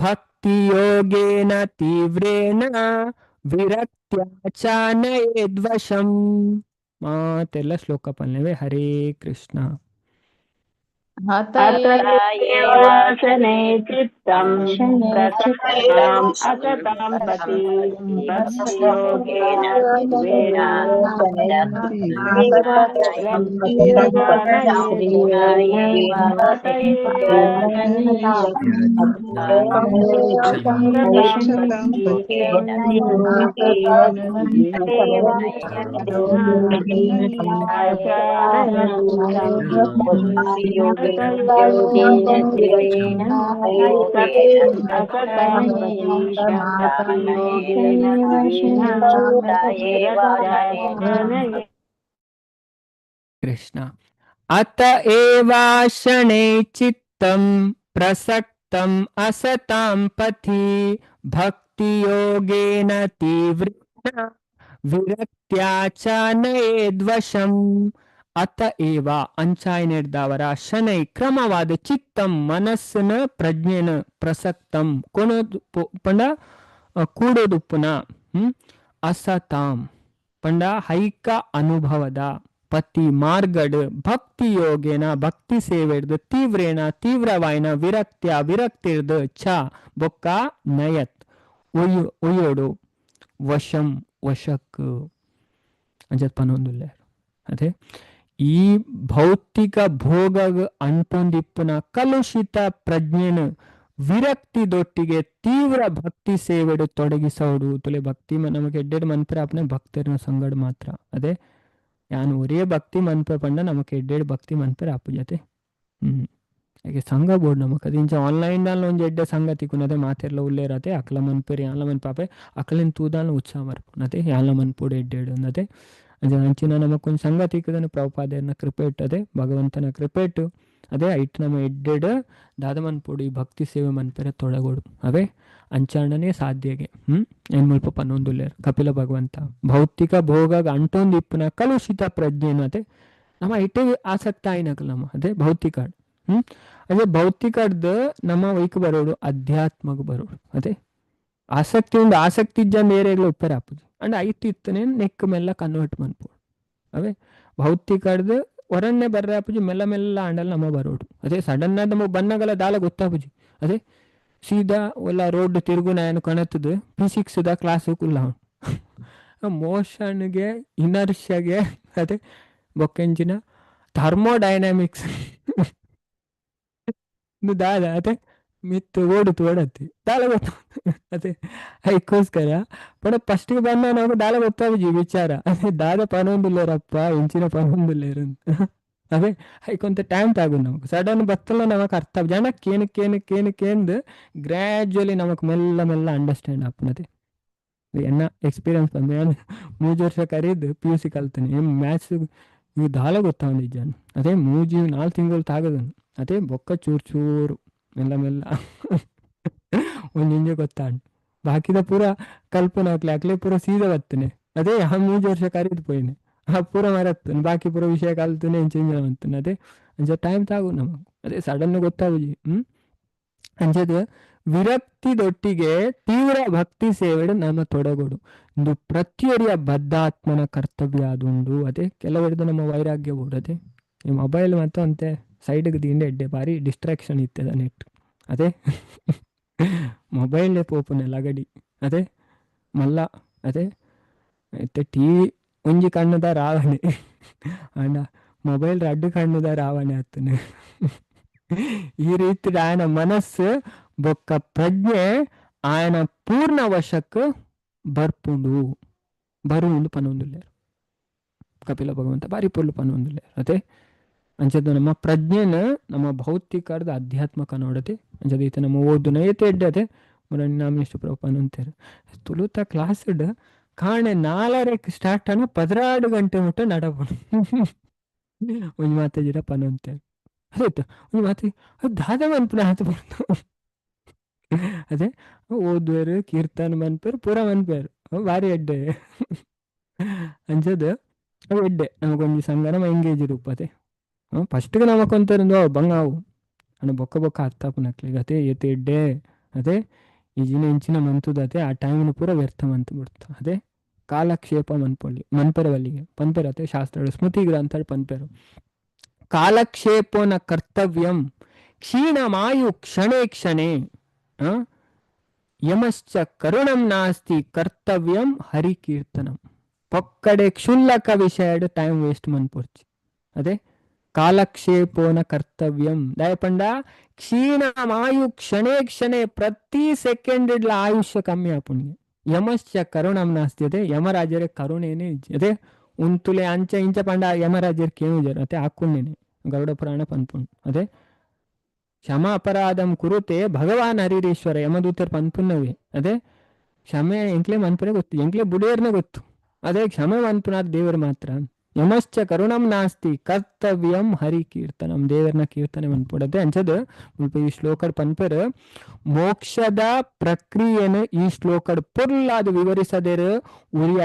ಭಕ್ತಿಯೋಗೇನ ತೀವ್ರೇಣ ವಿರಕ್ತ್ಯಾ ಚ ನಯೇದ್ವಶಂ. ಮಾತೆಲ್ಲ ಶ್ಲೋಕ ಪನ್ನೆವೆ. ಹರೇ ಕೃಷ್ಣ. ಅತ ಏವಾಶನೆ ಚಿತ್ತಂ ಪ್ರಸಕ್ತಂ ಅಸತಾಂ ಪತಿ ಭಕ್ತಿಯೋಗೇನ ತೀವ್ರೇಣ ಕೃಷ್ಣ. ಅತ ಏವಾಶಣೆ ಚಿತ್ತಂ ಪ್ರಸಕ್ತಂ ಅಸತಾಂ ಪಥಿ ಭಕ್ತಿಯೋಗೇನ ತೀವ್ರೇಣ ವಿರಕ್ತ್ಯಾ ಚ ನಯೇದ್ವಶಂ. ಅತ ಏವ ಅಂಚಾಯಿನೆಡ್ದವರ ಶನೈ ಕ್ರಮವಾದ ಚಿತ್ತಂ ಮನಸ್ಸಿನ ಪ್ರಜ್ಞೆನ ಪ್ರಸಕ್ತಂ ಕೊನೋದು ಪಂಡ ಕೂಡೋದುಪ್ಪುನ ಅಸತಾಂ ಪಂಡ ಹೈಕ ಅನುಭವದ ಪತಿ ಮಾರ್ಗಡ್ ಭಕ್ತಿ ಯೋಗೇನ ಭಕ್ತಿ ಸೇವೆಡ್ದು ತೀವ್ರೇಣ ತೀವ್ರವಾಯಿನ ವಿರಕ್ತ್ಯ ವಿರಕ್ತಿರ್ದು ಛ ಬೊಕ್ಕ ನಯತ್ ಒಯ್ಯೋಡು ವಶಂ ವಶಕ್ ಅಂಚತ್ ಪನೊಂದುಲ್ಲೆ. ಅದೇ ಈ ಭೌತಿಕ ಭೋಗ ಅಂಟೊಂದಿಪ್ಪುನ ಕಲುಷಿತ ಪ್ರಜ್ಞೆನ ವಿರಕ್ತಿ ದೊಟ್ಟಿಗೆ ತೀವ್ರ ಭಕ್ತಿ ಸೇವೆಡು ತೊಡಗಿಸೋಡು. ತುಲೆ ಭಕ್ತಿ ನಮಗೆ ಎಡ್ಡೆಡ್ ಮನ್ಪೆ ಆಪ್ನೆ ಭಕ್ತರನ ಸಂಗಡ ಮಾತ್ರ. ಅದೇ ಯಾನು ಒರೇ ಭಕ್ತಿ ಮನ್ಪೆ ಪಂಡ ನಮಕ್ ಎಡ್ಡೆಡ್ ಭಕ್ತಿ ಮನ್ಪೆ ಆಪು ಜೊತೆ. ಯಾಕೆ ಸಂಘ ಬೋರ್ಡ್ ನಮಕ್ ಅದು ಇಂಚ ಆನ್ಲೈನ್ ದಾಲ್ ಒಂಜಿ ಎಡ್ಡೆ ಸಂಘ ತಿಕ್ಕುನದೆ ಮಾತೆರ್ಲ ಉಲ್ಲೇರತೆ ಅಕ್ಲ ಮನ್ಪೆರ್ ಯಾನ್ಲ ಮನ್ಪಾಪೆ ಅಕ್ಲಿನ್ ತೂದಾಲ್ ಉತ್ಸಾಹ ಮರ್ಪುನತೆ ಯಾನ್ಲ ಮನ್ಪೋಡು ಎಡ್ಡೆಡ್ ಅಂದತೆ. ಅಂಚ ಅಂಚಿನ ನಮಕ್ಕೊಂದು ಸಂಘ ತಿಕ್ಕದನು ಪ್ರಭುಪಾದೆಯನ್ನ ಕೃಪೆ ಇಟ್ಟದೆ ಭಗವಂತನ ಕೃಪೆ ಇಟ್ಟು ಅದೇ ಐಟ್ ನಮ್ಮ ಎಡ್ಡೆಡ್ ದಾದ ಮನ್ಪೋಡು ಈ ಭಕ್ತಿ ಸೇವೆ ಮನ್ಪೆರೆ ತೊಡಗೋಡು. ಅವೇ ಅಂಚಾಣನೇ ಸಾಧ್ಯಗೆ. ಏನ್ ಮುಲ್ಪ ಪನ್ನೊಂದುಲ್ಲೇರ್ ಕಪಿಲ ಭಗವಂತ ಭೌತಿಕ ಭೋಗ ಅಂಟೊಂದು ಇಪ್ಪುನ ಕಲುಷಿತ ಪ್ರಜ್ಞೆನತೆ ನಮ್ಮ ಇಟ್ಟೆ ಆಸಕ್ತ ಆಯ್ನಕಲ್ ನಮ್ಮ ಅದೇ ಭೌತಿಕ. ಅದೇ ಭೌತಿಕದ ನಮ್ಮ ವೈಕ್ ಬರೋಡು ಅಧ್ಯಾತ್ಮಕ್ಕೆ ಬರೋಡು. ಅದೇ ಆಸಕ್ತಿ ಉಂಡು ಆಸಕ್ತಿ ಇಜ್ಜ ಮೇರೆಗ್ಲ ಉಪ್ಪರ ಆಪುಜಿ ಅಂಡ್ ಐತು ಇತ್ತನೆ ನೆಕ್ ಮೆಲ್ಲ ಕನ್ವರ್ಟ್ ಮನ್ಪೋಡು. ಅವೇ ಭೌತಿಕಡ್ದು ಹೊರನ್ನೆ ಬರ್ರೆ ಆಪುಜಿ ಮೆಲ್ಲ ಮೆಲ್ಲ ಆಂಡಲ್ ನಮ್ಮ ಬರೋಡು. ಅದೇ ಸಡನ್ ಆದ ನಮಗೆ ಬನ್ನಗಲ ದಾಲ ಗೊತ್ತಾಪುಜಿ. ಅದೇ ಸೀದಾ ಒಲ್ಲ ರೋಡ್ ತಿರುಗು ನಾನು ಕಣತದ ಫಿಸಿಕ್ಸ್ದ ಕ್ಲಾಸ್ ಕುಲ್ಲ ಮೋಷನ್ಗೆ ಇನರ್ಷಿಯಾಗೆ ಅದೇ ಬೊಕ್ಕೆಂಚಿನ ಥರ್ಮೋಡೈನಾಮಿಕ್ಸ್ ದಾದ ಅದೇ ಮಿತ್ತು ಓಡುತ್ತು ಓಡತ್ತಿ ದಾಲ ಗೊತ್ತ ಅದೇ ಅದಕ್ಕೋಸ್ಕರ ಪಡ ಫಸ್ಟ್ಗೆ ಬಂದ ನಾವು ದಾಲ ಗೊತ್ತಾಗುಜಿ ವಿಚಾರ. ಅದೇ ದಾದ ಪನೊಂದುಲ್ಲೇರಪ್ಪ ಇಂಚಿನ ಪನೊಂದುಲ್ಲೇರು ಅಂತ. ಅದೇ ಐಕೊಂತ ಟೈಮ್ ತಾಗು ನಮಕ್ ಸಡನ್ ಬತ್ತಲ್ಲ ನಮಕ್ ಅರ್ಥ ಜನ ಕೇನು ಕೇನು ಕೇನು ಕೇಂದು ಗ್ರ್ಯಾಜುವಲಿ ನಮಕ್ ಮೆಲ್ಲ ಮೆಲ್ಲ ಅಂಡರ್ಸ್ಟ್ಯಾಂಡ್ ಆಪುನತೆ. ಎನ್ನ ಎಕ್ಸ್ಪೀರಿಯನ್ಸ್ ಬಂದು ನಾನು 3 ವರ್ಷ ಕರೀದು PUC ಕಲ್ತಾನೆ ಏನ್ ಮ್ಯಾಥ್ಸ್ ಇವು ದಾಲ ಗೊತ್ತಾವನಿಜ್ಜಾನು. ಅದೇ 3 4 ತಿಂಗಳು ತಾಗದನು. ಅದೇ ಬೊಕ್ಕ ಚೂರು ಚೂರು ಮೆಲ್ಲ ಮೆಲ್ಲ ಒಂದಿಂಜೆ ಗೊತ್ತಾಂಡು ಬಾಕಿದ ಪೂರ ಕಲ್ಪನೆ ಹಾಕ್ಲಿ ಅಕ್ಲೆ ಪೂರ ಸೀದಾ ಬರ್ತನೆ. ಅದೇ ಆ 3 ವರ್ಷ ಕರೀದು ಪೋಯಿನೆ ಆ ಪೂರ ಮರತ್ತನೆ ಬಾಕಿ ಪೂರ ವಿಷಯ ಕಲ್ತನೆ ಚೇಂಜ್ ಮಾಡ್ತಾನೆ. ಅದೇ ಅಂಚ ಟೈಮ್ ತಾಗು ನಮಗೆ ಅದೇ ಸಡನ್ ಗೊತ್ತಾಗುಜಿ. ಅಂಚದ ವಿರಕ್ತಿದೊಟ್ಟಿಗೆ ತೀವ್ರ ಭಕ್ತಿ ಸೇವೆಡು ನಮ್ಮ ತೊಡಗೋಡು ಇಂದು ಪ್ರತಿಯೊರಿಯ ಬದ್ಧಾತ್ಮನ ಕರ್ತವ್ಯ ಅದುಂಡು. ಅದೇ ಕೆಲವರದ್ದು ನಮ್ಮ ವೈರಾಗ್ಯ ಬೋಡು. ಅದೇ ಈ ಮೊಬೈಲ್ ಮತ್ತು ಅಂತೆ ಸೈಡ್ಗೆ ದಿಂಡೆ ಎಡ್ಡೆ ಭಾರಿ ಡಿಸ್ಟ್ರಾಕ್ಷನ್ ಇತ್ತದ ನೆಟ್. ಅದೇ ಮೊಬೈಲೇ ಪೋಪುನೆ ಲಗಡಿ. ಅದೇ ಮಲ್ಲ ಅದೇ ಇತ್ತೆ ಟಿವಿ ಒಂಜಿ ಕಣ್ಣುದ ರಾವಣೆ ಅಂಡ ಮೊಬೈಲ್ ರಡ್ಡು ಕಣ್ಣುದ ರಾವಣೆ ಆತನೆ. ಈ ರೀತಿ ಆಯನ ಮನಸ್ಸು ಬೊಕ್ಕ ಪ್ರಜ್ಞೆ ಆಯನ ಪೂರ್ಣ ವಶಕ್ಕೆ ಬರ್ಪುಂಡು ಬರು ಉಂದು ಪನೊಂದುಲ್ಲೆರ್ ಕಪಿಲ ಭಗವಂತ ಬಾರಿ ಪೊರ್ಲು ಪನೊಂದುಲ್ಲೆರ್ ಅತೆ. ಅಂಚದ ನಮ್ಮ ಪ್ರಜ್ಞೆನ ನಮ್ಮ ಭೌತಿಕರ್ದ ಅಧ್ಯಾತ್ಮಕ ನೋಡತೆ. ಅಂಚದ ಈತ ನಮ್ಮ ಓದುನ ಏತೆ ಎಡ್ಡೆ ಅತೆ. ನಾಮಿನಿಷ್ಟು ಪ್ರಭು ಅಂತಾರೆ ತುಳುತ ಕ್ಲಾಸ್ ಕಾಣೆ 4:30ಕ್ಕೆ ಸ್ಟಾರ್ಟ್ ಅನ್ನ 12 ಗಂಟೆ ಮುಟ್ಟ ನಡಪುಂಡು. ಒಂಜಿ ಮಾತಾಜಿರ ಪನೊಂತೇರು ಅದೇ ಒಂಜಿ ಮಾತೆ ಅದು ದಾದ ಮನ್ಪುನ ಆತ ಪುಂಡು. ಅದೇ ಓದುವೆರು ಕೀರ್ತನ ಮನ್ಪೇರು ಪೂರ ಮನ್ಪೇರು ಬಾರಿ ಎಡ್ಡೆ. ಅಂಚದ ಅವು ಎಡ್ಡೆ ನಮಗೊಂಜಿ ಸಂಘ ನಮ್ಮ ಎಂಗೇಜ್ ರೂಪತೆ. ಫಸ್ಟ್ಗೆ ನಮಕೊಂತಾರ ಬಂಗಾವು ಅಣ್ಣ ಬೊಕ್ಕ ಬೊಕ್ಕ ಅರ್ಥ ಆಪುನಕ್ಲೆಗ್ ಅತೆ ಏತ್ ಎಡ್ಡೆ ಅದೇ ಈ ಜಿನ ಇಂಚಿನ ಮಂತುದತೆ ಆ ಟೈಮ್ನು ಪೂರ ವ್ಯರ್ಥ ಮಂತು ಬಿಡ್ತು. ಅದೇ ಕಾಲಕ್ಷೇಪ ಮನ್ಪೊಳ್ಳಿ ಮನ್ಪೆರೆ ಬಲ್ಲಿಗೆ ಪನ್ಪೆರತೆ ಶಾಸ್ತ್ರಗಳು ಸ್ಮೃತಿ ಗ್ರಂಥ ಪನ್ಪೆರು. ಕಾಲಕ್ಷೇಪೋನ ಕರ್ತವ್ಯಂ ಕ್ಷೀಣಮಾಯು ಕ್ಷಣೇ ಕ್ಷಣೇ ಯಮಶ್ಚ ಕರುಣಂ ನಾಸ್ತಿ ಕರ್ತವ್ಯಂ ಹರಿಕೀರ್ತನಂ. ಪೊಕ್ಕಡೆ ಕ್ಷುಲ್ಲಕ ವಿಷಯಡ್ ಟೈಮ್ ವೇಸ್ಟ್ ಮನ್ಪೊರ್ಚಿ. ಅದೇ ಕಾಲಕ್ಷೇಪೋನ ಕರ್ತವ್ಯಂ ದಯಪಂಡ ಕ್ಷೀಣಮಾಯು ಕ್ಷಣೇ ಕ್ಷಣೇ ಪ್ರತಿ ಸೆಕೆಂಡ್ ಇಡ್ಲ ಆಯುಷ್ಯ ಕಮ್ಮಿ ಆಪುಂಡು. ಯಮಶ್ಚ ಕರುಣಂ ನಾಸ್ತಿ ಅದೇ ಯಮರಾಜರೇ ಕರುಣೇನೆ ಅದೇ ಉಂತುಲೆ ಅಂಚ ಇಂಚ ಪಂಡ ಯಮರಾಜರ್ ಕೇಳುಜರು ಅದೇ ಆಕುಂಡೇನೆ ಗರುಡ ಪುರಾಣ ಪನ್ಪುಂಡು. ಅದೇ ಕ್ಷಮ ಅಪರಾಧಂ ಕುರುತೆ ಭಗವಾನ್ ಹರಿರೀಶ್ವರ ಯಮದೂತರ್ ಪನ್ಪುನ್ನವೇ. ಅದೇ ಕ್ಷಮೆ ಎಂಕ್ಲೆ ಮನ್ಪುನೆ ಗೊತ್ತು ಎಂಕ್ಲೆ ಬುಡೇರ್ನೆ ಗೊತ್ತು. ಅದೇ ಕ್ಷಮೆ ಮನ್ಪುನಾದ ದೇವರು ಮಾತ್ರ. ಯಮಶ್ಚ ಕರುಣಂ ನಾಸ್ತಿ ಕರ್ತವ್ಯಂ ಹರಿ ಕೀರ್ತನಂ ದೇವರನ ಕೀರ್ತನೆ ಮನ್ಪುಡದೆ. ಅಂಚದ ಮುಲ್ಪ ಈ ಶ್ಲೋಕಡ್ ಪನ್ಪೆರ್ ಮೋಕ್ಷದ ಪ್ರಕ್ರಿಯೆನು ಈ ಶ್ಲೋಕಡ್ ಪೊರ್ಲಾದ್ ವಿವರಿಸದೆರು ಉರಿಯ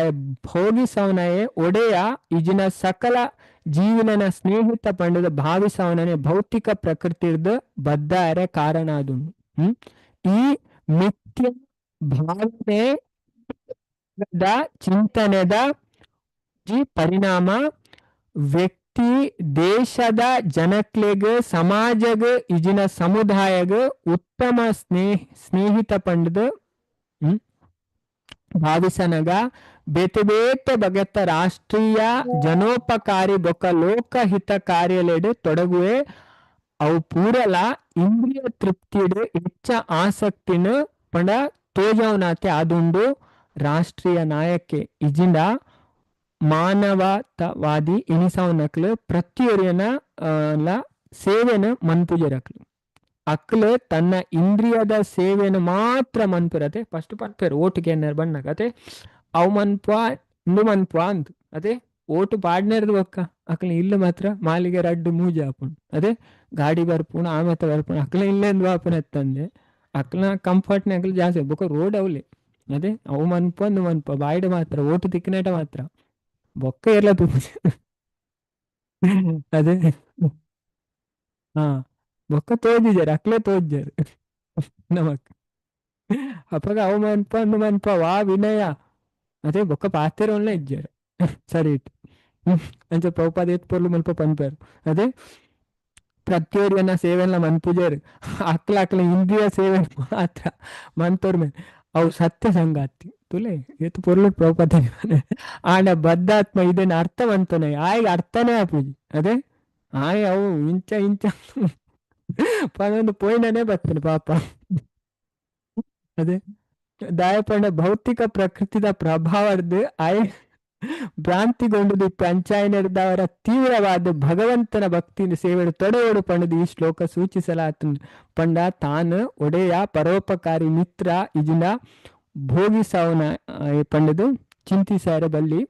ಭೋಗಿಸವನಯೇ ಒಡೆಯ ಇಜಿನ ಸಕಲ ಜೀವನನ ಸ್ನೇಹಿತ ಪಂಡದ ಭಾವಿಸವನನೆ ಭೌತಿಕ ಪ್ರಕೃತಿರ್ದ ಬದ್ದಾರೆ ಕಾರಣ ಅದು. ಈ ಮಿಥ್ಯ ಭಾವನೆ ಚಿಂತನೆದ ಪರಿಣಾಮ ವ್ಯಕ್ತಿ ದೇಶದ ಜನಕ್ಲೆಗ್ ಸಮಾಜಗ್ ಇಜಿನ ಸಮುದಾಯಗ್ ಉತ್ತಮ ಸ್ನೇಹಿತ ಪಂಡದ ಭಾವಿಸನಗ ಬೇತೆ ಬೇತೆ ಬಗೆತ ರಾಷ್ಟ್ರೀಯ ಜನೋಪಕಾರಿ ಬೊಕ ಲೋಕಹಿತ ಕಾರ್ಯಲೆಡ್ ತೊಡಗುವೆ ಅವು ಪೂರಲ ಇಂದ್ರಿಯ ತೃಪ್ತಿಡ್ ಹೆಚ್ಚ ಆಸಕ್ತಿನ ಪಂಡ ತೋಜವನಾತೆ ಆದುಂಡು. ರಾಷ್ಟ್ರೀಯ ನಾಯಕೆ ಇಜಿಂದ ಮಾನವತಾವಾದಿ ಎನಿಸವನಕ್ಲು ಪ್ರತಿಯೊರಿಯನ ಸೇವೆನ ಮನ್ಪುಜರಕ್ಲು ಅಕ್ಲು ತನ್ನ ಇಂದ್ರಿಯದ ಸೇವೆನ ಮಾತ್ರ ಮನ್ಪಿರತೆ. ಫಸ್ಟ್ ಪನ್ಪೇರು ಓಟು ಕೇನರ್ ಬಣ್ಣಗ ಅತೆ ಅವು ಮನ್ಪ ಇಂದು ಮನ್ಪ ಅಂದು ಅದೇ ಓಟು ಪಾಡ್ನೇರ್ದು ಬೊಕ್ಕ ಅಕ್ಲ ಇಲ್ಲ ಮಾತ್ರ ಮಾಲಿಗೆ ರಡ್ಡು ಮೂಜೆ ಆಪುಂಡು. ಅದೇ ಗಾಡಿ ಬರ್ಪುಂಡು ಆಮೇತ ಬರ್ಪುಂಡು ಅಕ್ಲ ಇಲ್ಲೇಂದು ವಾಪುನ ಎತ್ತಂದೆ ಅಕ್ಲ ಕಂಫರ್ಟ್ನೇ ಅಕ್ಲ ಜಾಸ್ತಿ ಬೊಕ್ಕ ರೋಡ್ ಅವಲೆ. ಅದೇ ಅವು ಮನ್ಪ ಅಂದು ಮನ್ಪ ಬಾಯ್ಡ್ ಮಾತ್ರ ಓಟು ತಿಕ್ಕಿನೇಟ ಮಾತ್ರ ಬೊಕ್ಕ ಇರ್ಲ ತೂಪುಜಿ. ಅದೇ ಹಾ ಬೊಕ್ಕ ತೋಜಿಜಾರ ಅಕ್ಲೆ ತೋಜ್ಜಾರು ನಮಕ್ ಅಪ್ಪಗ ಅವು ಮನ್ಪ ಅಂದು ಮನ್ಪ ವಾ ವಿನಯ ಅದೇ ಬೊಕ್ಕ ಪಾತೆರ ಇಜ್ಜಾರು ಸರಿ ಇಟ್ಟು ಅಂಚ ಪ್ರಭುಪಾದ ಏತ್ ಪೊರ್ಲು ಮಲ್ಪ ಪನ್ಪೇರು. ಅದೇ ಪ್ರತಿಯೊರಿಯನ್ನ ಸೇವೆಲ್ಲ ಮನ್ಪುಜಾರು ಅಕ್ಲ ಅಕ್ಲ ಇಂದ್ರಿಯ ಸೇವೆ ಮಾತ್ರ ಮನ್ತೋರ್ ಮೇಲೆ ಅವು ಸತ್ಯ ಸಂಗಾತಿ ತುಲೆ ಏತ್ ಪೊರ್ಲು ಪ್ರಭುಪಾದ ಆಂಡ ಬದ್ಧಾತ್ಮ ಇದನ್ನ ಅರ್ಥ ಮಂತನೆ ಆಯ್ಗ ಅರ್ಥನೇ ಆಪುಜಿ. ಅದೇ ಆಯ್ ಅವು ಇಂಚ ಇಂಚ ಪನೊಂದು ಪೋಯಿನನೇ ಬರ್ತನೆ ಪಾಪ. ಅದೇ ದಾಯಪಂಡ ಭೌತಿಕ ಪ್ರಕೃತಿದ ಪ್ರಭಾವದ ಆಯ್ ಭ್ರಾಂತಿಗೊಂಡು ಪಂಚಾಯನದವರ ತೀವ್ರವಾದ ಭಗವಂತನ ಭಕ್ತಿ ಸೇವೆ ತೊಡೆಯೋಡು ಪಂಡದ ಈ ಶ್ಲೋಕ ಸೂಚಿಸಲಾತ. ಪಂಡ ತಾನು ಒಡೆಯ ಪರೋಪಕಾರಿ ಮಿತ್ರ ಇಜಿನ ಭೋಗಿಸವನ ಪಂಡದು ಚಿಂತಿಸಾರ ಬಲ್ಲಿ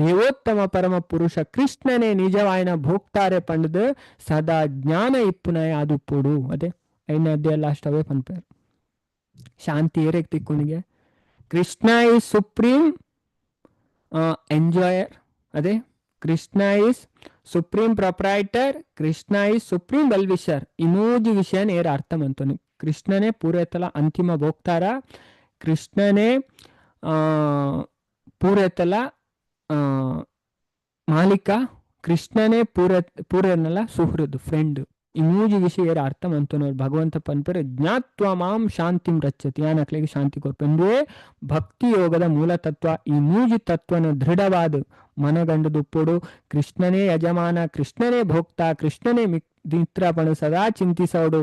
ದೇವೋತ್ತಮ ಪರಮ ಪುರುಷ ಕೃಷ್ಣನೇ ನಿಜವಾಯನ ಭೋಗ್ತಾರೆ ಪಂಡದು ಸದಾ ಜ್ಞಾನ ಇಪ್ಪುನಾಯ ಅದು ಪೊಡು. ಅದೇ ಐನ ಅದೇ ಲಾಸ್ಟ್ ಅವೇ ಪನ್ಪೇರು ಶಾಂತಿ ಏರೇಕ್ ತಿಕ್ಕುನಿಗೆ ಕೃಷ್ಣ is supreme enjoyer. ಅದೇ Krishna is supreme proprietor, Krishna is supreme well wisher. ಈ ಮೂಜಿ ವಿಷಯನ ಏರ ಅರ್ಥ ಮಂತೋನಿ. ಕೃಷ್ಣನೇ ಪೂರೈತಲ ಅಂತಿಮ ಭೋಗ್ತಾರ, ಕೃಷ್ಣನೇ ಪೂರೈತಲ ಮಾಲೀಕ, ಕೃಷ್ಣನೇ ಪೂರನಲ್ಲ ಸುಹೃದ್ ಫ್ರೆಂಡ್. ಈ ಮೂಜಿ ವಿಷಯ ಏರ ಅರ್ಥ ಮಂತೋನವ್ರು ಭಗವಂತ ಪನ್ಪೆರೆ ಜ್ಞಾತ್ವ ಮಾಂ ಶಾಂತಿಂ ರಚ್ಚತಿ ಯಾನಕ್ಲೆಗೆ ಶಾಂತಿ ಕೊರ್ಪೆಂದುವೇ ಭಕ್ತಿ ಯೋಗದ ಮೂಲ ತತ್ವ. ಈ ಮೂಜಿ ತತ್ವನ ದೃಢವಾದ ಮನಗಂಡದುಪ್ಪೊಡು ಕೃಷ್ಣನೇ ಯಜಮಾನ, ಕೃಷ್ಣನೇ ಭೋಕ್ತ, ಕೃಷ್ಣನೇ ಮಿತ್ರಪಣು ಸದಾ ಚಿಂತಿಸೋಡು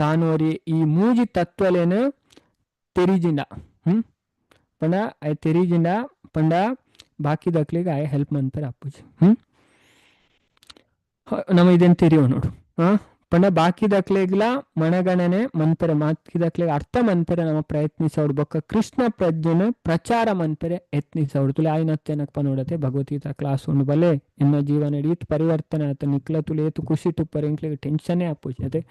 ತಾನೋರಿ ಈ ಮೂಜಿ ತತ್ವಲೇನು ತೆರಿಜಿಂಡ ಪಂಡ ಆಯೆ ತೆರಿಜಿಂಡ ಪಂಡ ಬಾಕಿದಕ್ಲೆಗ್ ಆಯೆ ಹೆಲ್ಪ್ ಮನ್ಪೆರೆ ಆಪುಜಿ. ನಮ ಇದೆನ್ ತೆರಿಯೊನೊಡು. ಪಂಡ ಬಾಕಿದಕ್ಲೆಗ್ಲಾ ಮನಗಣನೆ ಮನ್ಪೆರೆ, ಬಾಕಿದಕ್ಲೆಗ್ ಅರ್ಥ ಮನ್ಪೆರೆ ನಮ ಪ್ರಯತ್ನಿಸೋಡು. ಬೊಕ್ಕ ಕೃಷ್ಣ ಪ್ರಜ್ಞೆನ ಪ್ರಚಾರ ಮನ್ಪೆರೆ ಯತ್ನಿಸೋಡು. ತುಲೆ ಆಯಿನತ್ತೆನಕ್ ಪನೋಡತೆ ಭಗವದ್ಗೀತಾ ಕ್ಲಾಸ್ ಉಂಡು ಬಲೆ ಎನ್ನ ಜೀವನ ಈತ್ ಪರಿವರ್ತನೆ ಆತ ನಿಕ್ಲ ತುಲೆ ಏತ್ ಖುಷಿ ತುಪ್ಪರೆ ಎಂಕ್ಲೆಗ್ ಟೆನ್ಷನ್ ಆಪುಜಿ. ಅದೇ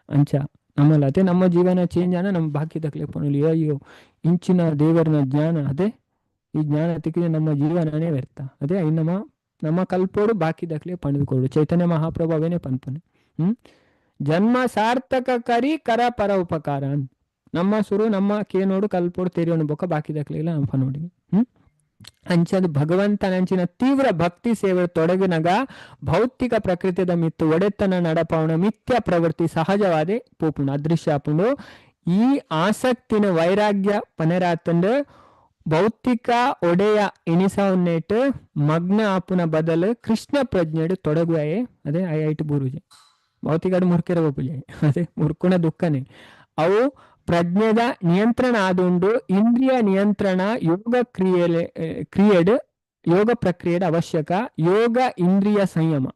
ಅಂಚ ನಮ್ಮಲ ಅದೇ ನಮ್ಮ ಜೀವನ ಚೇಂಜ್ ಆನ ನಮ್ಮ ಬಾಕಿದಕ್ಲೆಗ್ ಪನೊಲಿ, ಅಯ್ಯೋ ಇಂಚಿನ ದೇವರನ ಜ್ಞಾನ, ಅದೇ ಈ ಜ್ಞಾನ ತಿಕ್ಕಿದ್ರೆ ನಮ್ಮ ಜೀವನನೇ ವ್ಯರ್ಥ. ಅದೇ I ನಮ್ಮ ನಮ್ಮ ಕಲ್ಪೋಡು ಬಾಕಿದಕ್ಲೆ ಪಣದುಕೊಡು. ಚೈತನ್ಯ ಮಹಾಪ್ರಭು ಅವೇನೆ ಪನ್ಪನೆ. ಜನ್ಮ ಸಾರ್ಥಕ ಕರಿ ಕರ ಪರ ಉಪಕಾರ. ನಮ್ಮ ಸುರು ನಮ್ಮ ಕೇನೋಡು ಕಲ್ಪೋಡು ತೆರಿಯೋನು ಬೊಕ್ಕ ಬಾಕಿದಕ್ಲೆಗ್ಲ ನಮ್ಮ ಪನೋಡಿ. ಅಂಚದ ಭಗವಂತನಂಚಿನ ತೀವ್ರ ಭಕ್ತಿ ಸೇವೆ ತೊಡಗಿನಾಗ ಭೌತಿಕ ಪ್ರಕೃತಿದ ಮಿತ್ತು ಒಡೆತನ ನಡಪವನ ಮಿಥ್ಯ ಪ್ರವೃತ್ತಿ ಸಹಜವಾದ ಪೋಪುಂಡು, ಅದೃಶ್ಯ ಆಪುಂಡು. ಈ ಆಸಕ್ತಿನ ವೈರಾಗ್ಯ ಪನೆರಾತಂಡು ಭೌತಿಕ ಒಡೆಯ ಎಣಿಸವನ್ನೇಟ್ ಮಗ್ನ ಆಪುನ ಬದಲು ಕೃಷ್ಣ ಪ್ರಜ್ಞೆಡು ತೊಡಗುವಾಯೆ. ಅದೇ I ಐಟ್ ಬೂರುಜೆ ಭೌತಿಕ ಮುರ್ಕೆರ ಪೂಜೆ, ಅದೇ ಮುರ್ಕುಣ ದುಃಖನೇ. ಅವು ಪ್ರಜ್ಞೆದ ನಿಯಂತ್ರಣ ಆದುಂಡು. ಇಂದ್ರಿಯ ನಿಯಂತ್ರಣ ಯೋಗ ಕ್ರಿಯೆಡ್ ಯೋಗ ಪ್ರಕ್ರಿಯೆಡ್ ಅವಶ್ಯಕ. ಯೋಗ ಇಂದ್ರಿಯ ಸಂಯಮ.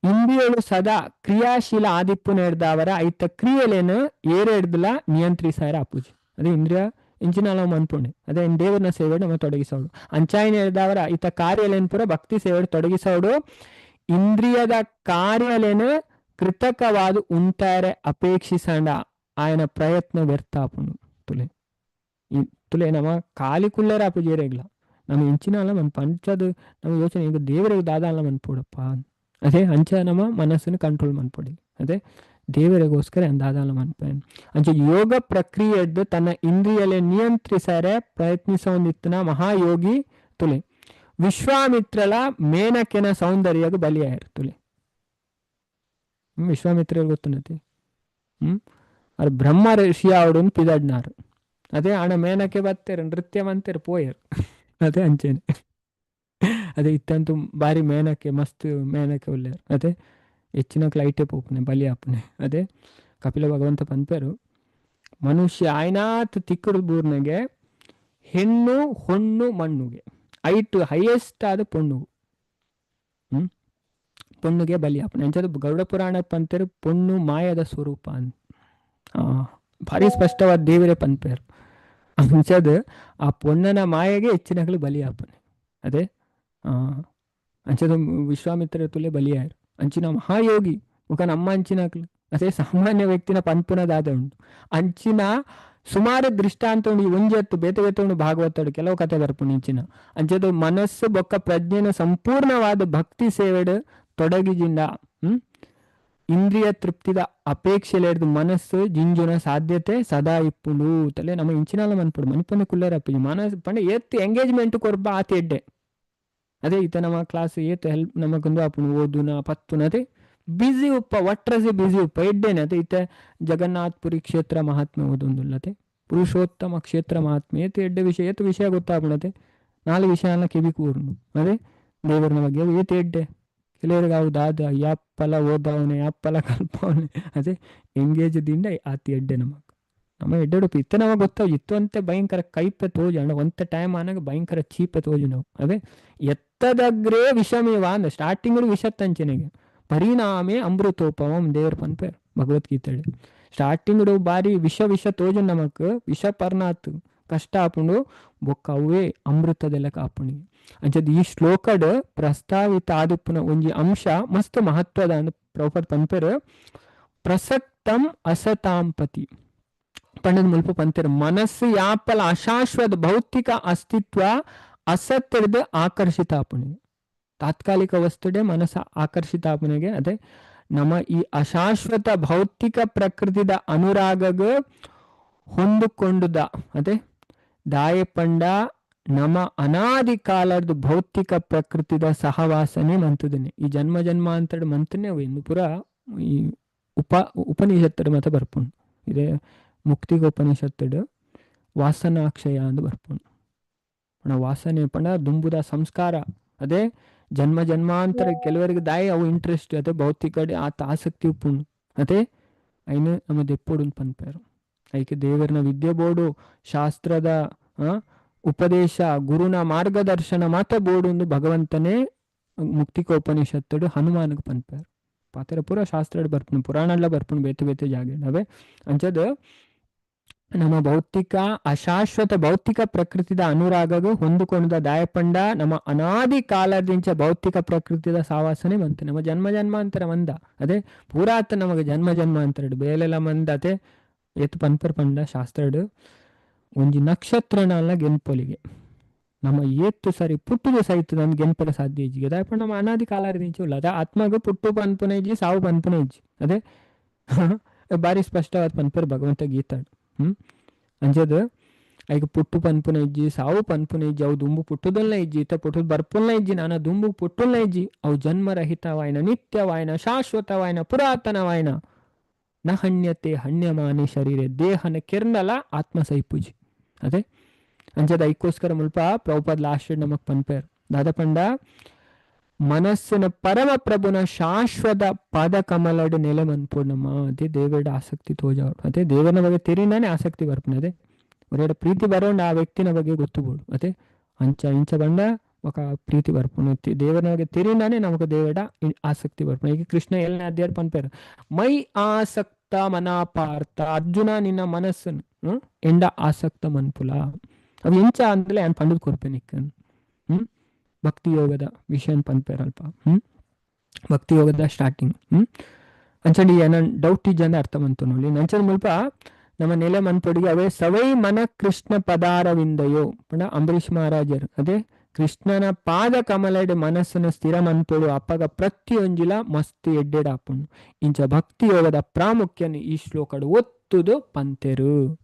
ಇಂದ್ರಿಯಗಳು ಸದಾ ಕ್ರಿಯಾಶೀಲ ಆದಿಪ್ಪು ನೇಡ್ದವರ ಐತ ಕ್ರಿಯೆಲೇನು ಏರೆಡ್ದಲ ನಿಯಂತ್ರಿಸಾರ ಆಪುಜಿ. ಅದೇ ಇಂದ್ರಿಯ ಇಂಚಿನ ಮನ್ಪುಣೆ ಅದೇ ದೇವರನ ಸೇವೆ ನಮ್ಮ ತೊಡಗಿಸೋಡು. ಅಂಚಾಯಿನ ಹೇಳ್ದವರ ಈತ ಕಾರ್ಯಲೇನ್ ಪೂರ ಭಕ್ತಿ ಸೇವೆ ತೊಡಗಿಸೋಡು. ಇಂದ್ರಿಯದ ಕಾರ್ಯಲೇನು ಕೃತಕವಾದ ಉಂತಾರೆ ಅಪೇಕ್ಷಿಸಂಡ ಆಯನ ಪ್ರಯತ್ನ ವ್ಯರ್ಥ ಆಪುಂಡು. ತುಲೆ ತುಲೆ ನಮ್ಮ ಖಾಲಿ ಕುಳ್ಳೇರ ಆಪುಜೇರೆಗ್ಲ ನಮ್ಮ ಇಂಚಿನ ಅಲ್ಲ ಮನ್ ಪಂಚದು ನಮ್ಮ ಯೋಚನೆ ಈಗ ದೇವರಿಗೆ ದಾದ ಅಲ್ಲ ಮನ್ಪೋಡಪ್ಪ. ಅದೇ ಅಂಚ ನಮ್ಮ ಮನಸ್ಸನ್ನು ಕಂಟ್ರೋಲ್ ಮನ್ಪೊಡಿ. ಅದೇ ದೇವರಿಗೋಸ್ಕರ ದಾದಾಲ ಮನ್ಪೆ. ಅಂಚ ಯೋಗ ಪ್ರಕ್ರಿಯೆದ್ದು ತನ್ನ ಇಂದ್ರಿಯಲೆ ನಿಯಂತ್ರಿಸರೆ ಪ್ರಯತ್ನಿಸೋಂದಿತ್ತನ ಮಹಾಯೋಗಿ ತುಲೆ ವಿಶ್ವಾಮಿತ್ರಲ ಮೇನಕೆನ ಸೌಂದರ್ಯಗ ಬಲಿಯಾಯರು. ತುಲೆ ವಿಶ್ವಾಮಿತ್ರ ಗೊತ್ತುನತಿ ಅವ್ರು ಬ್ರಹ್ಮ ಋಷಿ ಅವಡು ಪಿದಡ್ನಾರು. ಅದೇ ಅಣ ಮೇನಕೆ ಬತ್ತೇರು ನೃತ್ಯ ಮಂತೇರು ಪೋಯರು. ಅದೇ ಅಂಚೇನೆ ಅದೇ ಇತ್ತಂತೂ ಬಾರಿ ಮೇನಕೆ ಮಸ್ತ್ ಮೇನಕೆ ಉಲ್ಲೇರು. ಅದೇ ಹೆಚ್ಚಿನ ಲೈಟೇ ಪೋಪುನೆ ಬಲಿ ಆಪುನೆ. ಅದೇ ಕಪಿಲ ಭಗವಂತ ಪನ್ಪೇರು ಮನುಷ್ಯ ಆಯ್ನಾತ್ ತಿಕ್ಕುಡು ಬೂರ್ನೆಗೆ ಹೆಣ್ಣು ಹೊಣ್ಣು ಮಣ್ಣುಗೆ ಐಟು ಹೈಯೆಸ್ಟ್ ಆದ ಪೊಣ್ಣು ಪೊಣ್ಣುಗೆ ಬಲಿ ಆಪುನೆ. ಅಂಚದ ಗರುಡ ಪುರಾಣ ಪಂತೇರು ಪೊಣ್ಣು ಮಾಯದ ಸ್ವರೂಪ ಅಂತ ಭಾರಿ ಸ್ಪಷ್ಟವಾದ ದೇವರೇ ಪನ್ಪೇರು. ಅಂಚದ ಆ ಪೊಣ್ಣನ ಮಾಯೆಗೆ ಹೆಚ್ಚಿನಗಳು ಬಲಿ ಆಪುನೆ. ಅದೇ ಅಂಚದ ವಿಶ್ವಾಮಿತ್ರ ತುಲೆ ಬಲಿಯಾಯರು. ಅಂಚಿನ ಮಹಾಯೋಗಿ ఒక ನಮ್ಮ ಅಂಚಿನಕ್ಲು ಅದೇ ಸಾಮಾನ್ಯ ವ್ಯಕ್ತಿನ ಪನ್ಪುನದಾದ ಉಂಟು. ಅಂಚಿನ ಸುಮಾರು ದೃಷ್ಟಾಂತ ಉಂಡು. ಒಂಜೆತ್ತು ಬೇತೆ ಬೇತೆ ಉಂಡು ಭಾಗವತಡು ಕೆಲವು ಕತೆ ಬರ್ಪುಂಡು ಇಂಚಿನ. ಅಂಚದ ಮನಸ್ಸು ಬೊಕ್ಕ ಪ್ರಜ್ಞೆನ ಸಂಪೂರ್ಣವಾದ ಭಕ್ತಿ ಸೇವೆಡ್ ತೊಡಗಿಜಿಂದ ಇಂದ್ರಿಯ ತೃಪ್ತಿದ ಅಪೇಕ್ಷೆಲೆಡ್ದು ಮನಸ್ಸು ಜಿಂಜುನ ಸಾಧ್ಯತೆ ಸದಾ ಇಪ್ಪುಂಡು. ತಲೆ ನಮ್ಮ ಇಂಚಿನಾಲ ಮನ್ಪುಡು ಮನ್ಪುನ ಕುಲ್ಲರಪ್ಪ ಮನಸ್ಸು ಪಂಡ ಏತ್ ಎಂಗೇಜ್ಮೆಂಟ್ ಕೊರ್ಬ ಆತ ಎಡ್ಡೆ. ಅದೇ ಈತ ನಮ್ಮ ಕ್ಲಾಸ್ ಏತ್ ಹೆಲ್ಪ್ ನಮಗೊಂದು ಆಪುಂಡು ಓದುನ ಪತ್ತುನ. ಅದೇ ಬಿಸಿ ಉಪ್ಪ ಒಟ್ರಸಿ ಬಿಸಿ ಉಪ್ಪ ಎಡ್ಡೇನೆ. ಅದೇ ಈತ ಜಗನ್ನಾಥಪುರಿ ಕ್ಷೇತ್ರ ಮಹಾತ್ಮೆ ಓದೊಂದುಲ್ಲತೆ ಪುರುಷೋತ್ತಮ ಕ್ಷೇತ್ರ ಮಹಾತ್ಮೆ ಏತ್ ಎಡ್ಡೆ ವಿಷಯ ಏತ್ ವಿಷಯ ಗೊತ್ತಾಪುಣತೆ ನಾಲ್ ವಿಷಯನ ಕಿವಿ ಕೂರುನು. ಅದೇ ದೇವರನ ಬಗ್ಗೆ ಅವು ಏತ್ ಎಡ್ಡೆ. ಕೆಲವರಿಗೆ ಅವು ದಾದ ಯಾಪ್ಪಲ ಓದವನೆ ಯಾಪ್ಪಲ ಕಲ್ಪವನೆ. ಅದೇ ಎಂಗೇಜ್ ದಿಂದ ಆತಿ ಎಡ್ಡೆ ನಮಗ್ ನಮ್ಮ ಎಡ್ಡೆಡುಪ್ಪು ಇತ್ತ ನಮಗೆ ಗೊತ್ತಾವ್ ಇತ್ತು ಅಂತ ಭಯಂಕರ ಕೈಪೆ ತೋಜು ಅಣ್ಣ ಒಂತ ಟೈಮ್ ಆನಾಗ ಭಯಂಕರ ಚೀಪೆ ತೋಜು ನಾವು. ಅದೇ ಎತ್ತದಗ್ರೇ ವಿಷಮೇವ ಅಂದ ಸ್ಟಾರ್ಟಿಂಗ್ ವಿಷ ತಂಚೆನೆಗೆ ಪರಿಣಾಮೇ ಅಮೃತೋಪಮಂ ದೇವ್ರ ಪನ್ಪೇರ್ ಭಗವದ್ಗೀತೆ. ಸ್ಟಾರ್ಟಿಂಗ್ ಬಾರಿ ವಿಷ ವಿಷ ತೋಜು ನಮಕ್ ವಿಷ ಪರ್ನಾತ್ ಕಷ್ಟ ಆಪುಂಡು ಬೊಕ್ಕ ಅವೇ ಅಮೃತದೆಲ್ಲ ಕಾಪುಣಿಗೆ. ಅಂಚದ ಈ ಶ್ಲೋಕಡ್ ಪ್ರಸ್ತಾವಿತ ಆದಿಪ್ಪುನ ಒಂಜಿ ಅಂಶ ಮಸ್ತ್ ಮಹತ್ವದ ಅಂದ್ ಪ್ರಭುಪಾದ ಪನ್ಪೇರ್. ಪ್ರಸಕ್ತಂ ಅಸತಾಂಪತಿ ಪಂಡದ ಮುಲ್ಪ ಪಂತೆರ್ ಮನಸ್ಸು ಯಾಪಲ ಅಶಾಶ್ವತ ಭೌತಿಕ ಅಸ್ತಿತ್ವ ಅಸತ್ತಿರ್ದು ಆಕರ್ಷಿತ ಆಪುಣಿಗೆ. ತಾತ್ಕಾಲಿಕ ವಸ್ತುಡೆ ಮನಸ್ಸು ಆಕರ್ಷಿತ ಆಪುಣಿಗೆ. ಅದೇ ನಮ್ಮ ಈ ಅಶಾಶ್ವತ ಭೌತಿಕ ಪ್ರಕೃತಿದ ಅನುರಾಗಗ ಹೊಂದಿಕೊಂಡುದ. ಅದೇ ದಾಯ ಪಂಡ ನಮ್ಮ ಅನಾದಿ ಕಾಲದ ಭೌತಿಕ ಪ್ರಕೃತಿದ ಸಹವಾಸನೆ ಮಂತದನೆ ಈ ಜನ್ಮ ಜನ್ಮಾಂತರ ಮಂತನೆ ಅವು ಎಂದು ಪೂರ ಈ ಉಪನಿಷತ್ತಡು ಮತ ಬರ್ಪುಂಡು. ಇದೇ ಮುಕ್ತಿಗೆ ಉಪನಿಷತ್ತಡು ವಾಸನಾಕ್ಷಯ ಅಂದು ಬರ್ಪುಂಡು. ಪಂಡ ವಾಸನೆ ಪಂಡ ದುಂಬುದ ಸಂಸ್ಕಾರ. ಅದೇ ಜನ್ಮ ಜನ್ಮಾಂತರ ಕೆಲವರಿಗೆ ದಾಯಿ ಅವು ಇಂಟ್ರೆಸ್ಟ್ ಅದೇ ಭೌತಿಕ ಆತ ಆಸಕ್ತಿ ಉಪ್ಪುಂಡು. ಅದೇ ಐನು ನಮ್ಮ ದೆಪ್ಪೊಡು ಪನ್ಪೇರು. ಐಕೆ ದೇವರನ ವಿದ್ಯೆ ಬೋಡು ಶಾಸ್ತ್ರದ ಉಪದೇಶ, ಗುರುನ ಮಾರ್ಗದರ್ಶನ ಮಾತ ಬೋಡುಂದು ಭಗವಂತನೇ ಮುಕ್ತಿಕೋಪನಿಷತ್ತುಡು ಹನುಮಾನಗ್ ಪನ್ಪೇರ್. ಪಾತೆರ ಪೂರ ಶಾಸ್ತ್ರಡ್ ಬರ್ಪುಂಡು, ಪುರಾಣಡ್ಲ ಬರ್ಪುಂಡು, ಬೇತೆ ಬೇತೆ ಜಾಗೆ ಅವೇ. ಅಂಚದ ನಮ್ಮ ಭೌತಿಕ ಅಶಾಶ್ವತ ಭೌತಿಕ ಪ್ರಕೃತಿದ ಅನುರಾಗಗ ಹೊಂದುಕೊಂಡ ದಾಯಪಂಡ ನಮ್ಮ ಅನಾದಿ ಕಾಲದಿಂಚ ಭೌತಿಕ ಪ್ರಕೃತಿದ ಸಾವಾಸನೆ ಬಂತು. ನಮ್ಮ ಜನ್ಮ ಜನ್ಮಾಂತರ ಮಂದ ಅದೇ ಪೂರಾತ ನಮಗೆ ಜನ್ಮ ಜನ್ಮಾಂತರ ಬೇಲೆಲ ಮಂದ ಅದೇ ಏತ್ ಪನ್ಪರ್ ಪಂಡ ಶಾಸ್ತ್ರಡ್ ಒಂಜಿ ನಕ್ಷತ್ರನಲ್ಲ ಗೆನ್ಪೊಲಿಗೆ ನಮ್ಮ ಏತ್ತು ಸರಿ ಪುಟ್ಟುದು ಸಹಿತ ನಮ್ಗೆ ಗೆನ್ಪರ ಸಾಧ್ಯ ಇಜ್ಜಿ. ದಾಯಪಂಡ ನಮ್ಮ ಅನಾದಿ ಕಾಲದಿಂಚ ಉಲ್ಲ ಅದೇ ಆತ್ಮಗ ಪುಟ್ಟು ಪನ್ಪುನ ಇಜ್ಜಿ, ಸಾವು ಪನ್ಪುನ ಇಜ್ಜಿ. ಅದೇ ಬಾರಿ ಸ್ಪಷ್ಟವಾದ ಪನ್ಪರ್ ಭಗವಂತ ಗೀತಾಡ್. ಅಂಚದ ಐಕ್ ಪುಟ್ಟು ಪನ್ಪುನ ಇಜ್ಜಿ, ಸಾವು ಪನ್ಪುನ ಇಜ್ಜಿ, ಅವು ದುಂಬು ಪುಟ್ಟುದಲ್ಲ ಇಜ್ಜಿ, ಇತ್ತ ಪುಟ್ಟುದು ಬರ್ಪುಲ್ಲ ಇಜ್ಜಿ, ನಾನ ದುಂಬು ಪುಟ್ಟುಲ್ಲ ಇಜ್ಜಿ. ಅವು ಜನ್ಮರಹಿತವಾಯನ, ನಿತ್ಯವಾಯನ, ಶಾಶ್ವತವಾಯನ, ಪುರಾತನವಾಯನ. ನ ಹಣ್ಯತೆ ಹಣ್ಯಮಾನೆ ಶರೀರೆ, ದೇಹನ ಕೆರ್ನಲ ಆತ್ಮ ಸೈಪುಜಿ. ಅದೇ ಅಂಚದ ಐಕ್ಕೋಸ್ಕರ ಮುಲ್ಪ ಪ್ರಭುಪಾದ್ ಲಾಸ್ಟ್ ನಮಕ್ ಪನ್ಪೇರ್ ದಾದ ಪಂಡ ಮನಸ್ಸಿನ ಪರಮ ಪ್ರಭುನ ಶಾಶ್ವತ ಪದ ಕಮಲಡ್ ನೆಲೆ ಮನ್ಪುನಮ್ಮ. ಅದೇ ದೇವರ ಆಸಕ್ತಿ ತೋಜಾವಡು, ಅದೇ ದೇವನ ಬಗ್ಗೆ ತೆರಿನಾನೆ ಆಸಕ್ತಿ ಬರ್ಪುನ. ಅದೇ ಒರೆಡ ಪ್ರೀತಿ ಬರೋಂಡ ಆ ವ್ಯಕ್ತಿನ ಬಗ್ಗೆ ಗೊತ್ತು ಬೋಡು. ಅದೇ ಅಂಚ ಇಂಚ ಬಂಡ ఒక ಪ್ರೀತಿ ಬರ್ಪುನ, ದೇವನ ಬಗ್ಗೆ ತೆರಿನಾನೆ ನಮಕ್ ದೇವಡ ಆಸಕ್ತಿ ಬರ್ಪುನ. ಈಗ ಕೃಷ್ಣ ಏಳನೇ ಅಧ್ಯಾಯ ಪನ್ಪೇರು ಮೈ ಆಸಕ್ತ ಮನಾಪಾರ್ಥ ಅರ್ಜುನ ನಿನ್ನ ಮನಸ್ಸನ್ನು ಎಂಡ ಆಸಕ್ತ ಮನ್ಪುಲ. ಅವು ಎಂಚ ಅಂದ್ರೆ ಯಾನ್ ಪಂಡುದು ಕೊರ್ಪೆ ನಿಕ್ಕನ್. ಭಕ್ತಿ ಯೋಗದ ವಿಷಯನ್ ಪನ್ಪೇರಲ್ಪ. ಭಕ್ತಿ ಯೋಗದ ಸ್ಟಾರ್ಟಿಂಗ್. ಅಂಚಂಡಿ ಏನ ಡೌಟ್ ಇಜ್ಜಂದ ಅರ್ಥ ಮಂತು ನೋಡಿ. ನಂಚನ ಮುಲ್ಪ ನಮ್ಮ ನೆಲೆ ಮನ್ಪೊಡಿಗೆ ಅವೇ ಸವೈ ಮನ ಕೃಷ್ಣ ಪದಾರವಿಂದಯೋ ಪಂಡ ಅಂಬರೀಷ್ ಮಹಾರಾಜರು ಅದೇ ಕೃಷ್ಣನ ಪಾದ ಕಮಲಡ್ ಮನಸ್ಸನ್ನು ಸ್ಥಿರ ಮನ್ಪೊಡು ಅಪ್ಪಗ ಪ್ರತಿಯೊಂಜಿಲ ಮಸ್ತ್ ಎಡ್ಡೆಡ್ ಆಪುಂಡು. ಇಂಚ ಭಕ್ತಿ ಯೋಗದ ಪ್ರಾಮುಖ್ಯನ ಈ ಶ್ಲೋಕಡು ಒತ್ತುದು ಪಂತೆರು.